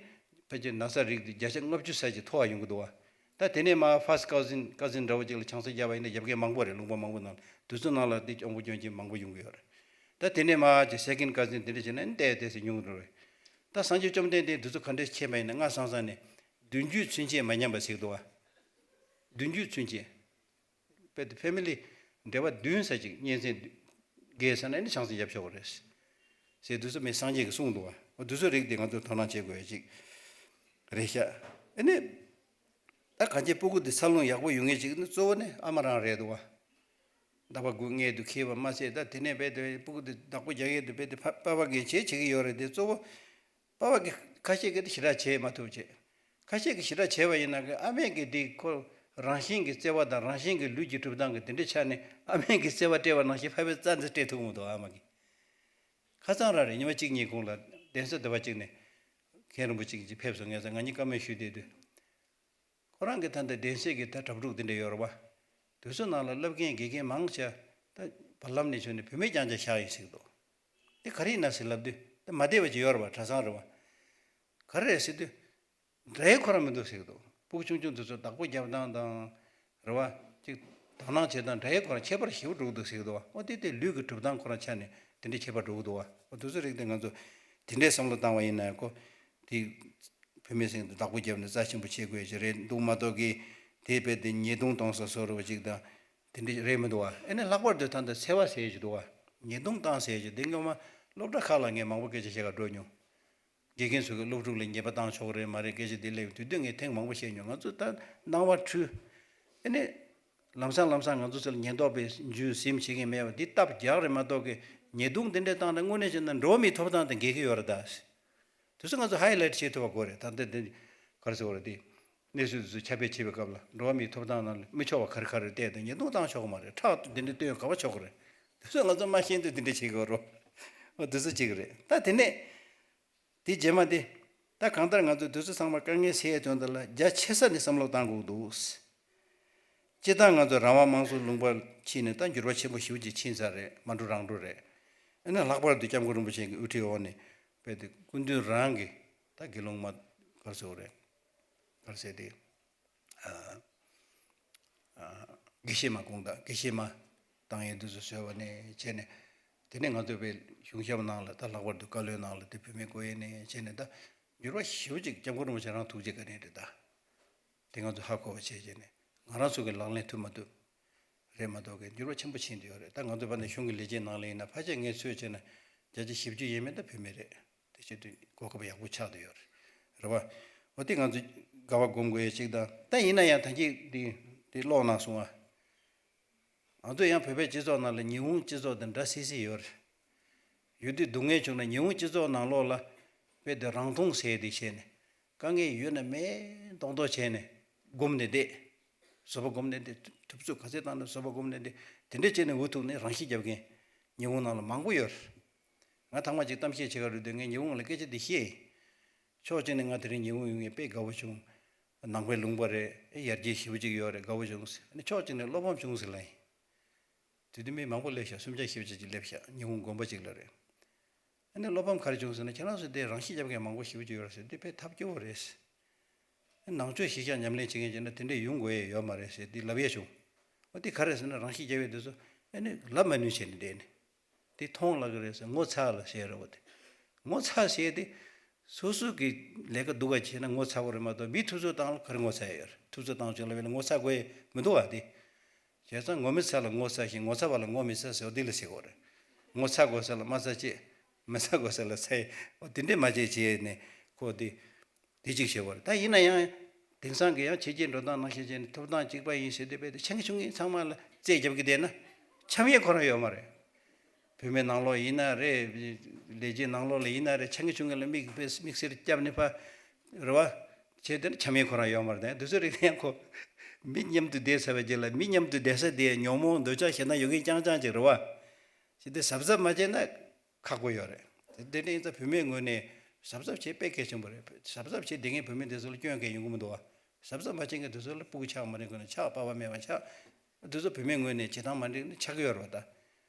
ཕལ་ཆེར་ན་ཚ་རིགས་དེ་བརྒྱ་ཆ་ལྔ་བཅུ་ཙམ་ཅིག་མཐོ་བ་ཡོང་གི་འདུག་བ། ད་དེ་ནས་མར་ཕར་སི་ཊི་ཀ་ཟིན་ཀ་ཟིན་འདྲ་བོ་ཅིག་ལ་ཆང་ས་བརྒྱབ་པ་ཡིན་ན་རྒྱབ་མཁན་མང་པོ་རེད། ལུང་པ་མང་པོ་ནང་ལ། དུས་ཚོད་ནང་ལ་དེ་གཅོང་པོ་སྐྱོན་ཅན་མང་པོ་ཡོང་གི་ཡོད་རེད། ད་དེ་ནས་མར་ཅིག་སེ་ཀེན་ཌི་ཀ་ཟིན་དེ་འདྲ་བྱས་ན་ཨ་ནི་ཏོག་ཙམ་ཉུང་འགྲོ་རེད། ད་སངས་རྒྱས་བཅོམ་ལྡན་འདས་དེ་ཚོ་ག་འདྲས་མཁྱེན་པ་ཡིན་ན། སྔ་སང་སང་ནས་བདུན་ཅུའི་ཚུན་ཆད་མ་ཉམས་པ་ཟེར་གི་འདུག་བ། བདུན་ཅུའི་ཚུན་ཆད། དཔེ་དེ་ཕེ་མི་ལི་འབྲེལ་བ་བདུན་ཙམ་ཅིག་གཉེན་ཚན་བརྒྱད་ཙམ་ནས་ནི་ཆང་ས་བརྒྱབ་ཆོག་གི་རེད་ཟེར། དུས་ཚོད་མེད་སངས་རྒྱས་ཀྱིས་གསུངས་འདུག་བ། འོ་དུས་ཚོད་རིགས་དེ་ང་ཚོས་དོ་སྣང་བྱེད་དགོས་ཡ་ཅིག་རེད་ཤག་ཨ་ནི། ད་གང་ཅི་སྤུ་གུ་དེ་འཚར་ལོངས་ཡག་པོ་ཡོང་ངེས་ཅིག་ནི་གཙོ་བོ་ནི་ཨ་མ་རང་རེད་འདུག་བ། ཟླ་བ་དགུ་ལྔའི་དུས་འཁེལ་བ་མ་ཟད། ད་དེ་ནས་རྦད་དེ་སྤུ་གུ་དེ་བདག་པོ་རྒྱག་ཡས་དེ་རྦད་དེ་ཕ་པ་ཕ་གིས་བྱེད་བྱེད་ཀྱི་ཡོད་རེད་དེ། གཙོ་བོ་པ་ཕ་གི་ཁ་ཤས་ཀྱིས་དེ་ཞེ་དྲག་བྱེད་མ་ཐུབ་བྱེད། ཁ་ཤས་ཀྱིས་ཞེ་དྲག་བྱས་པ་ཡིན་ན་གི་ཨ་མས་ཀྱིས་དེ་ཁོ་རང་བཞིན་གྱི་བརྩེ་བ་དང་རང་བཞིན་གྱི་ལུས་ཀྱི་གྲུབ་སྟངས་ཀྱི་དེ་འདྲའི་ཆ་ནས་ཨ་མས་ཀྱིས་བརྩེ་བ་སྤྲད་པ་ནང་བཞིན་ཕ་བས་རྩ་འཛིན་སྤྲད་ཐུབ་མི་འདུག་ཨ་མ་གིས། ཁ་སང་རང་རེད། ཉི་མ་གཅིག་གཉིས་གོང་ལ་གདན་ས་དེ་བ་གཅིག་ནས་མཁན་རིན་པོ་ཆེ་གཅིག་ཕེབས་སོང་། ངས་ང་གཉིས་བཀའ་མོལ་ཞུས་བསྡད་དུས། ཁོ་རང་གི་ད་ལྟ་གདན་སའི་གི་ད་གྲྭ་ཕྲུག་དེ་འདྲ་ཡོད་རེད་བ། དེ་ཚོ་ནང་ལ་བསླབ་མཁན་དགེ་རྒན་མང་ཆེ་ད་བར་ལམ་ནས་བྱུང་ནས་བུད་མེད་རྐྱང་རྐྱང་བཞག་ཡིན་ཟེར་གི་འདུག་དེ་ག་རེ་ཡིན་ན་ཟེར་ལབ་དུས། ད་མ་བསྡད་པ་ཅིག་ཡོད་རེད་བ། གྲྭ་ཚང་རེད་བ། ག་རེ་རེད་ཟེར་དུས། འདྲ་ཡས་ཁོ་རང་མི་འདུག་ཟེར་གི་འདུག་སྤུ་གུ་ཆུང་ཆུང་དེ་ཚོ་བདག་པོ་རྒྱབ་སྟངས་དང་། རེད་བ། ཅིག་དོ་སྣང་བྱེད་སྟངས་འདྲ་ཡས་ཁོ་རང་ཁྱད་པར་ཞེ་པོ་འགྲོ་གི་འདུག་ཟེར་གི་འདུག་བ། འོ་དེ་དེ་ལུས་ཀྱི་གྲུབ་སྟངས་ཁོ་རང་ཆ་ནས་དེ་འདྲའི་ཁྱད་པར་འགྲོ་གི་འདུག་བ། འོ་དེ་ཚོ་རིགས་དེ་ང་ཚོ་དེ་འདྲའི་བསམ་བློ་བཏང་བ་ཡིན་ན་ཁོ་དེ་བུད་མེད་ཚོ་བདག་པོ་རྒྱབ་ནས་རྩ་ཆེན་པོ་བྱེད་དགོས་ཀྱི་རེད་འདུག་མ་གཏོགས་ཀྱི། དེ་རྦད་དེ་ཉེས་རྡུང་གཏོང་ས་བཟོ་འདྲ་བ་ཅིག་དང་དེ་འདྲ་རེད་མི་འདུག་བ། ཨ་ནི་ལྷག་པར་དུ་ད་ལྟ་འཚེ་བ་ཟེར་གྱི་འདུག་བ། ཉེས་རྡུང་བཏང་ཟེར་གྱི་འདི་སྔོན་མ་སློབ་གྲྭ་ཁག་ལ་ངས་མང་པོ་སྐད་ཆ་བཤད་ག་འགྲོ་མྱོང་། དགེ་རྒན་ཚོ་གིས་སློབ་ཕྲུག་ལ་ཉེས་པ་བཏང་ཆོག་གི་རེད་མ་རེད་སྐད་ཆ་འདི་སླེབས་དུས་དུས་ངས་ཐེངས་མང་པོ་བཤད་མྱོང་། ང་ཚོ་ད་སྣང་བ་འཁྲུལ། ཨ་ནི། ལམ་སང་ལམ་སང་ང་ཚོ་ཚོ་ལ་ཉེན་རྟོག་པས་འཇུ་ཟིན་བྱེད་མཁན་མེད་པ་འདི་སྟབས་རྒྱག་རེད་མ་གཏོགས་ཀྱི། ཉེས་རྡུང་འདི་འདྲ་བཏང་ན་དངོས་གནས་བྱས་ན་འགྲོ་བ་མིའི་ཐོབ་ཐང་དང་འགལ་གྱི་ཡོད་རེད་ད། དེ་ཚོ་ང་ཚོ་ཧའི་ལའིཊ་བྱེད་ཐུབ་པ་དགོས་རེད། ད་ལྟ་འདི་ག་རེ་ཟེར་དགོས་རེད་དེ། གནས་ཚུལ་དེ་ཚོ་ཁྱབ་སྤེལ་བྱེད་པའི་སྐབས་ལ་འགྲོ་བ་མིའི་ཐོབ་ཐང་ནང་ལ་མི་ཆོག་པ་ག་རེ་ག་རེ་བལྟས་དང་ཉེས་རྡུང་བཏང་ཆོག་གི་མ་རེད། ཁྲག་འདི་འདྲ་བཏོན་ག་པར་ཆོག་གི་རེད། དེ་ཚོ་ང་ཚོ་མ་ཤེས་དུས་འདི་འདྲ་བྱེད་དགོས་རོ། འོ་དེ་ཚོ་བྱེད་གི་རེད། ད་དེ་ནས། དེ་རྗེས་མ་དེ། ད་གང་ལྟར་ང་ཚོས་དུས་ཚོད་ཚང་མ་དཀའ་ངལ་སེལ་ཡས་དོན་དག་ལ་རྒྱ་ཆེ་ས་ནས་བསམ་བློ་བཏང་དགོས་འདུག་སྤྱིར་བཏང་ང་ཚོ་རང་དབང་དམངས་གཙོའི་ལུང་པར་ཕྱིན་ནས་ད་འགྱུར་བ་ཆེན་པོ་ཞེ་པོ་ཅིག་ཕྱིན་ཚར་རེད། མ་འགྲོ་རང་འགྲོ་རེད། ཨ་ནི་ལྷག་པར་དུ་སྐྱབས་མགོན་རིན་པོ་ཆེ་གི་དབུ་ཁྲིད་འོག་ནས་རྦད་དེ་སྐུ་མདུན་རང་གི་ད་དགེ་སློང་མ་ག་རེ་ཟེར་དགོས་རེད། ག་རེ་ཟེར་དེ། ཨ། ཨ། དགེ་བཤེས་མ་དགོངས་དག་དགེ་བཤེས་མ་བཏང་ཡས་འདི་ཚོ་བཟོས་པ་ནས་བྱས་ནས། དེ་ནས་ང་ཚོ་དཔེ་གཞུང་ཞབས་ནང་ལ་ད་ལྷག་པར་དུ་བཀའ་བློན་ནང་ལ་དེ་བུད་མེད་བསྐོ་ཡས་ནས་བྱས་ནས་ད་འགྱུར་བ་ཞེ་པོ་ཅིག་སྐྱབས་མགོན་རིན་པོ་ཆེ་རང་ཐུགས་རྗེ་བཀའ་དྲིན་རེད་ད། དེ་ང་ཚོ་ཧ་གོ་བ་བྱས་བྱས་ནས་ང་རང་ཚོ་གི་ལག་ལེན་ཐུབ་མ་ཐུབ། རེད་མ་གཏོགས་ཀྱི་འགྱུར་བ་ཆེན་པོ་ཕྱིན་བསྡད་ཡོད་རེད། ད་ང་ཚོ་བར་ནས་གཞུང་གི་ལས་བྱེད་ནང་ལ་ཡིན་ན་ཕལ་ཆེར་ངས་ཚོད་བྱས་ན་བརྒྱ་ཆ་བཞི་བཅུ་ཡས་མས་ད་བུད་མེད་རེད། དེ་བྱེད་དུས་གོ་སྐབས་ཡག་པོ་ཆགས་བསྡད་ཡོད་རེད། རེད་བ། འོ་དེ་ང་ཚོ་དགའ་བ་སྒོམ་དགོས་ཡས་གཅིག་དང་། ད་ཡིན་ན་ཡང་ད་གིན་དེ་དེ་ཀློག་གནང་སོང་ང་། ང་ཚོ་ཡང་བོད་པའི་སྤྱི་ཚོགས་ནང་ལ་ཉི་ཧོང་སྤྱི་ཚོགས་དང་འདྲ་སི་སི་ཡོད་རེད། ཡོད་དུས་སྡུག་བསྔལ་བྱུང་ན་ཉི་ཧོང་སྤྱི་ཚོགས་ནང་ལོགས་ལ་དཔེ་དེ་རང་མཐོང་ཟེར་དེ་བྱས་ནས་དཀའ་ངལ་ཡོད་ན་མེད་མདོག་མདོག་བྱས་ནས་སྒོམ་ནས་བསྡད། བཟོད་པ་སྒོམ་ནས་བསྡད། ཐུབ་ཚོད་ག་ཚད་བཏང་ན་བཟོད་པ་སྒོམ་ནས་བསྡད། དེ་འདྲ་བྱས་ནས་འུ་ཐུག་ནས་རང་ཤི་རྒྱབ་མཁན་ཉི་ཧོང་ནང་ལ་མང་པོ་ཡོད་རེད། ང་ཐེངས་མ་གཅིག་གཏམ་བཤད་བྱེད་ག་འགྲོ་དུས་ངས་ཉི་ཧོང་ལ་སྐད་ཆ་འདི་བཤད་ཡིན། ཕྱོགས་གཅིག་ནས་ང་དེ་རིང་ཉི་ཧོང་ཡོང་ངས་དཔེ་དགའ་བོ་བྱུང་། ནང་པའི་ལུང་པ་རེད། ཡར་རྒྱས་ཞེ་པོ་ཅིག་ཡོད་རེད། དགའ་བོ་བྱུང་ཟེར། ཨ་ནི་ཕྱོགས་གཅིག་ནས་བློ་ཕམ་བྱུང་ཟེར་ལབ་ཡིན། དེ་དུས་མི་མང་པོ་སླེབས་ཤག་སུམ་བརྒྱ་བཞི་བརྒྱ་ཅིག་སླེབས་ཤག་ཉི་ཧོང་དགོན་པ་ཅིག་ལ་རེད། ཨ་ནི་བློ་ཕམ་ག་རེ་བྱུང་ཟེར་ན། ཁྱེད་རང་ཚོ་དེ་རང་ཤི་རྒྱབ་མཁན་མང་པོ་ཞེ་པོ་ཅིག་ཡོད་རེད་ཟེར། དེ་དཔེ་ཐབས་སྐྱོ་བོ་རེད་ཟེར། ནང་ཆོས་གཞིས་ཆགས་ཉམས་ལེན་བྱེད་མཁན་བྱས་ན་དེ་འདྲས་ཡོང་དགོས་ཡས་ཡོད་མ་རེད་ཟེར་དེ་ལབ་ཡས་བྱུང་། འོ་དེ་ག་རེ་ཟེར་ན། རང་ཤི་རྒྱབ་ཡས་དེ་ཚོ་ཨ་ནི་ལབ་མ་ནུས་བྱས་ནས་བསྡད་ནས། དེ་མཐོང་ལབ་ཀྱི་རེད་ཟེར། ངོ་ཚ་ལབ་བཤད་རེད་བ། དེ་ངོ་ཚ་བཤད་དེ་སོ་སོ་གི་ལས་ཀ་སྡུག་ག་བྱས་ན་ངོ་ཚ་དགོས་རེད་མ་གཏོགས། མི་ཐུབ་ཚོད་བཏང་ལ་ག་རེ་ངོ་ཚ་ཡས་ཡོད་རེད། ཐུབ་ཚོད་བཏང་བྱས་ལབ་ཡས་ལ་ངོ་ཚ་དགོས་ཡས་མི་འདུག་བ། དེ་བྱས་ཙང་ངོ་མི་ཚ་ལ་ངོ་ཚ་ཞིང་ངོ་ཚ་བ་ལ་ངོ་མི་ཚ་ཟེར་བ་འདི་ལ་ཟེར་དགོས་རེད། ངོ་ཚ་དགོས་ས་ལ་མ་ཚ་ཅེས། མི་ཚ་དགོས་ས་ལ་ཚ་ཡས། འོ་དེ་འདྲས་མ་བྱས་བྱས་ནས་ཁོ་དེ། དེ་གཅིག་བྱེད་དགོས་རེད། ད་ཡིན་ན་ཡང་དེང་སང་གི་ཡང་བྱས་རྗེས་འགྲོ་སྟངས་ནང་བཞིན་བྱས་ནས་ཐོབ་ཐང་གཅིག་པ་ཡིན་ཟེར་དུས། དཔེ་དེ་ཆེ་ཆུང་གཉིས་ཚང་མ་ལ་རྩོད་རྒྱབ་ཀྱི་བསྡད་ན་འཆམ་ཡས་ཁོ་རང་ཡོད་མ་རེད། བུད་མེད་ནང་ལོགས་ཡིན་ན་རེད། ལས་བྱེད་ནང་ལོགས་ལ་ཡིན་ན་རེད། ཆེ་ཆུང་གཉིས་ལ་མིག་དཔེ་མིག་སེར་བརྒྱབ་ནས་ཕར་རེད་བ། བྱས་དེ་ན་འཆམ་ཡས་ཁོ་རང་ཡོད་མ་རེད། དེ་ཚོ་རིགས་དེ་ཡང་ཁོ་མི་མཉམ་དུ་བསྡད་ཚར་བའི་རྗེས་ལ་མི་མཉམ་དུ་བསྡད་ས་དེ་ཉོག་མོག་འདོད་ཆགས་ཞེ་སྡང་ཡོད་མཁན་རྐྱང་རྐྱང་ཅིག་རེད་བ། བྱས་དེ་གཟབ་གཟབ་མ་བྱས་ན། ཁག་པོ་ཡོད་རེད། དེ་འདྲ་ཡིན་ཙང་བུད་མེད་ངོས་ནས་གཟབ་གཟབ་བྱེད་དཔེ་གལ་ཆེན་པོ་རེད། གཟབ་གཟབ་བྱེད་བསྡད་མཁན་བུད་མེད་དེ་ཚོ་ལ་སྐྱོན་གང་ཡང་ཡོང་གི་མི་འདུག་བ། གཟབ་གཟབ་མ་བྱེད་མཁན་དེ་ཚོ་ལ་སྤུ་གུ་ཆགས་མ་རེད་དགོས་ན་ཆགས། པ་ཕ་མེད་པ་ཆགས། དེ་ཚོ་བུད་མེད་ངོས་ནས་བྱེད་སྟངས་མ་འགྲིག་ན་ཆགས་ཀྱི་ཡོད་རེད་བ། ད་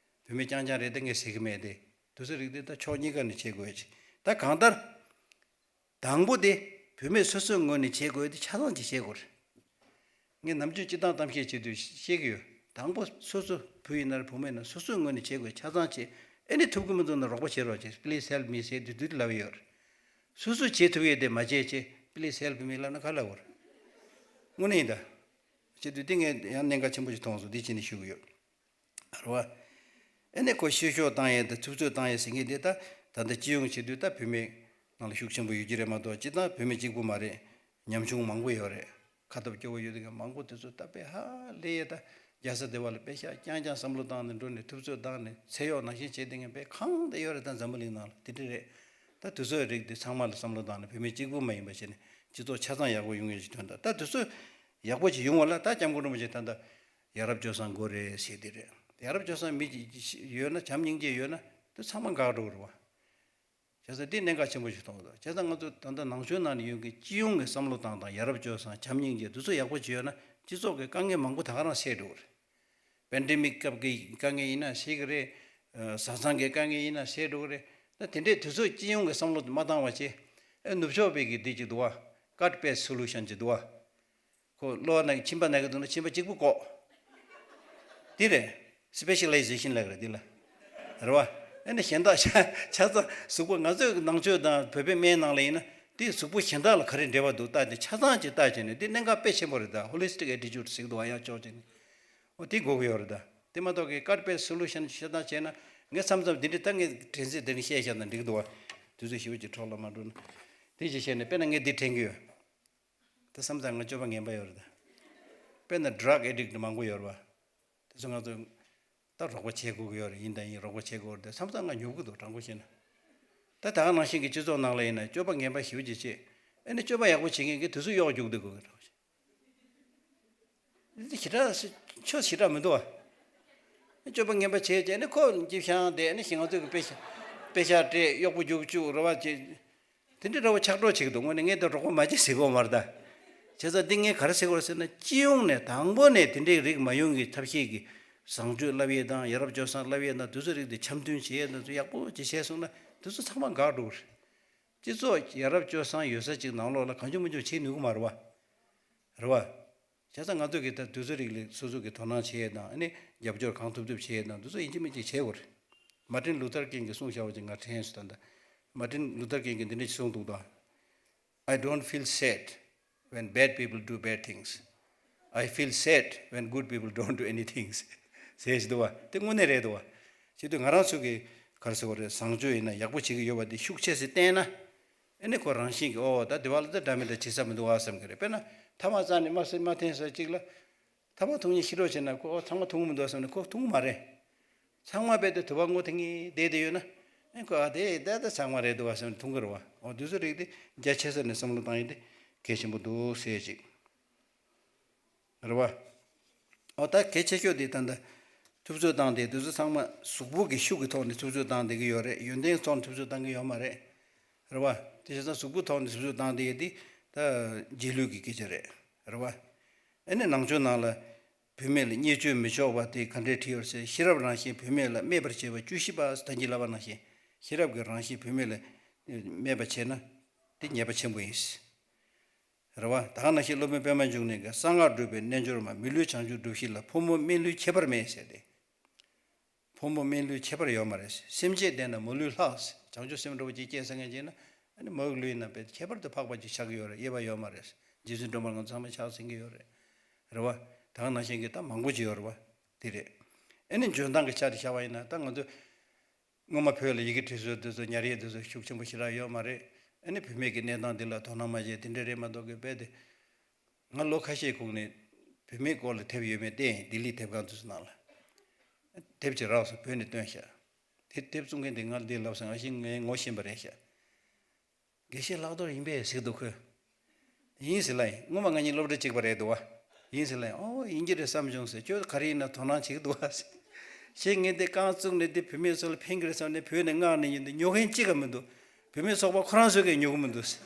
བུད་མེད་རྐྱང་རྐྱང་རེད་ད་ངས་ཟེར་གི་མེད་དེ། དེ་ཚོ་རིགས་དེ་ད་ཕྱོགས་གཉིས་ཀ་ནས་བྱེད་དགོས་ཀྱི། ད་གང་ལྟར། དང་པོ་དེ་བུད་མེད་སོ་སོའི་ངོས་ནས་བྱེད་དགོས་དེ་ཆ་ཚང་ཅིག་བྱེད་དགོས་རེད། ངས་ནམ་རྒྱུན་སྤྱིར་བཏང་གཏམ་བཤད་བྱེད་དུས་བཤད་ཀྱི་ཡོད། དང་པོ་སོ་སོ་བུ་ཡིན་ན་རེད་བུ་མོ་ཡིན་ན་སོ་སོའི་ངོས་ནས་བྱེད་དགོས་ཆ་ཚང་བྱེད། ཨེ་ནི་ཐུབ་ཀྱི་མི་འདུག་ན་རོགས་པ་བྱེད་རོགས་བྱེད། Please help me ཟེར་དུས་དུས་ལབ་ཡོད་རེད། སོ་སོས་བྱེད་ཐུབ་ཡས་དེ་མ་བྱས་བྱས་Please help me ལབ་ན་ག་ལབ་དགོས་རེད། དངོས་གནས་ཡིན་ད། བྱེད་དུས་དེ་ངས་ཡང་གནད་འགག་ཆེན་པོ་ཞིག་མཐོང་སོང་། འདི་བྱས་ནས་ཞུ་གི་ཡོད། རེད་བ། ཨེ་ནས་ཁོ་བཤད་ཤོག་བཏང་ཡས་དང་ཐུབ་ཚོད་བཏང་ཡས་ཟེར་མཁན་དེ་ད་ད་ལྟ་སྤྱི་ཡོངས་བྱེད་དུས་ད་བུད་མེད་ནང་ལ་ཤུགས་ཆེན་པོ་ཡོད་ཀྱི་རེད་མ་གཏོགས་སྤྱིར་བཏང་བུད་མེད་གཅིག་པུ་མ་རེད། ཉམ་ཆུང་མང་པོ་ཡོད་རེད། ཁ་སྟོབས་སྐྱོ་བོ་ཡོད་མཁན་མང་པོ་དེ་ཚོ་ད་དཔེ་ཧ་ལས་ཡས་ད་རྒྱལ་ས་སྡེ་བ་ལ་དཔེ་ཤག་རྐྱང་རྐྱང་བསམ་བློ་བཏང་ནས་འགྲོ་ནས་ཐུབ་ཚོད་བཏང་ནས་ཚེ་གཡོག་ནང་བཞིན་བྱེད་བསྡད་མཁན་དཔེ་གང་དེ་ཡོད་རེད། ད་འཛམ་བུ་གླིང་ནང་ལ་དེ་འདྲ་རེད། ད་དེ་ཚོའི་རིགས་དེ་ཚང་མ་ལ་བསམ་བློ་བཏང་ནས་བུད་མེད་གཅིག་པུ་མ་ཡིན་པ་བྱས་ནས་སྤྱི་ཚོགས་ཆ་ཚང་ཡག་པོ་ཡོང་ཡས་ཀྱི་དོན་དག་ད་དེ་ཚོ་ཡག་པོ་ཅིག་ཡོང་བ་ལ་ད་སྐྱབས་མགོན་རིན་པོ་ཆེ་ད་ལྟ། ཡ་རབས་སྤྱོད་བཟང་དགོས་རེད་ཟེར་དེ་རེད། ཡ་རབས་སྤྱོད་བཟང་མི་གཅིག་ཡོད་ན་བྱམས་སྙིང་རྗེ་ཡོད་ན་དེ་ཚང་མ་འགག་འགྲོ་གི་རེད་བ། བྱས་ཙང་དེ་གནད་འགག་ཆེན་པོ་ཞིག་མཐོང་གི་འདུག་བྱས་ཙང་ང་ཚོ་ད་ལྟ་ནང་ཆོས་ནང་ནས་ཡོང་གི་སྤྱི་ཡོངས་ཀྱི་བསམ་བློ་བཏང་སྟངས་ཡ་རབས་སྤྱོད་བཟང་བྱམས་སྙིང་རྗེ་དེ་ཚོ་ཡག་པོ་ཅིག་ཡོད་ན་སྤྱི་ཚོགས་ཀྱི་དཀའ་ངལ་མང་པོ་ད་ག་རང་སེལ་འགྲོ་གི་རེད། པེན་ཌེ་མིག་སྐབས་ཀྱི་དཀའ་ངལ་ཡིན་ན་སེལ་གི་རེད། བཟའ་ཚང་གི་དཀའ་ངལ་ཡིན་ན་སེལ་འགྲོ་གི་རེད། ད་དེ་འདྲའི་དུས་ཚོད་སྤྱི་ཡོངས་ཀྱི་བསམ་བློ་དེ་མ་བཏང་བ་བྱས། ཨེ་ནུབ་ཕྱོགས་པའི་གི་འདི་ཅིག་འདུག་བ། Cut base solution ཅིག་འདུག་བ། ཁོ་གློ་བ་ན་མཆིན་པ་ན་གི་འདུག་ན་མཆིན་པ་གཅིག་པུ་བཀོག་འདི་རེད། སི་པེ་ཤ་ལའི་ཟེ་ཤན་ལབ་ཀྱི་རེད་འདི་ལ། རེད་བ། ཨེ་ནི་གཞན་དག་ཆ་ཆ་ཚང་གཟུགས་པོ་ང་ཚོའི་ནང་ཆོས་དང་བོད་པའི་སྨན་ནང་ལ་ཡིན་ན་དེ་གཟུགས་པོ་གཞན་དག་ལ་ག་རེ་འབྲེལ་བ་འདུག་ལྟ་དེ་ཆ་ཚང་ཅིག་ལྟ་བྱས་ནས་དེ་གནད་འགག་དཔེ་ཆེན་པོ་རེད་ད། Holistic attitude ཟེར་གི་འདུག་བ། ཡང་ཕྱོགས་གཅིག་ནས་འོ་དེ་དགོས་ཀྱི་ཡོད་རེད་ད། དེ་མ་གཏོགས་ཀྱི་ཀཊ་པེ་སི་སོ་ལུ་ཤན་བཤད་སྟངས་བྱས་ན་ངས་མཚམས་མཚམས་འདི་འདྲའི་ད་ངས་དྲན་ཚེ་དེ་ནས་བཤད་བཞག་ན་འགྲིག་གི་འདུག་བ། དུས་ཚོད་ཞེ་པོ་ཅིག་འཕྲོ་བརླག་མ་འགྲོ་ན། དེ་ཅིག་བཤད་ནས་དཔེར་ན་ངས་འདི་དྲན་གྱི་ཡོད། ད་བསམ་ཙང་ང་སྤྱོད་པ་ངན་པ་ཡོད་རེད་ད། དཔེར་ན་ཌ་རག་ཨེ་ཌིག་མང་པོ་ཡོད་རེད་བ། དེ་ཚོ་ང་ཚོ་ད་རོགས་པ་བྱེད་དགོས་ཀྱི་ཡོད་རེད། ཡིན་དང་ཡིན་རོགས་པ་བྱེད་དགོས་རེད་དེ་བསམ་ཙང་ང་ཉོབ་ཀྱི་འདུག་དྲང་པོ་བཤད་ན། ད་ད་ག་ནང་བཞིན་གྱི་སྤྱི་ཚོགས་ནང་ལ་ཡིན་ན་སྤྱོད་པ་ངན་པ་ཞེ་པོ་ཅིག་བྱེད། ཨེ་ནི་སྤྱོད་པ་ཡག་པོ་བྱེད་མཁན་གྱིས་དེ་ཚོ་གཡོག་རྒྱུག་བསྡད་དགོས་ཀྱི་འདྲ་བོ་ཞིག་འདི་ཞེ་དྲག་ཆོས་ཞེ་དྲག་མི་འདུག་བ། སྤྱོད་པ་ངན་པ་བྱས་རྗེས་ནི་ཁོ་སྐྱིད་ཤང་དེ་ནི་ཞིང་ང་ཚོ་གི་དཔེ་ཤ་དཔེ་ཤ་སྤྲད་གཡོག་པོ་རྒྱུག་བཅུག་རེད་བ་ཅེས། དེ་འདྲའི་འདྲ་བོ་ཆགས་འགྲོ་བྱེད་ཀྱི་འདུག་དངོས་གནས་ངས་དེ་རོགས་པ་མ་བྱེད་ཟེར་གི་ཡོད་མ་རེད་ད། བྱས་ཙང་འདི་ངས་ག་རེ་ཟེར་དགོས་རེད་ཟེར་ན་སྤྱི་ཡོངས་ནས་དང་པོ་ནས་དེ་འདྲའི་རིགས་མ་ཡོང་གི་ཐབས་ཤེས་ཀྱི་བཟང་སྤྱོད་བསླབ་ཡས་དང་ཡ་རབས་སྤྱོད་བཟང་བསླབ་ཡས་དང་དེ་ཚོ་རིགས་དེ་འཆམ་མཐུན་བྱེད་ཡས་དང་ཚོ་ཡག་པོ་ཅིག་བྱས་སོང་ན་དེ་ཚོ་ཚང་མ་འགག་འགྲོ་གི་རེད། སྤྱི་ཚོགས་ཡ་རབས་སྤྱོད་བཟང་ཡོད་ས་ཅིག་ནང་ལོགས་ལ་གང་བྱུང་མང་བྱུང་བྱེད་ནུས་ཀྱི་མ་རེད་བ། རེད་བ། བྱས་ཙང་ང་ཚོ་གིས་ད་དུས་ཚོད་རིགས་ལ་སོ་སོ་གིས་དོ་སྣང་བྱེད་ཡས་དང་ཨ་ནི་རྒྱབ་སྐྱོར་གང་ཐུབ་ཐུབ་བྱེད་ཡས་དང་དེ་ཚོ་ཡིན་གཅིག་མིན་གཅིག་བྱེད་དགོས་རེད། མར་ཊིན་ལུ་ཐར་ཀིང་གིས་གསུངས་བཞག་པ་ཅིག་ང་དྲན་སོང་ད་ལྟ། མར་ཊིན་ལུ་ཐར་ཀིང་གིས་འདི་འདྲ་ཞིག་གསུངས་འདུག་ད། I don't feel sad when bad people do bad things. I feel sad when good people don't do anything. ཟེར་ཞིག་འདུག་བ། དེ་དངོས་གནས་རེད་འདུག་བ། བྱེད་དུས་ང་རང་ཚོ་གི་ག་རེ་ཟེར་དགོས་རེད། བཟང་སྤྱོད་ཡིན་ན་ཡག་པོ་བྱེད་ཀྱི་ཡོད་པ་དེ་ཤུགས་ཆེ་སེ་བསྟན་ན། ཨ་ནི་ཁོ་རང་བཞིན་གྱིས་ཨོ་ད་དེ་བ་ལ་ད་འདྲ་མི་འདྲ་བྱེད་ས་མི་འདུག་ཨ་བསམ་གྱི་རེད། དཔེར་ན་ཐ་མག་རྩ་ནས་མ་ཟ་མ་འཐེན་ས་ཅིག་ལ། ཐ་མག་འཐུང་ཉིན་ཤི་རོགས་བྱས་ན་ཁོ་ཨོ་ཚང་མ་འཐུང་གི་མི་འདུག་བསམ་ནས་ཁོ་འཐུང་གི་མ་རེད། ཚང་མ་རྦད་དེ་དུ་བ་ངོ་དེ་ངེས་བསྡད་དེ་ཡོད་ན། ཨེ་ཁོ་ཨ་དེ་ད་ད་ཚང་མ་རེད་འདུག་བ་བསམ་ནས་འཐུང་གི་རེད་བ། ཨོ་དུས་ཚོད་རིགས་དེ་རྒྱ་ཆེ་ས་ནས་བསམ་བློ་བཏང་ཡིན་དེ་གལ་ཆེན་པོ་འདུག་ཟེར་ཅིག་རེད་བ། ཨོ་ད་གལ་ཆེ་ཤོས་དེ་ད་ལྟ་ཐུབ་ཚོད་བཏང་དེ་དུས་ཚོད་ཚང་མ་གཟུགས་པོ་གི་ཤུགས་ཀྱི་ཐོག་ནས་ཐུབ་ཚོད་བཏང་བསྡད་ཀྱི་ཡོད་རེད། ཡོན་ཏན་ཐོག་ནས་ཐུབ་ཚོད་བཏང་གི་ཡོད་མ་རེད། རེད་བ། དེ་བྱས་ཙང་གཟུགས་པོ་ཐོག་ནས་ཐུབ་ཚོད་བཏང་བསྡད་ཡོད་དེ་ད་རྗེས་ལུས་ཀྱི་སྐད་ཆ་རེད། རེད་བ། ཨ་ནི་ནང་ཆོས་ནང་ལ། བུད་མེད་ལ་བརྙས་བཅོས་མི་ཆོག་པ་དེ་ག་འདྲས་བྲིས་ཡོད་ཟེར། ཤེས་རབ་རང་བཞིན་བུད་མེད་ལ་སྨད་པར་བྱེད་པ་བཅུ་བཞི་པ་ཟེར་ད་གིན་ལབ་པ་ནང་བཞིན། ཤེས་རབ་ཀྱི་རང་བཞིན་བུད་མེད་ལ་སྨད་པ་བྱས་ན་དེ་ཉེས་པ་ཆེན་པོ་ཡིན། རེད་བ། ད་ག་ནང་བཞིན་སློབ་དཔོན་པད་མ་འབྱུང་གནས་ཀྱིས་གསང་སྔགས་སྒྲུབ་པའི་རྣལ་འབྱོར་མ། མི་ལུས་བྱང་ཆུབ་སྒྲུབ་བཞིན་ལ། ཕོ་མོ་སྨད་ལུས་ཁྱད་པར་མེད་ཟེར་ཏེ། ཕོ་མོ་སྨད་ལུས་ཁྱད་པར་ཡོད་མ་རེད། སེམས་བསྐྱེད་ལྡན་ན་མོ་ལུས་ལྷག་བྱང་ཆུབ་སེམས་འདྲ་བོ་ཅིག་སྐྱེས་སེ་ངེས་ཀྱི་ན། ཨ་ནི་མོ་ལུས་ན་དཔེ་ཁྱད་པར་དུ་འཕགས་པ་ཅིག་ཆགས་ཀྱི་ཡོད་རེད། དབྱེ་བ་ཡོད་མ་རེད། རྗེ་བཙུན་སྒྲོལ་མ་ང་ཚང་མ་ཆགས་ཟིན་གྱི་ཡོད་རེད། རེད་བ། ད་ག་ནང་བཞིན་གྱི་ད་མང་པོ་ཅིག་ཡོད་རེད་བ། དེ་རེད། ཨ་ནི་འཇོན་ཐང་གི་ཆ་དེ་བཞག་པ་ཡིན་ན་ད་ང་ཚོ་སྔོན་མ་བོད་ལ་ཡི་གེ་བྲིས་སྲོལ་དེ་ཚོ་ཉར་ཡས་དེ་ཚོ་ཤུགས་ཆེན་པོ་ཞེ་དྲག་ཡོད་མ་རེད། ཨ་ནི་བུད་མེད་ཀྱི་གནས་སྟངས་འདི་ལ་དོ་སྣང་མ་བྱས་དེ་འདྲ་རེད་མ་གཏོགས་གི་དཔེ་དེ། ང་ལོ་ཁ་ཤས་གོང་ནས་བུད་མེད་སྐོར་ལ་དེབ་ཡོད་མེད་བལྟས་ཡིན། ལྡི་ལི་དེབ་ཁང་དུ་ནང་ལ། དེབ་ཅིག་རག་སོང་། བོད་ནས་བཏོན་ཤག་དེ་དེབ་བཙོང་མཁན་དེ་ང་ལ་འདི་ལབ་སོང་། ཨ་ཤི་ངས་ངོ་ཤེས་པ་རེད་ཤག་དགེ་བཤེས་ལྷག་རྡོར་ཡིན་པས་ཟེར་འདུག་ཁོས། ཡིན་ཟེར་ལབ་ཡིན། སྔོན་མ་ང་གཉིས་སློབ་གྲྭ་གཅིག་པ་རེད་འདུག་བ། ཡིན་ཟེར་ལབ་ཡིན། ཨོ་ཡིན་གྱི་རེད་བསམ་བྱུང་ཟེར། ཁྱོད་ག་རེ་ཡིན་ན་དོ་སྣང་བྱེད་ཀྱི་འདུག་བ་ཟེར། ཞེས་ངས་འདི་རྐང་བཙུགས་ནས་འདི་བུད་མེད་ཚོ་ལ་ཕན་གྱི་རེད་བསམ་ནས་བོད་ནས་མངགས་ནས་ཡིན། འདི་ཉོ་མཁན་གཅིག་ཀ་མི་འདུག་བུད་མེད་ཚོགས་པ་ཁོ་རང་ཚོས་ཀྱང་ཉོ་གི་མི་འདུག་ཟེར།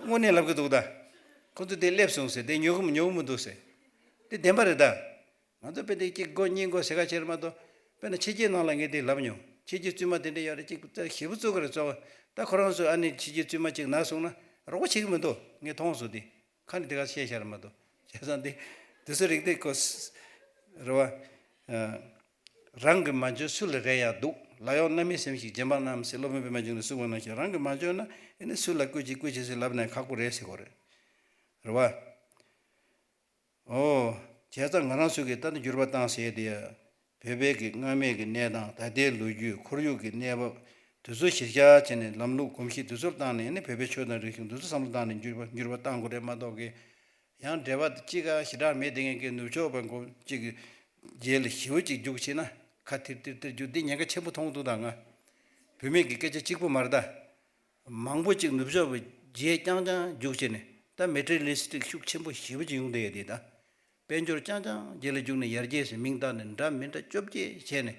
དངོས་གནས་ལབ་ཀྱི་འདུག་ད། ཁོ་ཚོ་དེ་སླེབས་སོང་ཟེར། དེ་ཉོ་གི་མི་ཉོ་གི་མི་འདུག་ཟེར། དེ་བདེན་པ་རེད་ད། ང་ཚོ་དཔེ་དེ་གཅིག་དགོས་གཉིས་དགོས་ཟེར་ཁ་ཕྱིར་མ་གཏོགས། དཔེར་ན་ཕྱི་རྒྱལ་ནང་ལ་ངས་དེ་ལབ་མྱོང་། ཕྱི་རྒྱལ་བཙུན་མ་དེ་འདྲ་ཡོད་རེད། གཅིག་ད་ཞེ་པོ་བཙུགས་ཀྱི་རེད་གཙོ་བོ། ད་ཁོ་རང་ཚོས་ཨ་ནི་ཕྱི་རྒྱལ་བཙུན་མ་གཅིག་ན་སོང་ན་རོགས་པ་བྱེད་ཀྱི་མི་འདུག་ངས་མཐོང་སོང་། དེ་ཁ་ནས་དེ་ག་བཤད་བཞག་རེད་མ་གཏོགས། བྱས་ཙང་དེ་དེ་ཚོ་རིགས་དེ་ཁོ་རེད་བ། རང་གིས་མ་འཇོན་སུ་ལ་རེ་ཡང་སྡུག་ལག་གཡོག་རྣམ་སྨིན་སེམས་ཤིག་རྗེ་འབངས་རྣམས་ཟེར་སློབ་དཔོན་པད་མ་འབྱུང་གནས་གསུངས་པ་ནང་བཞིན། རང་གིས་མ་འཇོན་ན་ཨ་ནི་སུ་ལ་བཀུར་ཅིག་བཀུར་ཅིག་ཟེར་ལབ་ན་ཁག་པོ་རེད་ཟེར་གོ་རེད། རེད་བ། ཨོ། བྱས་ཙང་ང་རང་ཚོ་གིས་ད་ནི་འགྱུར་བ་བཏང་ཟེར་དེ། བོད་པའི་གི་སྔ་མའི་གི་གནས་སྟངས། ད་ལྟའི་ལོ་རྒྱུས། ཁོར་ཡུག་གི་གནས་བབ་དེ་ཚོ་གཞིར་བཞག་བྱས་ནས་ལམ་ལུགས་གོམས་གཤིས་དེ་ཚོར་བཏང་ནས་ནི་བོད་པའི་ཆོས་དང་རིག་གཞུང་དེ་ཚོ་བསམ་བློ་བཏང་ནས་འགྱུར་བ་འགྱུར་བ་བཏང་དགོས་རེད་མ་གཏོགས་གི། ཡང་འབྲེལ་བ་གཅིག་ག་ཞེ་དྲག་མེད་དེ་ངས་གི་ནུབ་ཕྱོགས་པ་མགོ་གཅིག་གི་རྗེས་ལ་ཞེ་པོ་གཅིག་རྒྱུགས་བྱས་ན་ཁ་ཐིར་ཐིར་ཐིར་རྒྱུགས། འདི་ཉེན་ཁ་ཆེན་པོ་མཐོང་འདུག་ད་ང་། བུད་མེད་ཀྱི་སྐད་ཆ་གཅིག་པུ་མ་རེད་ད། མང་པོ་ཅིག་ནུབ་ཕྱོགས་པའི་རྗེས་རྐྱང་རྐྱང་རྒྱུགས་བྱས་ནས་ད་མེ་ཊི་རི་ལི་སི་ཊིག་ཤུགས་ཆེན་པོ་ཞེ་པོ་ཅིག་ཡོང་བསྡད་ཡོད་དེ་ད། དཔལ་འབྱོར་རྐྱང་རྐྱང་རྗེས་ལ་རྒྱུགས་ནས་ཡར་རྒྱས་ཟེར་མིང་བཏགས་ནས་འདྲ་མི་འདྲ་བཅོ་བརྒྱད་བྱས་ནས་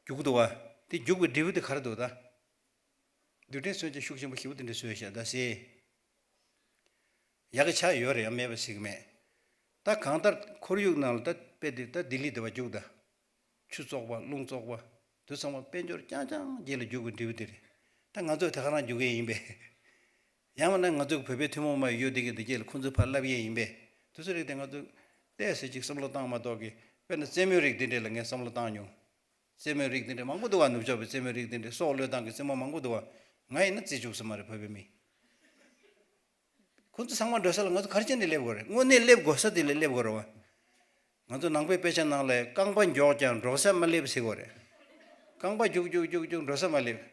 རྒྱུགས་འདུག་བ། དེ་རྒྱུགས་པའི་འབྲས་བུ་དེ་ག་རེ་འདུག་ད། རྡུལ་ཕྲན་མཚོན་ཆ་ཤུགས་ཆེན་པོ་ཞེ་པོ་དེ་འདྲ་བཟོས་ཤག་ད་ཟེར། ཡག་གི་ཆ་ཡོད་རེད་ཡ། མེད་པ་ཟེར་གི་མེད། ད་གང་ལྟར་ཁོར་ཡུག་ནང་ལ་ད་དཔེ་དེ་ད་ལྡི་ལི་དེ་བ་རྒྱུགས་ད། ཆུ་བཙོག་པ་རླུང་བཙོག་པ། དེ་ཚང་མ་དཔལ་འབྱོར་རྐྱང་རྐྱང་རྗེས་ལ་རྒྱུག་པའི་འབྲས་བུ་དེ་རེད། ད་ང་ཚོས་དེ་ག་རང་རྒྱུག་གི་ཡིན་པས། ཡང་མིན་ན་ང་ཚོའི་བོད་པའི་ཐུན་མོང་མ་ཡོད་དེ་གི་འདི་རྗེས་ལ་ཁོང་ཚོས་ཕར་བསླབ་ཡས་ཡིན་པས། དེ་ཚོ་རིགས་དེ་ང་ཚོས་ཏོག་ཙམ་ཅིག་བསམ་བློ་བཏང་མ་གཏོགས་གི། དཔེར་ན་རྩེད་མོའི་རིགས་དེ་འདྲས་ལ་ངས་བསམ་བློ་བཏང་མྱོང་། རྩེད་མོའི་རིགས་དེ་འདྲས་མང་པོ་འདུག་བ། ནུབ་ཕྱོགས་པའི་རྩེད་མོའི་རིགས་དེ་འདྲས་སྲོག་བློས་བཏང་གི་རྩེད་མོ་མང་པོ་འདུག་བ། ང་ཡིན་ན་རྩེད་བཅུག་ས་མ་རེད་བོད་པའི་མི། ཁོང་ཚོ་ཚང་མ་འགྲོ་ས་ལ་ང་ཚོ་ག་རེ་བྱས་ནས་སླེབས་དགོས་རེད། དངོས་གནས་སླེབས་དགོས་ས་དེ་ལ་སླེབས་དགོས་རེད་བ། ང་ཚོ་ནང་པའི་དཔེ་ཆ་ནང་ལ་རྐང་པ་མགྱོགས་ཀྱང་འགྲོ་ས་མ་སླེབས་ཟེར་དགོས་རེད། རྐང་པ་རྒྱུག་རྒྱུག་རྒྱུག་རྒྱུག་འགྲོ་ས་མ་སླེབས།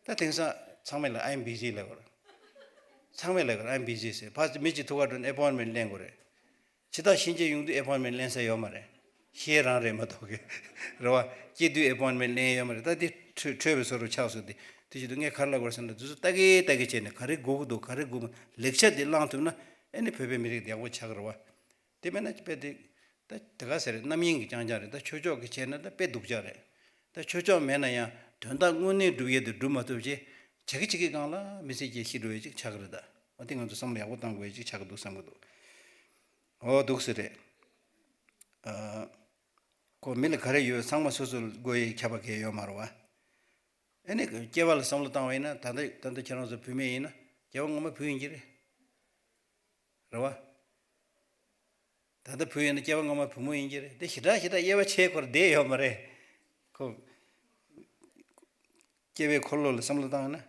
ད་དེང་སང་ཚང་མས་ལ་I'm busy ལབ་དགོས་རེད། ཚང་མས་ལབ་དགོས་རེད། I'm busy ཟེར། ཕར་མི་གཅིག་ཐུག་ག་འགྲོ་ན་ཨེ་པོན་མེན་ཊི་ལེན་དགོས་རེད། ཕྱི་ཐག་ཕྱིན་ཆད་ཡོང་དུས་ཨེ་པོན་མེན་ཊི་ལེན་ས་ཡོད་མ་རེད། ཤེས་རང་རེད་མ་གཏོགས་གི། རེད་བ། སྐྱེས་དུས་ཨེ་པོན་མེན་ཊི་ལེན་ཡོད་མ་རེད། ད་དེ་འཕྲོད་འཕྲོད་པའི་བཟོ་འདྲ་ཆགས་སོང་། དེ་དེ་བྱེད་དུས་ངས་ག་རེ་ལབ་དགོས་རེད་ཟེར་ན། དེ་ཚོ་ལྟ་གི་ལྟ་གི་བྱས་ནས་ག་རེ་དགོས་ཀྱི་འདུག་ག་རེ་དགོས་མ། ལེགས་ཆ་དེ་བླངས་ཐུབ་ན་ཨ་ནི་བོད་པའི་མི་རིགས་དེ་ཡག་པོ་ཆགས་ཀྱི་རེད་བ། དེ་མེད་ན་དཔེ་དེ་ད་དེ་ག་ཟེར་རེད། རྣམ་གཡེང་གི་རྐྱང་རྐྱང་རེད། ད་ཆོས་ཕྱོགས་ཀྱི་བྱས་ན་ད་དཔེ་སྡུག་ཅག་རེད། ད་ཆོས་ཕྱོགས་མེད་ན་ཡང་དོན་དག་དངོས་གནས་སྒྲུབ་ཡས་དེ་སྒྲུབ་མ་ཐུབ་ཅེས་བྱེད་ཀྱི་བྱེད་ཀྱི་སྒང་ལ་མི་ཚེ་སྐྱེལ་ཤི་འགྲོ་ཡས་ཅིག་ཆགས་ཀྱི་རེད་ད། འོ་དེ་ང་ཚོ་བསམ་བློ་ཡག་པོ་བཏང་དགོས་ཡས་ཅིག་ཆགས་ཀྱི་འདུག་བསམ་གྱི་འདུག་འོ་འདུག་ཟེར་རེད། ཨ། ཁོ་མི་ལ་ག་རེ་ཡོད་ཚང་མ་སོ་སོ་དགོས་ཡས་ཁྱབ་པ་གས་ཡོད་མ་རེད་བ། ཨ་ནི་སྐྱེ་བ་ལ་བསམ་བློ་བཏང་བ་ཡིན་ན་ད་ལྟ་ད་ལྟ་ཁྱེད་རང་ཚོ་བུད་མེད་ཡིན་ན་སྐྱེ་བ་སྔོན་མ་བུ་ཡིན་གྱི་རེད། རེད་བ། ད་ལྟ་བུ་ཡིན་ན་སྐྱེ་བ་སྔོན་མ་བུ་མོ་ཡིན་གྱི་རེད། དེ་ཞེ་དྲག་ཞེ་དྲག་དབྱེ་བ་ཕྱེ་སྐོར་བསྡད་ཡོད་མ་རེད། ཁོ། སྐྱེ་བའི་འཁོར་ལོ་ལ་བསམ་བློ་བཏང་ན།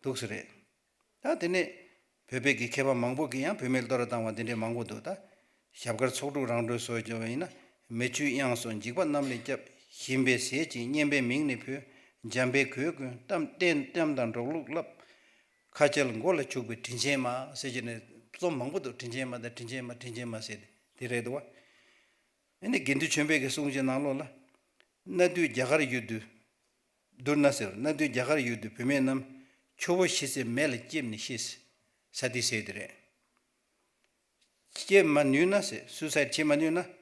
འདུག་སེ་རེད། ད་དེ་ནས་བོད་པའི་གི་མཁས་པ་མང་པོ་གིས་ཡང་བུད་མེད་བསྟོད་ར་བཏང་བ་དེ་འདྲའི་མང་པོ་འདུག་ད་ཞབས་དཀར་ཚོགས་དྲུག་རང་གྲོལ་སོགས་བརྗོད་པ་ཡིན་ན། མེ་ཆུའི་དབྱངས་སོགས་འཇིགས་པ་རྣམས་ལས་སྐྱབས། ཞིམ་པའི་ཟས་ཀྱིས་སྙན་པའི་མིང་ནི་འབོད། འཇམ་པའི་གོས་ཀྱིས་གཏམ་བསྟན་གཏམ་དང་འགྲོགས་ལུགས་བསླབ། ཁ་ཆལ་མགོ་ལ་བྱུག་པའི་དྲིན་ཆེན་མ། ཟེར་གྱི་ནས་རྩོམ་མང་པོ་འདུག་དྲིན་ཆེན་མ་དང་དྲིན་ཆེན་མ་དྲིན་ཆེན་མ་ཟེར་དེ་རེད་འདུག་བ། ཨ་ནི་དགེ་འདུན་ཆོས་འཕེལ་གྱི་གསུང་གི་ནང་ལོགས་ལ། གནའ་དུས་རྒྱ་གར་ཡུལ་དུ། བསྡུར་ན་ཟེར། གནའ་དུས་རྒྱ་གར་ཡུལ་དུ་བུད་མེད་རྣམས། ཁྱོ་བོ་ཤི་ཚེ་མེ་ལ་ལྕེབས་ནས་ཤི། ས་ཏི་ཟེར་དེ་རེད། ལྕེབས་མ་ནུས་ན་ཟེར། སུའི་སའིཌ་བྱེད་མ་ནུས་ན།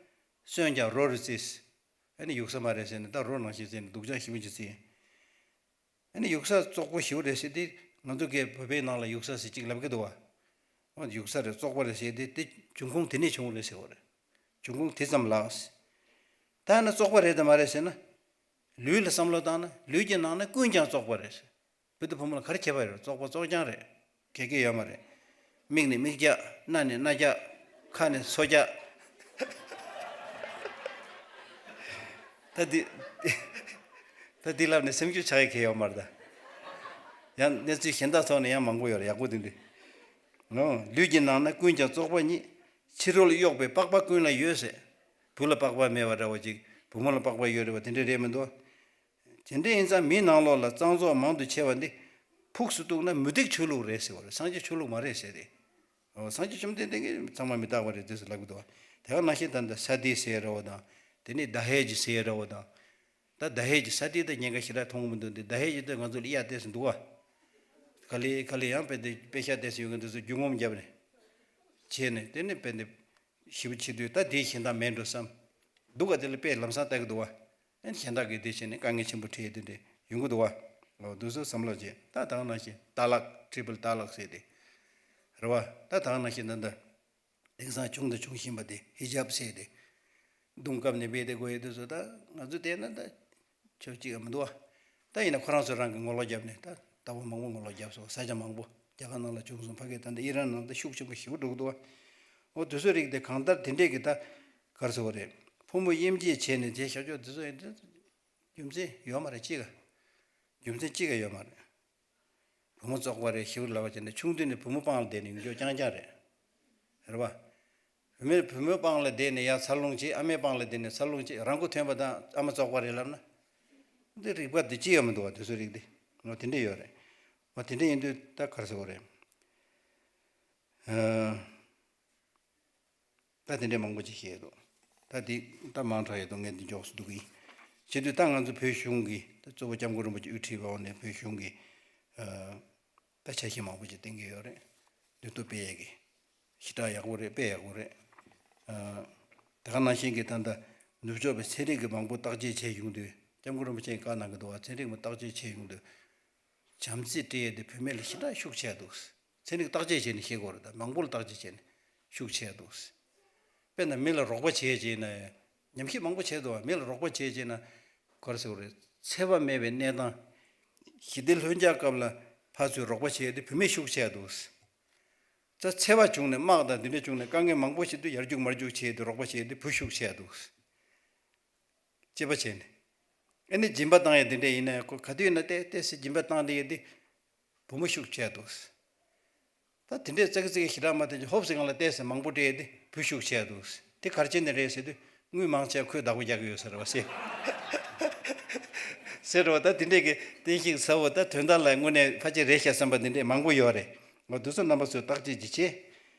གསོན་ཀྱང་རོ་རུ་བརྩིས། ཨ་ནི་ཡུགས་ས་མ་རེད་ཟེར་ནས་ད་རོ་ནང་བཞིན་བརྩིས་ནས་སྡུག་ཅག་ཞེ་པོ་ཅིག་བརྩིས། ཨ་ནི་ཡུགས་ས་བཙོག་པོ་ཞེ་པོ་རེད་ཟེར་དེ། ང་ཚོ་གའི་བོད་པའི་ནང་ལ་ཡུགས་ས་ཟེར་གཅིག་ལབ་ཀྱི་འདུག་བ། ཨོ་ཡུགས་ས་རེད་བཙོག་པ་རེད་ཟེར་དེ་དེ་འབྱུང་ཁུངས་དེ་ནས་བྱུང་བ་རེད་ཟེར་བ་རེད། འབྱུང་ཁུངས་དེ་ཙམ་ལགས། ད་ནི་བཙོག་པ་རེད་དམ་མ་རེད་ཟེར་ན། ལུས་ལ་བསམ་བློ་བཏང་ན་ལུས་ཀྱི་ནང་ན་ཀུན་ཀྱང་བཙོག་པ་རེད། བུ་དང་བུ་མོ་ལ་ག་རེ་ཁྱད་པར་ཡོད། བཙོག་པ་བཙོག་རྐྱང་རེད། གལ་གལ་ཡོད་མ་རེད། མིག་ནི་མིག་རྒྱག་སྣ་ནི་སྣ་རྒྱག་ཁ་ནི་སོ་རྒྱག་ད་འདི། ད་འདི་ལབ་ནས་སེམས་སྐྱོ་ཆགས་ཡ་གལ་ཡོད་མ་རེད་ད། ཡང་གནས་ཚུལ་གཞན་དག་ཐོག་ནས་ཡང་མང་པོ་ཡོད་རེད་ཡག་པོ་འདི་འདི། ཨོ་ལུས་ཀྱི་ནང་ན་ཀུན་ཀྱང་བཙོག་པ་ཉིད། ཕྱི་རོལ་གཡོགས་པའི་པགས་པ་ཀུན་ལ་ཡོད་ཟེར། བུ་ལ་པགས་པ་མེད་པ་འདྲ་བོ་ཅིག་བུ་མོ་ལ་པགས་པ་ཡོད་རེད་བ་དེ་འདྲ་རེད་མི་འདུག་དེ་འདྲ་ཡིན་ཙང་མིའི་ནང་ལོགས་ལ་གཙང་བཙོག་མང་དུ་ཕྱེ་བ་འདི། ཕུགས་སུ་གཏུགས་ན་མུ་སྟེགས་ཆོས་ལུགས་རེད་ཟེར་བ་རེད། སངས་རྒྱས་ཆོས་ལུགས་མ་རེད་ཟེར་ཏེ། འོ་སངས་རྒྱས་བཅོམ་ལྡན་འདས་ཀྱིས་ཚང་མ་མི་རྟག་པ་རེད་དེ་ཟེར་ལབ་ཀྱི་འདུག་བ། དེ་ག་ནང་བཞིན་ད་ལྟ་ས་ཏི་ཟེར་ར་བ་དང་། དེ་ནས་ཟླ་ཧེ་ཇི་ཟེར་ར་བ་དང་། ད་ཟླ་ཧེ་ཇི་ས་ཏི་ད་ཉེན་ཁ་ཞེ་དྲག་མཐོང་གི་མི་འདུག་འདི་ཟླ་ཧེ་ཇི་ད་ང་ཚོ་ལ་གཡའ་བལྟས་སུ་འདུག་བ། ག་ལེ་ག་ལེ་ཡང་དཔེ་དེ་དཔེ་ཤ་བལྟས་སུ་ཡོད་མཁན་དེ་ཚོ་རྒྱུ་ངོམ་བརྒྱབ་ནས། བྱས་ནས་དེ་ནས་དཔེ་འདི། ཞེ་པོ་བྱེད་དུས་ད་དེའི་གཞན་དག་མེད་འགྲོ་བསམ། འདུག་ག་དེ་ལ་དཔེ་ལམ་སང་ལྟ་གི་འདུག་བ། ཨན་གཞན་དག་གིས་དེ་བྱས་ནས་དཀའ་ངལ་ཆེན་པོ་འཕྲད་དེ་འདྲ་ཡོང་གི་འདུག་བ། འོ་དུ་སུ་བསམ་བློ་བྱེད་ད་དང་ནང་བཞིན་ཏཱ་ལག་ཊི་རི་པལ་ཏཱ་ལག་ཟེར་ཏེ། རེད་བ། ད་དང་ནང་བཞིན་ད་ད། དེང་སང་བྱུང་དང་འབྱུང་བཞིན་པ་དེ་ཧི་ཇབ་ཟེར་ཏེ། གདུང་བཀབ་ནས་སྦས་ཏེ་དགོས་ཡོད་དུས་སུ་ད་ང་ཚོ་བལྟས་ན་ད། ཆོས་གཅིག་ཡང་མི་འདུག་བ། ད་ཡིན་ན་ཁོ་རང་ཚོ་རང་གི་ངོ་ལོག་བརྒྱབ་ནས་ད་ལྟ་བ་མང་པོ་ངོ་ལོག་བརྒྱབ་སོང་ས་ཆ་མང་པོ་རྒྱ་གར་ནང་ལ་བྱུང་སོང་ཕ་གི་ད་ལྟ་ཨི་རན་ནང་ད་ཤུགས་ཆེན་པོ་ཞེ་པོ་འགྲོ་གི་འདུག་བ། འོ་དུས་ཚོད་རིགས་དེ་གང་ལྟར་དེ་འདྲས་ཀྱི་ད་གར་སོང་བ་རེད། ཕོ་མོ་དབྱེ་འབྱེད་བྱས་ནས་དེ་བཞག་ཆོག་དུས་ཚོད་ཡིན་དུས་རྒྱུ་མཚན་ཡོད་མ་རེད་གཅིག་ག་རྒྱུ་མཚན་གཅིག་ག་ཡོད་མ་རེད། བུ་མོ་བཙོག་པ་རེད་ཞེ་པོ་ལབ་པ་བྱས་ནས་ཆུང་དུས་ནས་བུ་མོ་པང་ལ་བསྡད་ནས་ཡོང་ཆོག་རྐྱང་རྐྱང་རེད། རེད་བ། བུད་མེད་བུ་མོའི་པང་ལ་བསྡད་ནས་ཡར་འཚར་ལོངས་བྱེད། ཨ་མའི་པང་ལ་བསྡད་ནས་འཚར་ལོངས་བྱེད། རང་མགོ་ཐོན་པ་དང་ཨ་མ་བཙོག་པ་རེད་ལབ་ན། འདི་རིགས་པ་འདི་ཅི་ཡང་མི་འདུག་བ། དེ་ཚོའི་རིགས་འདི་ངོ་དེ་འདྲ་ཡོད་རེད། འོ་དེ་འདྲ་ཡིན་དུས་ད་ག་རེ་ཟེར་དགོས་རེད། ཨ། ད་དེ་འདྲ་མང་པོ་ཅིག་བཤད་འདུག་ད་འདི་ད་མང་དྲགས་ཡོད་འདུག་ངས་འདི་མགྱོགས་སུ་འདུག་གི། བྱེད་དུས་ད་ང་ཚོ་བོད་གཞུང་གི་ད་གཙོ་བོ་སྐྱབས་མགོན་རིན་པོ་ཆེ་དབུ་ཁྲིད་འོག་ནས་བོད་གཞུང་གི་ཨ། ད་འཆར་གཞི་མང་པོ་ཅིག་བཏིང་གི་ཡོད་རེད། འདི་ཚོ་སྤེལ་ཡས་ཀྱི། ཞེ་དྲག་ཡག་པོ་རེད། དཔེ་ཡག་པོ་རེད། ཨ། དེ་ག་ནང་བཞིན་གྱི་ད་ལྟ་ནུབ་ཕྱོགས་པའི་ཚན་རིག་གི་མང་པོ་བརྟག་དཔྱད་བྱས་ཡོང་དུས་སྐྱབས་མགོན་རིན་པོ་ཆེས་བཀའ་གནང་གི་འདུག་བ། ཚན་རིག་མ་བརྟག་དཔྱད་བྱས་ཡོང་དུས། བྱམས་བརྩེ་སྤྲད་ཡས་དེ་བུད་མེད་ལ་ཞེ་དྲག་ཤུགས་ཆེ་འདུག་ཚན་རིག་བརྟག་དཔྱད་བྱས་ནས་བཤད་དགོས་རེད། ད་མང་པོ་ལ་བརྟག་དཔྱད་བྱས་ནས་ཤུགས་ཆེ་འདུག་དཔེར་ན་མི་ལ་རོགས་པ་བྱས་བྱས་ན། ཉམས་ཞིབ་མང་པོ་བྱས་འདུག་བ། མི་ལ་རོགས་པ་བྱས་བྱས་ན། ག་རེ་ཟེར་དགོས་རེད། འཚེ་བ་མེད་པའི་གནས་སྟངས། ཞི་བདེ་ལྷོད་འཇགས་སྐབས་ལ་ཕར་ཚུར་རོགས་པ་བྱས་ཏེ་བུད་མེད་ཤུགས་ཆེ་འདུག་ད་འཚེ་བ་བྱུང་ནས་དམག་དང་འདི་འདྲ་བྱུང་ནས་དཀའ་ངལ་མང་པོ་ཞིག་ཏུ་ཡར་རྒྱུག་མར་རྒྱུག་བྱས་ཏེ་རོགས་པ་བྱས་ཏེ་བུ་ཤུགས་ཆེ་འདུག་སྐྱེས་པ་བྱས་ནས། ཨ་ནི་སྦྱིན་པ་བཏང་ཡ་འདི་འདྲ་ཡིན་ན་ཁོ་ག་དུས་ཡིན་ན་ཏེ་ཏེ་སི་སྦྱིན་པ་བཏང་དེ་ཡ་འདི་བུ་མོ་ཤུགས་ཆེ་འདུག་ད་དེ་འདྲའི་ཙག་ཙིག་ཞེ་དྲག་མ་བསྟན་ཅིག་ཧོབ་སེ་གང་ལ་བལྟས་ཟེར་མང་པོ་སྤྲད་དེ་བུ་ཤུགས་ཆེ་འདུག་དེ་ག་རེ་བྱས་ནས་རེད་ཟེར་དུས་དངུལ་མང་ཆེ་ཁོས་བདག་པོ་རྒྱག་གི་ཡོད་ཟེར་བ་ཟེར། ཟེར་བ་ད་དེ་འདྲས་ཀྱི་བསྟན་བཤིག་ཟ་བོ་ད་དོན་དག་ལ་དངོས་གནས་ཕལ་ཆེར་རེད་ཤག་བསམ་པ་འདི་འདྲས་མང་པོ་ཡོད་རེད། འོ་དུས་ཚོད་རྣམ་པ་ཚོས་བརྟག་དཔྱད་ཅིག་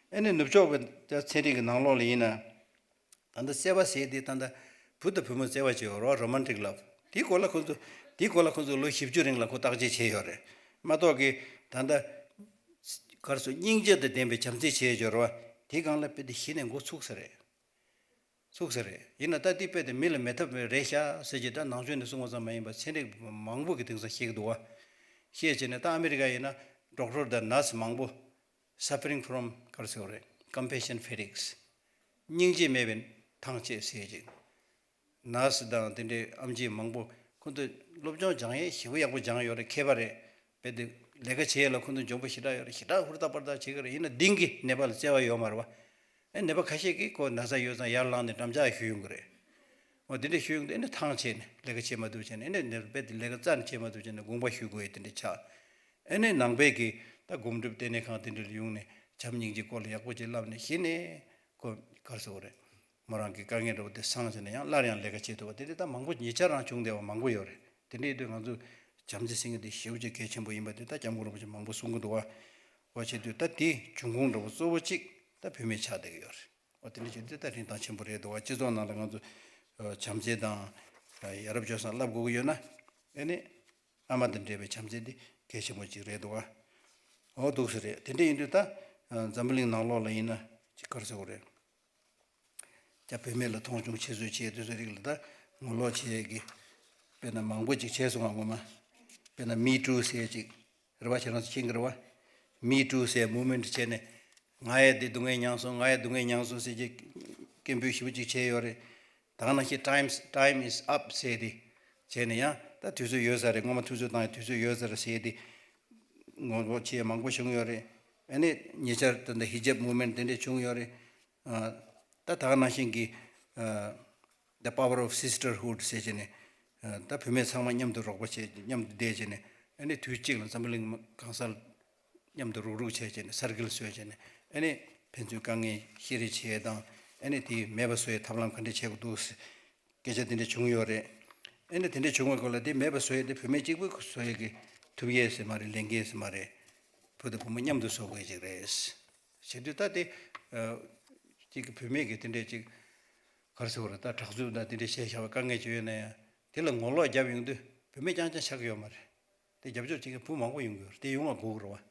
བྱེད། ཨ་ནི་ནུབ་ཕྱོགས་པའི་ཚན་རིག་གི་ནང་ལོགས་ལ་ཡིན་ན། ད་ལྟ་བརྩེ་བ་ཟེར་དེ་ད་ལྟ་བུ་དང་བུ་མོ་བརྩེ་བ་བྱེད་ཡོད་རེད་བ། རོ་མན་ཊིག་ལབ། དེའི་སྐོར་ལ་ཁོང་ཚོ་དེའི་སྐོར་ལ་ཁོང་ཚོ་ལོ་བཞི་བཅུ་རིང་ལ་ཁོ་བརྟག་དཔྱད་བྱས་ཡོད་རེད། མ་གཏོགས་ཀྱི་ད་ལྟ་ག་རེ་ཟེར་སྙིང་རྗེ་དང་ལྡན་པའི་བྱམས་བརྩེ་བྱས་ཡོད་རེད་བ། དེའི་སྒང་ལ་དཔེ་དེ་གཞི་ནས་འགོ་ཚུགས་ས་རེད། ཚུགས་ས་རེད། ཡིན་ན་ད་དེ་དཔེ་དེ་མི་ལ་མེད་ཐབས་མེད་རེད་ཤག་ཟེར་གྱི་ད་ནང་ཆོས་ནས་གསུངས་པ་ཙམ་མ་ཡིན་པར་ཚན་རིག་མང་པོ་གིས་དེང་སང་བཤད་ཀྱི་འདུག་བ། བཤད་བྱས་ནས་ད་ཨ་མི་རི་ཀ་ཡིན་ན་ཌོག་ཊར་དང་ནར་སི་མང་པོ། Suffering from ག་རེ་ཟེར་བ་རེད། Compassion fatigue། སྙིང་རྗེ་མེད་པའི་ཐང་ཆད་ཟེར་ཅིག་ནར་སི་དང་དེ་འདྲའི་ཨེམ་ཆི་མང་པོ་ཁོང་ཚོས་སློབ་སྦྱོང་སྦྱང་ཡས་ཞེ་པོ་ཡག་པོ་སྦྱངས་ཡོད་རེད། མཁས་པ་རེད། རྦད་དེ་ལས་ཀ་བྱེད་ཡས་ལ་ཁོང་ཚོ་འཇོན་པོ་ཞེ་དྲག་ཡོད་རེད། ཞེ་དྲག་ཧུར་ཐག་པར་ཐག་བྱེད་ཀྱི་རེད། ཡིན་ན་གཏིང་གི་ནད་པ་ལ་བརྩེ་བ་ཡོད་མ་རེད་བ། ཨེ་ནད་པ་ཁ་ཤས་ཀྱིས་ཁོ་ན་ཚ་ཡོད་ཙང་ཡར་ལངས་ནས་འགྲམ་ལྕག་གཞུ་ཡོང་གི་རེད། འོ་དེ་འདྲ་གཞུ་ཡོང་དུས་ཨེ་ནི་ཐང་ཆད་ནས་ལས་ཀ་བྱེད་མ་ཐུབ་བྱས་ནས་ཨེ་ནི་ནད་རྦད་དེ་ལས་ཀ་རྩ་ནས་བྱེད་མ་ཐུབ་བྱས་ནས་དགོངས་པ་ཞུ་དགོས་ཡས་དེ་འདྲ་ཆགས། ཨེ་ནི་ནང་པའི་གི་ད་སྒོམ་སྒྲུབ་ལྟེ་གནས་ཁང་དེ་འདྲ་ལ་ཡོང་ནས་བྱམས་སྙིང་རྗེའི་སྐོར་ལ་ཡག་པོ་ཅིག་བསླབས་ནས་གཞི་ནས་ཁོ་ག་རེ་ཟེར་དགོས་རེད། མོ་རང་གི་དཀའ་ངལ་འདྲ་བོ་དེ་སངས་ཟིན་ནས་ཡང་སླར་ཡང་ལས་ཀ་བྱེད་ཐུབ་པ་དེ་འདྲ་ད་མང་པོ་ཉེ་ཆར་རང་བྱུང་བསྡད་པ་མང་པོ་ཡོད་རེད། དེ་འདྲ་ཡིན་དུས་ང་ཚོ་བྱམས་བརྩེ་ཟེར་མཁན་དེ་ཞེ་པོ་ཅིག་གལ་ཆེན་པོ་ཡིན་པ་དེ་ད་སྐྱབས་མགོན་རིན་པོ་ཆེ་མང་པོ་གསུང་གི་འདུག་བ། འོ་བྱེད་དུས་ད་དེ་འབྱུང་ཁུངས་འདྲ་བོ་གཙོ་བོ་གཅིག་ད་བུད་མེད་ཆགས་བསྡད་ཀྱི་ཡོད་རེད། འོ་དེ་འདྲ་བྱེད་དུས་ད་རིན་ཐང་ཆེན་པོ་རེད་འདུག་བ། སྤྱི་ཚོགས་ནང་ལ་ང་ཚོ་བྱམས་བརྩེ་དང་ཡ་རབས་སྤྱོད་བཟང་བསླབ་དགོས་ཀྱི་ཡོད་ན་ཨེ་ནི་ཨ་མ་དང་འདྲེས་པའི་བྱམས་བརྩེ་དེ་གལ་ཆེན་པོ་གཅིག་རེད་འདུག་བ། འོ་འདུག་སེ་རེད། དེ་འདྲ་ཡིན་དུས་ད་འཛམ་བུ་གླིང་ནང་ལོགས་ལ་ཡིན་ན་ཅིག་ག་རེ་ཟེར་དགོས་རེད། ད་བུད་མེད་ལ་མཐོང་ཆུང་བྱེད་སྲོལ་བྱེད་དུས་ཚོད་རིགས་ལ་ད་ངོ་ལོག་བྱེད་ཡས་ཀྱི་དཔེར་ན་མང་པོ་ཅིག་བྱས་སོང་ང་ངོ་མ། དཔེར་ན་མི་ཊུ་ཟེར་ཅིག་རེད་བ། ཁྱེད་རང་ཚོ་མཁྱེན་གྱི་རེད་བ། མི་ཊུ་ཟེར་མུབ་མེན་ཊི་བྱས་ནས་ང་ཡང་འདི་སྡུག་བསྔལ་མྱངས་སོང་། ང་ཡང་སྡུག་བསྔལ་མྱངས་སོང་ཟེར་གྱི་སྐད་འབོད་ཞེ་པོ་ཅིག་བྱས་ཡོད་རེད། ད་ག་ནང་བཞིན་ཊའིམ་ཊའིམ་ཨིས་ཨབ་ཟེར་ཏེ་བྱས་ནས་ཡང་ད་དུས་ཚོད་ཡོད་ས་རེད། སྔོན་མ་ཐུབ་ཚོད་བཏང་ཡ་དུས་ཚོད་ཡོད་ས་རེད་ཟེར་ཏེ་ངོ་ལོག་བྱེད་ཡ་མང་པོ་བྱུང་ཡོད་རེད། ཨ་ནི་ཉེ་ཆར་ད་ལྟ་ཧི་ཇབ་མུབ་མེན་ཊི་དེ་འདྲས་བྱུང་ཡོད་རེད། ཨ། ད་ད་ག་ནང་བཞིན་གྱི་ཨ། The Power of Sisterhood ཟེར་བྱས་ནས་ཨ། ད་བུད་མེད་ཚང་མ་མཉམ་དུ་རོགས་པ་བྱས། མཉམ་དུ་བསྡད་བྱས་ནས་ཨ་ནི་དུས་གཅིག་ལ་འཛམ་བུ་གླིང་གང་སར་མཉམ་དུ་རུག་རུག་བྱས་བྱས་ནས་སར་ཀལ་བཟོས་བྱས་ནས་ཨ་ནི་ཕན་ཚུན་དཀའ་ངལ་ཤེས་རེས་བྱེད་ཡས་དང་ཨ་ནི་དེ་མེད་པ་བཟོ་ཡས་ཐབས་ལམ་ག་འདྲས་བྱེད་དགོས་འདུག་ཟེར། སྐད་ཆ་དེ་འདྲ་བྱུང་ཡོད་རེད། ཨེ་ནི་དེ་འདྲ་བྱུང་བའི་སྐོར་ལ་དེ་མེད་པ་བཟོ་ཡས་དེ་བུད་མེད་གཅིག་པུས་བཟོ་ཡས་ཀྱི་ཐུབ་ཡས་ཟེར་མ་རེད། ལས་འགན་ཟེར་མ་རེད། བུ་དང་བུ་མོ་མཉམ་དུ་བཟོ་དགོས་ཅིག་རེད། བྱེད་དུས་ད་དེ་ཨ། གཅིག་གི་བུད་མེད་ཀྱི་དེ་འདྲས་ཅིག་ག་རེ་ཟེར་དགོས་རེད། ད་དྲག་རྩུབ་དང་དེ་འདྲས་བཤད་བཞག་པའི་དཀའ་ངལ་ཅིག་ཡོད་ན་ཡང་དེ་ལ་ངོ་ལོག་བརྒྱབ་ཡོང་དུས་བུད་མེད་རྐྱང་རྐྱང་ཆགས་ཀྱི་ཡོད་མ་རེད། དེ་རྒྱབ་སྐྱོར་བྱེད་མཁན་བུ་མང་པོ་ཡོང་གི་ཡོད་རེད། དེ་ཡོང་བ་དགོས་ཀྱི་རེད་བ།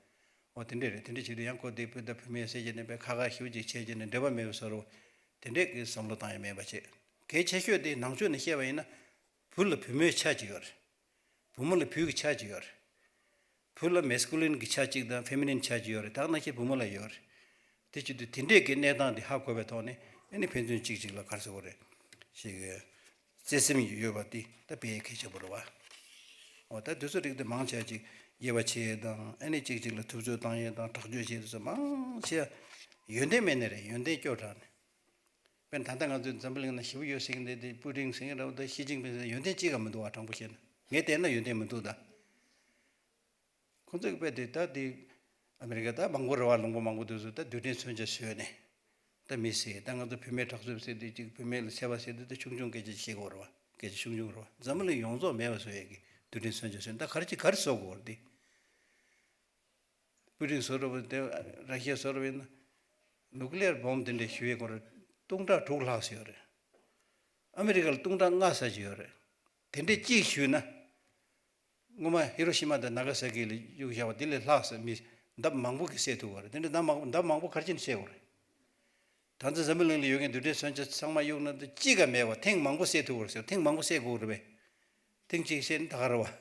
འོ་དེ་འདྲས་རེད། དེ་འདྲས་བྱེད་དུས་ཡང་ཁོ་དེ་བུ་དང་བུད་མེད་ཟེར་གྱི་ནས་པའི་ཁ་ཁ་ཤིག་ཅིག་བྱས་ཀྱི་ནས་འབྲེལ་བ་མེད་པའི་བཟོ་འདྲ་དེ་འདྲས་ཀྱི་བསམ་བློ་བཏང་ཡ་མེད་པ་བྱེད། གལ་ཆེ་ཤོས་དེ་ནང་ཆོས་ནས་བཤད་པ་ཡིན་ན་བུ་ལ་བུ་མོའི་ཆ་ཅིག་ཡོད་རེད། བུ་མོ་ལ་བུ་གི་ཆ་ཅིག་ཡོད་རེད། བུ་ལ་མེ་སི་ཀུ་ལིན་གྱི་ཆ་གཅིག་དང་ཕེ་མི་ནིན་ཆ་གཅིག་ཡོད་རེད། ད་ག་ནང་བཞིན་བུ་མོ་ལ་ཡོད་རེད། དེ་བྱེད་དུས་དེ་འདྲས་ཀྱི་གནས་སྟངས་དེ་ཧ་གོ་བའི་ཐོག་ནས་ཨ་ནི་ཕན་ཚུན་གཅིག་གཅིག་ལ་ག་རེ་ཟེར་དགོས་རེད། ཞིག་བརྩེ་སེམས་ཡོད་པ་དེ་ད་དཔེ་གལ་ཆེན་པོ་རེད་བ། འོ་ད་དུས་ཚོད་རིགས་དེ་མང་ཆེ་ཅིག་དབྱེ་བ་ཕྱེ་ཡས་དང་ཨ་ནི་གཅིག་གཅིག་ལ་ཐུབ་ཚོད་བཏང་ཡས་དང་དྲག་སྤྱོད་བྱེད་དུས་ཚོད་མང་ཆེ་ཡོན་ཏན་མེད་ནས་རེད། ཡོན་ཏན་སྐྱོ་དྲགས་ནས། དཔེར་ན་ད་ལྟ་ང་ཚོའི་འཛམ་བུ་གླིང་ན་ཞེ་པོ་ཡོད་ཟེར་གྱི་འདི་དེ་པུ་ཏིན་ཟེར་གྱི་འདྲ་བོ་དང་ཞི་ཅིན་ཕིང་ཟེར་ཡོན་ཏན་གཅིག་ག་མི་འདུག་བ། དྲང་པོ་བཤད་ན་ངས་བལྟས་ན་ཡོན་ཏན་མི་འདུག་ད། ཁོང་ཚོས་དཔེ་དེ་ད་དེ་ཨ་མི་རི་ཀ་ད་མང་པོ་རེད་བ། ལུང་པ་མང་པོ་དེ་ཚོ་ད་རྡུལ་ཕྲན་མཚོན་ཆ་བཟོས་ནས་ད་མི་ཟེར། ད་ང་ཚོ་བུད་མེད་དྲག་རྩུབ་ཟེར་དུས་གཅིག་བུད་མེད་ལ་བྱས་པ་ཟེར་དུས་ད་ཆུང་ཆུང་སྐད་ཆ་བཤད་དགོས་རེད་བ། སྐད་ཆ་ཆུང་ཆུང་རེད་བ། འཛམ་བུ་གླིང་ཡོངས་རྫོགས་མེད་པ་བཟོ་ཡས་ཀྱི་རྡུལ་ཕྲན་མཚོན་ཆ་བཟོས་ནས་ད་ག་རེ་ཅིག་ག་རེ་བཟོ་དགོས་རེད་དེ། པུ་ཏིན་བཟོ་འདྲ་བོ་དེ་ར་ཤི་ཡ་བཟོ་འདྲ་བོ་ཡིན་ན་ནུ་ཀི་ལི་ཡར་བོམ་དེ་འདྲས་གཞུ་ཡས་སྐོར་སྟོང་ཕྲག་དྲུག་ལྷག་ཙམ་ཡོད་རེད། ཨ་མི་རི་ཀ་ལ་སྟོང་ཕྲག་ལྔ་ཙམ་ཅིག་ཡོད་རེད། དེ་འདྲས་གཅིག་གཞུས་ན་སྔོན་མ་ཧི་རོ་ཤི་མ་དང་ན་ག་ས་ཀི་ལ་གཡུགས་བཞག་པ་དེ་ལས་ལྷག་ཙམ་མི་ལྡབ་མང་པོ་གིས་བསད་ཐུབ་པ་རེད། དེ་འདྲས་ལྡབ་མང་ལྡབ་མང་པོ་ག་རེ་བྱས་ནས་བསད་དགོས་རེད། ད་ལྟ་འཛམ་བུ་གླིང་ལ་ཡོད་མཁན་རྡུལ་ཕྲན་མཚོན་ཆ་ཚང་མ་གཡུགས་ན་ད་གཅིག་ག་མེད་པ་ཐེངས་མང་པོ་བསད་ཐུབ་པ་རེད་ཟེར། ཐེངས་མང་པོ་བསད་དགོས་རེད་པས། ཐེངས་གཅིག་བསད་ན་ད་ག་རེད་བ།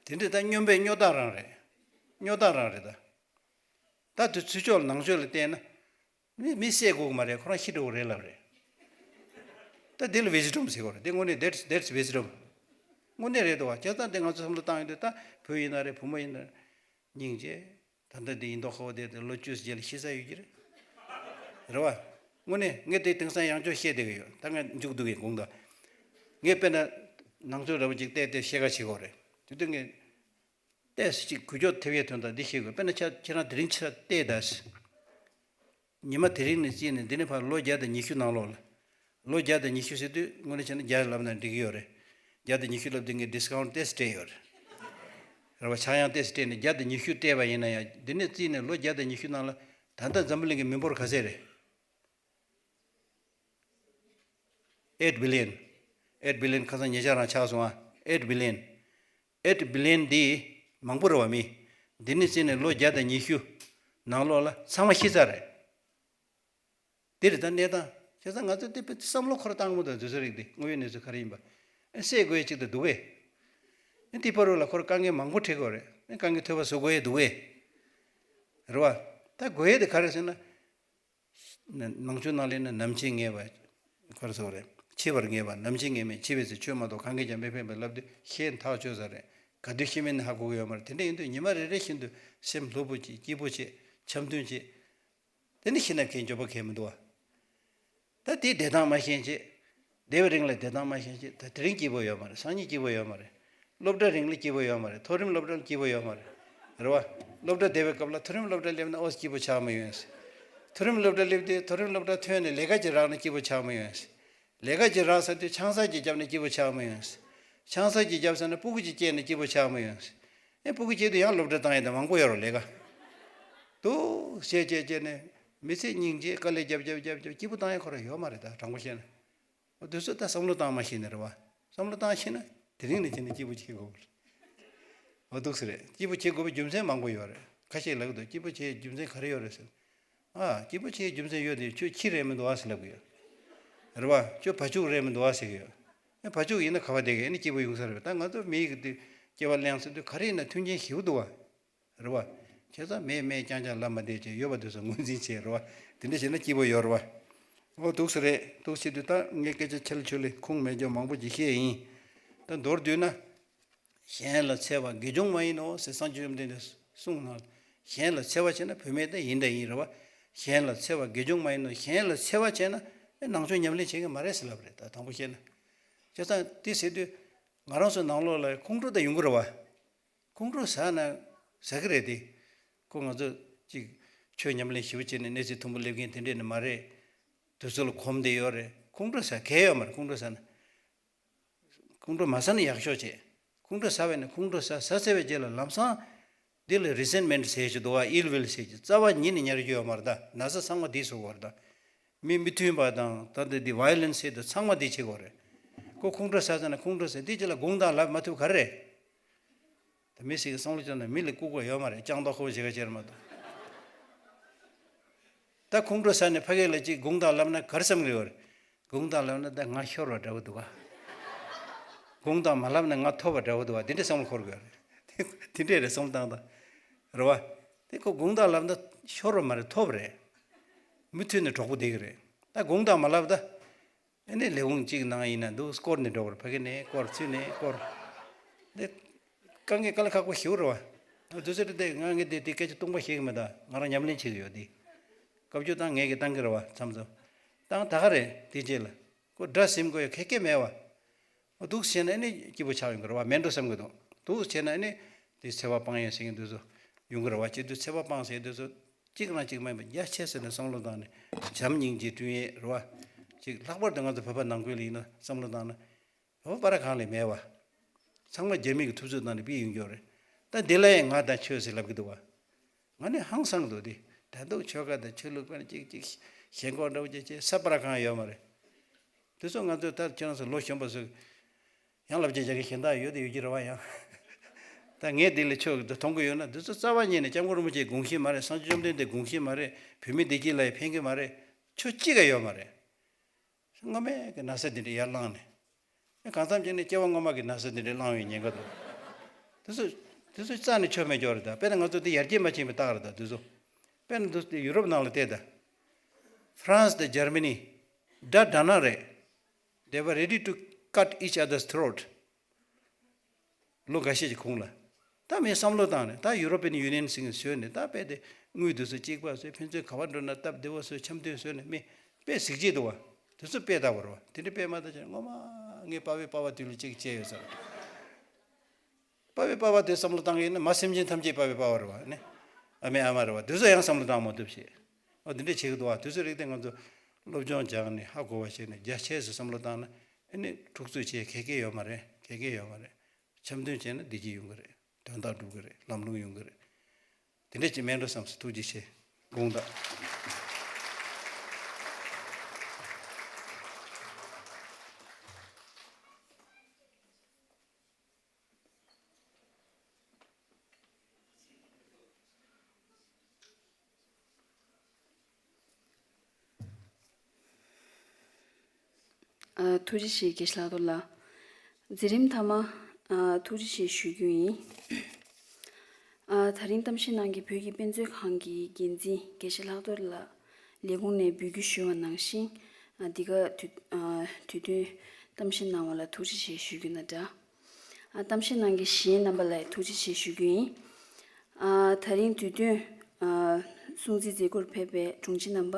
དེ་འདྲ་ད་སྨྱོན་པའི་སྨྱོ་རྟགས་རང་རེད། སྨྱོ་རྟགས་རང་རེད་ད། ད་དུས་ཚོད་ཕྱོགས་ནང་ཆོས་ལ་བལྟས་ན་མི་མི་བསད་དགོས་ཀྱི་མ་རེད། ཁོ་རང་ཤི་འགྲོ་གི་རེད་ལབ་རེད། ད་འདི་ལ་ཝི་ཛི་ཌམ་ཟེར་གྱི་རེད། འདི་དངོས་གནས་that's that's wisdom། དངོས་གནས་རེད་དོ། བྱས་ཙང་འདི་ང་ཚོ་བསམ་བློ་བཏང་ཡོང་དུས་ད་བུ་ཡིན་ན་རེད། བུ་མོ་ཡིན་ན་རེད། སྙིང་རྗེ། ད་ལྟ་འདི་ཡིན་མདོག་ཁ་པོ་དེ་དེ་ལོ་བཅུ་རྗེས་ལ་ཤི་ས་ཡོད་ཀྱི་རེད། རེད་བ། དངོས་གནས་ངས་དེ་དེང་སང་ཡང་བསྐྱར་བཤད་བསྡད་ཀྱི་ཡོད། ད་ངས་མཇུག་བསྡུ་གི་དགོངས་དག། ངས་དཔེར་ན་ནང་ཆོས་འདྲ་པོ་ཅིག་བལྟས་ཏེ་བཤད་ཁ་བྱེད་དགོས་རེད། དེ་དུས་ངས་ཏོག་ཙམ་ཅིག་འགུལ་སྐྱོད་ཐེབས་ཡས་དོན་དག་འདི་བཤད་དགོས། དཔེར་ན་ཁྱེད་ཁྱེད་རང་དེ་རིང་ཕྱིར་བལྟས་ད། ཉི་མ་དེ་རིང་ནས་བརྩིས་ནས་འདི་ནས་ཕར་ལོ་བརྒྱ་དང་ཉི་ཤུ་ནང་ལོགས་ལ། ལོ་བརྒྱ་དང་ཉི་ཤུ་ཟེར་དུས་དངོས་གནས་བྱས་ན་བརྒྱ་ལབ་ན་འགྲིག་གི་ཡོད་རེད། བརྒྱ་དང་ཉི་ཤུ་ལབ་དུས་ངས་ཌི་སི་ཀའུན་ཊི་ཏོག་ཙམ་སྤྲད་ཡོད་རེད། རེད་བ། ཆག་ཡང་ཏོག་ཙམ་སྤྲད་ནས་བརྒྱ་དང་ཉི་ཤུ་སྤྲད་པ་ཡིན་ན་ཡང་འདི་ནས་བརྩིས་ནས་ལོ་བརྒྱ་དང་ཉི་ཤུ་ནང་ལ་ད་ལྟ་འཛམ་བུ་གླིང་གི་མི་འབོར་ག་ཚད་རེད། eight billion། eight billion ཁ་སང་ཉེ་ཆར་རང་ཆགས་སོང་ཨ། eight billion། eight billion འདི་མང་པོ་རེད་བ། མི་འདི་ནས་བརྩིས་ནས་ལོ་བརྒྱ་དང་ཉི་ཤུ་ནང་ལོགས་ལ་ཚང་མ་ཤི་ཚར་རེད། འདི་རེད་ད་གནས་སྟངས། བྱས་ཙང་ང་ཚོ་དེ་བསམ་བློ་འཁོར་བཏང་མོ་དང་དུས་ཚོད་རིག་དེ་དངོས་ཡོད་གནས་ཚུལ་ག་རེ་ཡིན་པ། ཨེ་བསད་དགོས་ཡ་གཅིག་ད་འདུག་གས། ཨེ་དེ་བར་རུ་ལ་ཁོར་དཀའ་ངལ་མང་པོ་འཕྲད་དགོས་རེད། ཨེ་དཀའ་ངལ་ཐོལ་པ་བཟོ་དགོས་ཡ་འདུག་གས། རེད་བ། ད་དགོས་ཡ་དེ་ག་རེ་ཟེར་ན། ནང་ཆོས་ནང་ལས་ནི་ནམ་འཆི་ངེས་པ། ག་རེ་ཟེར་དགོས་རེད། འཆི་བར་ངེས་པ། ནམ་འཆི་ངེས་མེད། འཆི་བའི་ཚེ་ཆོས་མ་གཏོགས་གང་གིས་ཀྱང་མི་ཕན་པ་ལབ་དུས་ཤེས་ཐག་ཆོད་ས་རེད། ག་དུས་ཤི་མིན་ནི་ཧ་གོ་གི་ཡོད་མ་རེད། དེ་འདྲ་ཡིན་དུས་ཉི་མ་རེ་རེ་བཞིན་དུ་སེམས་སློ་པོ་བྱེད། སྐྱིད་པོ་བྱེད། འཆམ་མཐུན་བྱེད། དེ་ནི་ཤི་ན་གའི་འགྱོད་པ་གའི་མི་འདུག་བ། ད་དེའི་བདེ་ཐང་མ་ཤེས་བྱེད། བདེ་བའི་རིང་ལ་བདེ་ཐང་མ་ཤེས་བྱེད། ད་དེ་རིང་སྐྱིད་པོ་ཡོད་མ་རེད། སང་ཉིན་སྐྱིད་པོ་ཡོད་མ་རེད། སློབ་གྲྭ་རིང་ལ་སྐྱིད་པོ་ཡོད་མ་རེད། མཐོ་རིམ་སློབ་གྲྭ་ལ་སྐྱིད་པོ་ཡོད་མ་རེད། རེད་བ། སློབ་གྲྭ་བསྡད་པའི་སྐབས་ལ་མཐོ་རིམ་སློབ་གྲྭ་སླེབས་ན་ཨོ་སྐྱིད་པོ་ཆགས་མི་ཡོང་། མཐོ་ མཐོ་རིམ་སློབ་གྲྭ་སླེབས་དུས་མཐོ་རིམ་སློབ་གྲྭ་ཐོན་ནས་ལས་ཀ་ཅིག་རག་ན་སྐྱིད་པོ་ཆགས་མི་ཡོང་། ལས་ཀ་ཅིག་རག་ཚར་དུས་ཆང་ས་ཅིག་བརྒྱབ་ན་སྐྱིད་པོ་ཆགས་མི་ཡོང་། ཆང་ས་ཅིག་བརྒྱབ་ཚར་ན་སྤུ་གུ་ཅིག་སྐྱེས་ན་སྐྱིད་པོ་ཆགས་མི་ཡོང་། ཨེ་སྤུ་གུ་སྐྱེས་དུས་ཡང་སློབ་གྲྭ་བཏང་ཡས་དེ་མང་པོ་ཡོད་རེད། ལས་ཀ་འདུག་བྱས་བྱས་བྱས་ནས་མི་ཚེ་སྙིང་རྗེ། དཀའ་ལས་རྒྱབ་རྒྱབ་རྒྱབ་རྒྱབ་སྐྱིད་པོ་བཏང་ཡས་ཁོ་རང་ཡོད་མ་རེད། ད་དྲང་པོ་བཤད་ན། འོ་དུས་ཚོད་ད་བསམ་བློ་བཏང་མ་ཤེས་ནས་རེད་བ། བསམ་བློ་བཏང་ཤེས་ན་དེ་རིང་ནས་བྱས་ནས་སྐྱིད་པོ་བྱེད་དགོས་པ་རེད། འོ་འདུག་སེ་རེད། སྐྱིད་པོ་བྱེད་དགོས་པའི་རྒྱུ་མཚན་མང་པོ་ཡོད་རེད། ཁ་ཤས་ལབ་ཀྱི་འདུག་སྐྱིད་པོ་བྱེད་རྒྱུ་མཚན་ག་རེ་ཡོད་རེད་ཟེར། ཨ་སྐྱིད་པོ་བྱེད་རྒྱུ་མཚན་ཡོད་དེ་ཁྱོད་ཁྱི་རེད་མི་འདུག་ཨ་ཟེར་ལབ་ཀྱི་ཡོད། རེད་བ། ཁྱོད་བ་ཕྱུགས་རེད་མི་འདུག་ཨ་ཟེར་གྱི་ཡོད། ཨེ་བ་ཕྱུགས་ཡིན་ན་ག་བ་བསྡད་ཀྱི། ཨེ་ནི་སྐྱིད་པོ་ཡོང་ས་རེད་བ། ད་ང་ཚོ་མི་ཡི་གི་དུས་སྐྱེ་བ་གླེང་ཟེར་དུས་ག་རེ་ཡིན་ན་མཐུན་རྐྱེན་ཞེ་པོ་འདུག་བ། རེད་བ། བྱས་ཙང་མེད་མེད་རྐྱང་རྐྱང་ལབ་མ་བསྡད་བྱས། ཡོད་པ་དེ་ཚོ་ངོས་འཛིན་བྱས། རེད་བ། དེ་འདྲ་བྱས་ན་སྐྱིད་པོ་ཡོད་རེད་བ། འོ་འདུག་སེ་རེད། འདུག་བྱེད་དུས་ད་ངས་སྐད་ཆ་ཆེ་ལ་ཆུ་ལེ་ཁུངས་མེད་རྒྱུ་མང་པོ་ཅིག་བཤད་ཡིན། ད་མདོར་བསྡུས་ན། གཞན་ལ་འཚེ་བ་དགེ་སྦྱོང་མ་ཡིན་ནོ་ཟེར་སངས་རྒྱས་བཅོམ་ལྡན་འདས་གསུངས་ན། གཞན་ལ་འཚེ་བ་བྱས་ན་བུད་མེད་ད་ཡིན་ད་ཡིན། རེད་བ། གཞན་ལ་འཚེ་བ་དགེ་སྦྱོང་མ་ཡིན་ནོ། གཞན་ལ་འཚེ་བ་བྱས་ན་ནང་ཆོས་ཉམས་ལེན་བྱེད་ཀྱི་མ་རེད་ཟེར་ལབ་རེད། ད་དང་པོ་བཤད་ན། བྱས་ཙང་དེ་ཟེར་དུས་ང་རང་ཚོ་ནང་ལོགས་ལ་ཁོང་ཁྲོ་ད་ཡོང་གི་རེད་བ། ཁོང་ཁྲོ་ཟ་ན་ཟ་གི་རེད་དེ། ཁོ་ང་ཚོ་ཅིག་ཆོས་ཉམས་ལེན་ཞེ་པོ་བྱས་ནས་གནས་ཚུལ་མཐོན་པོ་སླེབས་མཁན་དེ་འདྲས་ནི་མ་རེད། དུས་ཚོད་ལ་གོམས་བསྡད་ཡོད་རེད། ཁོང་ཁྲོ་ཟ་གལ་ཡོད་མ་རེད། ཁོང་ཁྲོ་ཟ་ན། ཁོང་ཁྲོ་མ་ཟ་ན་ཡག་ཤོས་བྱས། ཁོང་ཁྲོ་ཟ་བས་ན་ཁོང་ཁྲོ་ཟ་ཟ་ཚར་བའི་རྗེས་ལ་ལམ་སང་། འདི་ལ་རི་སེན་མེན་ཊི་ཟེར་གྱི་འདུག་བ། ཨིལ་ཝིལ་ཟེར་གྱི། རྩ་བ་ཉིད་ནས་ཉར་རྒྱུ་ཡོད་མ་རེད། ད་ན་ཚ་ཚང་མ་འདི་བཟོ་དགོས་རེད་ད། མི་མི་མཐུན་པ་དང་ད་ལྟ་འདི་ཝའི་ལེན་སི་ཟེར་དུས་ཚང་མ་འདི་བྱེད་དགོས་རེད། ཁོ་ཁོང་ཁྲོ་ཟ་ཟ་ན་ཁོང་ཁྲོ་ཟ། འདི་རྗེས་ལ་དགོངས་དག་ལབ་མ་ཐུབ་ག་རེ་རེད། ད་མི་ཞིག་གི་བསམ་བློ་བཅངས་ན་མི་ལ་ལྐུགས་པ་ཡོད་མ་རེད། སྤྱང་མདོག་ཁ་པོ་བྱེད་ག་བྱེད་རེད་མ་གཏོགས། ད་ཁོང་ཁྲོ་ཟ་ནས་ཕ་གི་ལ་ཅིག་དགོངས་དག་ལབ་ན་ག་རེ་བསམ་གི་ཡོད་རེད། དགོངས་དག་ལབ་ན་ད་ང་ཤོར་བ་འདྲ་བོ་འདུག་ག། དགོངས་དག་མ་ལབ་ན་ང་ཐོབ་པ་འདྲ་བོ་འདུག་ག། དེ་འདྲའི་བསམ་བློ་འཁོར་གི་ཡོད་རེད། དེ་འདྲས་རེད་བསམ་བློ་བཏང་དང་། རེད་བ། དེ་ཁོ་དགོངས་དག་ལབ་ན་ཤོར་བ་མ་རེད། ཐོབ་རེད། མུ་མཐུད་ནས་གྲོགས་པོ་བསྡད་ཀྱི་རེད། ད་དགོངས་དག་མ་ལབ་ད། ཨ་ནི་ལས་ཁུངས་གཅིག་ནང་ཡིན་ན་འདུག་སྐོར་ནས་འགྲོ་བར། ཕ་གི་ནས་སྐོར། ཚུར་ནས་སྐོར། འདི་དཀའ་ངལ་དཀའ་ལས་ཁག་པོ་ཞེ་པོ་རེད་བ། དུས་ཚོད་དེ་ང་ངས་འདི་འདི་སྐད་ཆ་སྟོང་པ་བཤད་ཀྱི་མེད། ད་ང་རང་ཉམས་ལེན་བྱེད་ཀྱི་ཡོད་འདི། བཀའ་བརྒྱུད་བཏང་ངས་ཀྱིས་བཏང་གི་རེད་བ། མཚམས་མཚམས་བཏང་ད་ག་རེད། དེ་རྗེས་ལ་ཁོ་དགྲ་ཟིན་དགོས་ཡ་ག་གེ་མེད་བ། འོ་འདུག་བྱས་ན་ཨ་ནི་སྐྱིད་པོ་ཆགས་ཡོང་གི་རེད་བ། མེད་འགྲོ་བསམ་གི་འདུག་འདུག་བྱས་ན་ཨ་ནི་དེ་འཚེ་བ་སྤང་ཡ་ཟེར་གྱི་འདུག་ཚོ་ཡོང་གི་རེད་བ། བྱེད་དུས་འཚེ་བ་སྤང་ཟེར་དུས་ཚོ་གཅིག་རང་གཅིག་མིན་པ་རྒྱ་ཆེ་ཟེར་ནས་བསམ་བློ་བཏང་ནས་བྱམས་སྙིང་རྗེ་བསྐྲུན་ཡས་རེད་བ། གཅིག་ལྷག་པར་དུ་ང་ཚོ་བོད་པ་ནང་ཁུལ་ལ་ཡིན་ན་བསམ་བློ་བཏང་ན། བོད་པ་ར་གང་ལས་མེད་བ། ཚང་མ་རྒྱ་མི་གི་ཐུབ་ཚོད་བཏང་ནས་ཕུད་ཡོང་གི་ཡོད་རེད། ད་འདི་ལ་ཡང་ང་དང་ཆོས་ཟེར་ལབ་གི་འདུག་བ། ང་ནི་ཧང་སང་གི་འདུག་དེ། ད་འདུག་ཆོལ་ཁ་དང་ཆོས་ལུགས་པ་ནི་གཅིག་གཅིག་ཞེན་ཁོག་འདྲ་བོ་ཅིག་བྱས་ས་པ་ར་གང་ཡོད་མ་རེད། དེ་ཚོ་ང་ཚོས་ད་ཁྱེད་རང་ཚོ་ལོ་གཞོན་པ་ཚོས་ཡང་ལབ་བྱས་རྒྱག་གི་གཞན་དག་ཡོད་དེ་ཡོད་ཀྱི་རེད་བ། ཡང་ད་ངས་དེ་ལས་ཆོས་ཀྱི་མཐོང་གི་ཡོད་ན། དེ་ཚོ་རྩ་བ་ཉིད་ནས་སྐྱབས་མགོན་རིན་པོ་ཆེའི་དགོངས་གཞི་མ་རེད། སངས་རྒྱས་བཅོམ་ལྡན་འདས་དགོངས་གཞི་མ་རེད། བོད་མི་བདེ་སྐྱིད་ལ་ཡང་ཕན་གྱི་མ་རེད། ཆོས་གཅིག་ཀ་ཡོད་མ་རེད། སྔོན་མའི་གི་ན་ཚ་འདི་འདྲ་ཡར་ལངས་ནས། ཨེ་གང་འཚམ་ཅིག་ནས་སྐྱེ་བ་སྔོན་མ་གི་ན་ཚ་འདི་འདྲ་ལངས་ཡོང་ཉེན་ཁ་འདུག་དེ་ཚོ་དེ་ཚོ་རྩ་ནས་ཆོ་མེད་ཀྱོག་རེད་ད། དཔེར་ན་ང་ཚོ་འདི་ཡར་རྒྱས་མ་ཕྱིན་པའི་རྟགས་རེད་ད་དེ་ཚོ། དཔེར་ན་འདུག་སྟེ་ཡུ་རོབ་ནང་ལ་བལྟས་ད། ཧྥ་རན་སི་དང་འཇར་མ་ནི། དགྲ་དགྲ་ནག་རེད། They were ready to cut each other's throat. ལོ་འགའ་ཤས་ཀྱི་གོང་ལ། ད་མིའི་བསམ་བློ་བཏང་ནས་ད་ཡུ་རོ་པན་ཡུ་ནི་ཡན་ཟེར་མཁན་བཟོས་ནས། ད་དཔེ་དེ་དངུལ་དེ་ཚོ་གཅིག་པ་བཟོས། ཕན་ཚུན་ག་བ་འགྲོ་ན་སྟབས་བདེ་བོ་བཟོས། འཆམ་མཐུན་བཟོས་ནས་མི་དཔེ་གཟི་བརྗིད་འདུག་བ། དེ་ཚོ་དཔེ་ལྟ་བུ་རེད་བ། དེ་འདྲ་དཔེ་མ་ལྟ་བྱས་ངོ་མ་ངས་དཔའ་བོའི་དཔའ་བ་དེ་ལ་གཅིག་བྱས་ཡོད་ཟེར། དཔའ་བོའི་དཔའ་བ་དེ་བསམ་བློ་བཏང་གི་ཡིན་ན་མ་སེམས་ཅན་ཐམས་ཅད་དཔའ་བོའི་དཔའ་བ་རེད་བ་ནི། ཨ་མའི་ཨ་མ་རེད་བ། དེ་ཚོ་ཡང་བསམ་བློ་བཏང་མ་ཐུབ་བྱས། ཨོ་དེ་འདྲ་བྱེད་ཀྱི་འདུག་བ། དེ་ཚོ་རིགས་དེ་ང་ཚོ་སློབ་སྦྱོང་སྦྱངས་ནས་ཧ་གོ་བ་བྱས་ནས་རྒྱ་ཆེ་ཚོ་བསམ་བློ་བཏང་ན་ཨ་ནི་འཁྲུག་རྩོད་བྱེད་གལ་གལ་ཡོད་མ་རེད། གལ་གལ་ཡོད་མ་རེད། འཆམ་མཐུན་བྱས་ན་བདེ་སྐྱིད་ཡོང་གི་རེད། དོན་དག་འགྲུབ་ཀྱི་རེད། ལམ་ལྷོང་ཡོང་གི་རེད། དེ་འདྲ་ཅིག་མེད་འགྲོ་བསམ་སོང་། ཐུགས་རྗེ་ཆེ། དགོངས་དག་ཨ། ཐུགས་རྗེ་ཆེ་དགེ་བཤེས་ལྷག་རྡོར་ལགས། མཛད་རིམ་མཐའ་མ། ཨ། ཐུགས་རྗེ་ཆེ་ཞུ་རྒྱུ་ཡིན། ཨ། ད་རིང་གཏམ་བཤད་གནང་མཁན་བོད་ཀྱི་དཔེ་མཛོད་ཁང་གི་འགན་འཛིན་དགེ་བཤེས་ལྷག་རྡོར་ལགས་ལས་ཁུངས་ནས་འབོད་སྐུལ་ཞུས་པ་ནང་བཞིན། ཨ། འདི་ག་དུས། ཨ། དུས་སྟོན་གཏམ་བཤད་གནང་བ་ལ་ཐུགས་རྗེ་ཆེ་ཞུ་རྒྱུ་དང་སྦྲགས། ཨ། གཏམ་བཤད་གནང་མཁན་གཞན་རྣམ་པ་ལ་ཐུགས་རྗེ་ཆེ་ཞུ་རྒྱུ་ཡིན། ཨ། ད་རིང་དུས་སྟོན། ཨ། སྲུང་བརྩིའི་མཛད་སྒོར་ཕེབས་པའི་དྲུང་ཆེ་རྣམ་པ།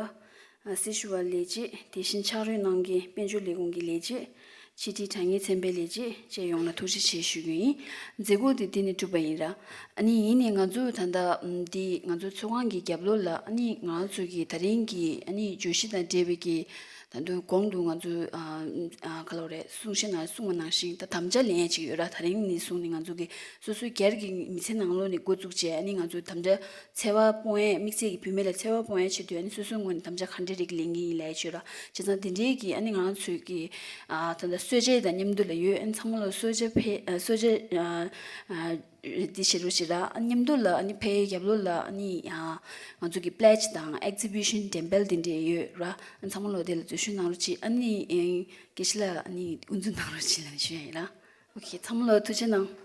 ཨ། སྲི་ཞུ་བ་ལས་བྱེད། དེ་བཞིན་ཕྱག་རོགས་གནང་མཁན་དཔལ་འབྱོར་ལས་ཁུངས་ཀྱི་ལས་བྱེད། ཕྱི་དྲིལ་དྲ་བརྙན་ཚན་པའི་ལས་བྱེད་བཅས་ཡོངས་ལ་ཐུགས་རྗེ་ཆེ་ཞུ་རྒྱུ་ཡིན། མཛད་སྒོ་དེ་འདི་ནས་གྲུབ་པ་ཡིན་ར། ཨ་ནི་ཡིན་ནའི་ང་ཚོ་ད་ལྟ་ཨམ་འདི་ང་ཚོ་ཚོགས་ཁང་གི་རྒྱབ་ལོགས་ལ་ཨ་ནི་ང་རང་ཚོ་གི་ད་རིང་གི་ཨ་ནི་བརྗོད་གཞི་དང་འབྲེལ་བའི་གི་ད་དུང་གོང་དུ་ང་ཚོ་ཨ་ཨ་ག་ལབ་རེད། གསུང་བཤད་ནང་གསུངས་པ་ནང་བཞིན་ད་དམ་བཅའ་ལེན་ཡས་ཅིག་ཡོད་ར། ད་རིང་ནས་བཟུང་ནས་ང་ཚོ་གི་སོ་སོའི་སྒེར་གྱི་མི་ཚེ་ནང་ལོགས་ནས་འགོ་བཙུགས་བྱས་ཨ་ནི་ང་ཚོ་དམ་བཅའ་འཚེ་བ་སྤོང་ཡས། དམིགས་བསལ་གྱི་བུད་མེད་ལ་འཚེ་བ་སྤོང་ཡས་ཆེད་དུ་ཨ་ནི་སོ་སོའི་ངོས་ནས་དམ་བཅའ་ག་འདྲ་རིགས་ལེན་གྱི་ཡིན་ལབ་ཡས་ཅིག་ཡོད་ར། བྱས་ཙང་དེ་འདྲའི་གི་ཨ་ནི་ང་རང་ཚོའི་གི་ཨ་ད་ལྟ་གསོལ་ཇ་དང་མཉམ་དུ་ལ་ཡོད། ཨ་ནི་ཚང་མ་ལ་གསོལ་ཇ་ཕེ་ཨ་གསོལ་ཇ་ཨ་ཨ་འདི་བྱེད་རོགས་བྱེད་ར། ཨ་མཉམ་དུ་ལ་ཨ་ནི་ཕའི་རྒྱབ་ལོགས་ལ་ཨ་ནི་ཨ་ང་ཚོ་གི་pledge དང་exhibition འགྲེམས་སྤེལ་དེ་འདྲས་ཡོད་ར། ཨ་ཚང་མ་ལོ་དེ་ལ་འཛུལ་ཞུགས་གནང་རོགས་གྱིས། ཨ་ནི་ཨེ་དགེ་བཤེས་ལགས་ཨ་ནི་དབུ་འཛུགས་གནང་རོགས་གྱིས་ལབ་ནས་ཞུ་ཡ་ཡིན་ར། ཨོ་ཁེ། ཚང་མ་ལོ་ཐུགས་རྗེ་གནང་།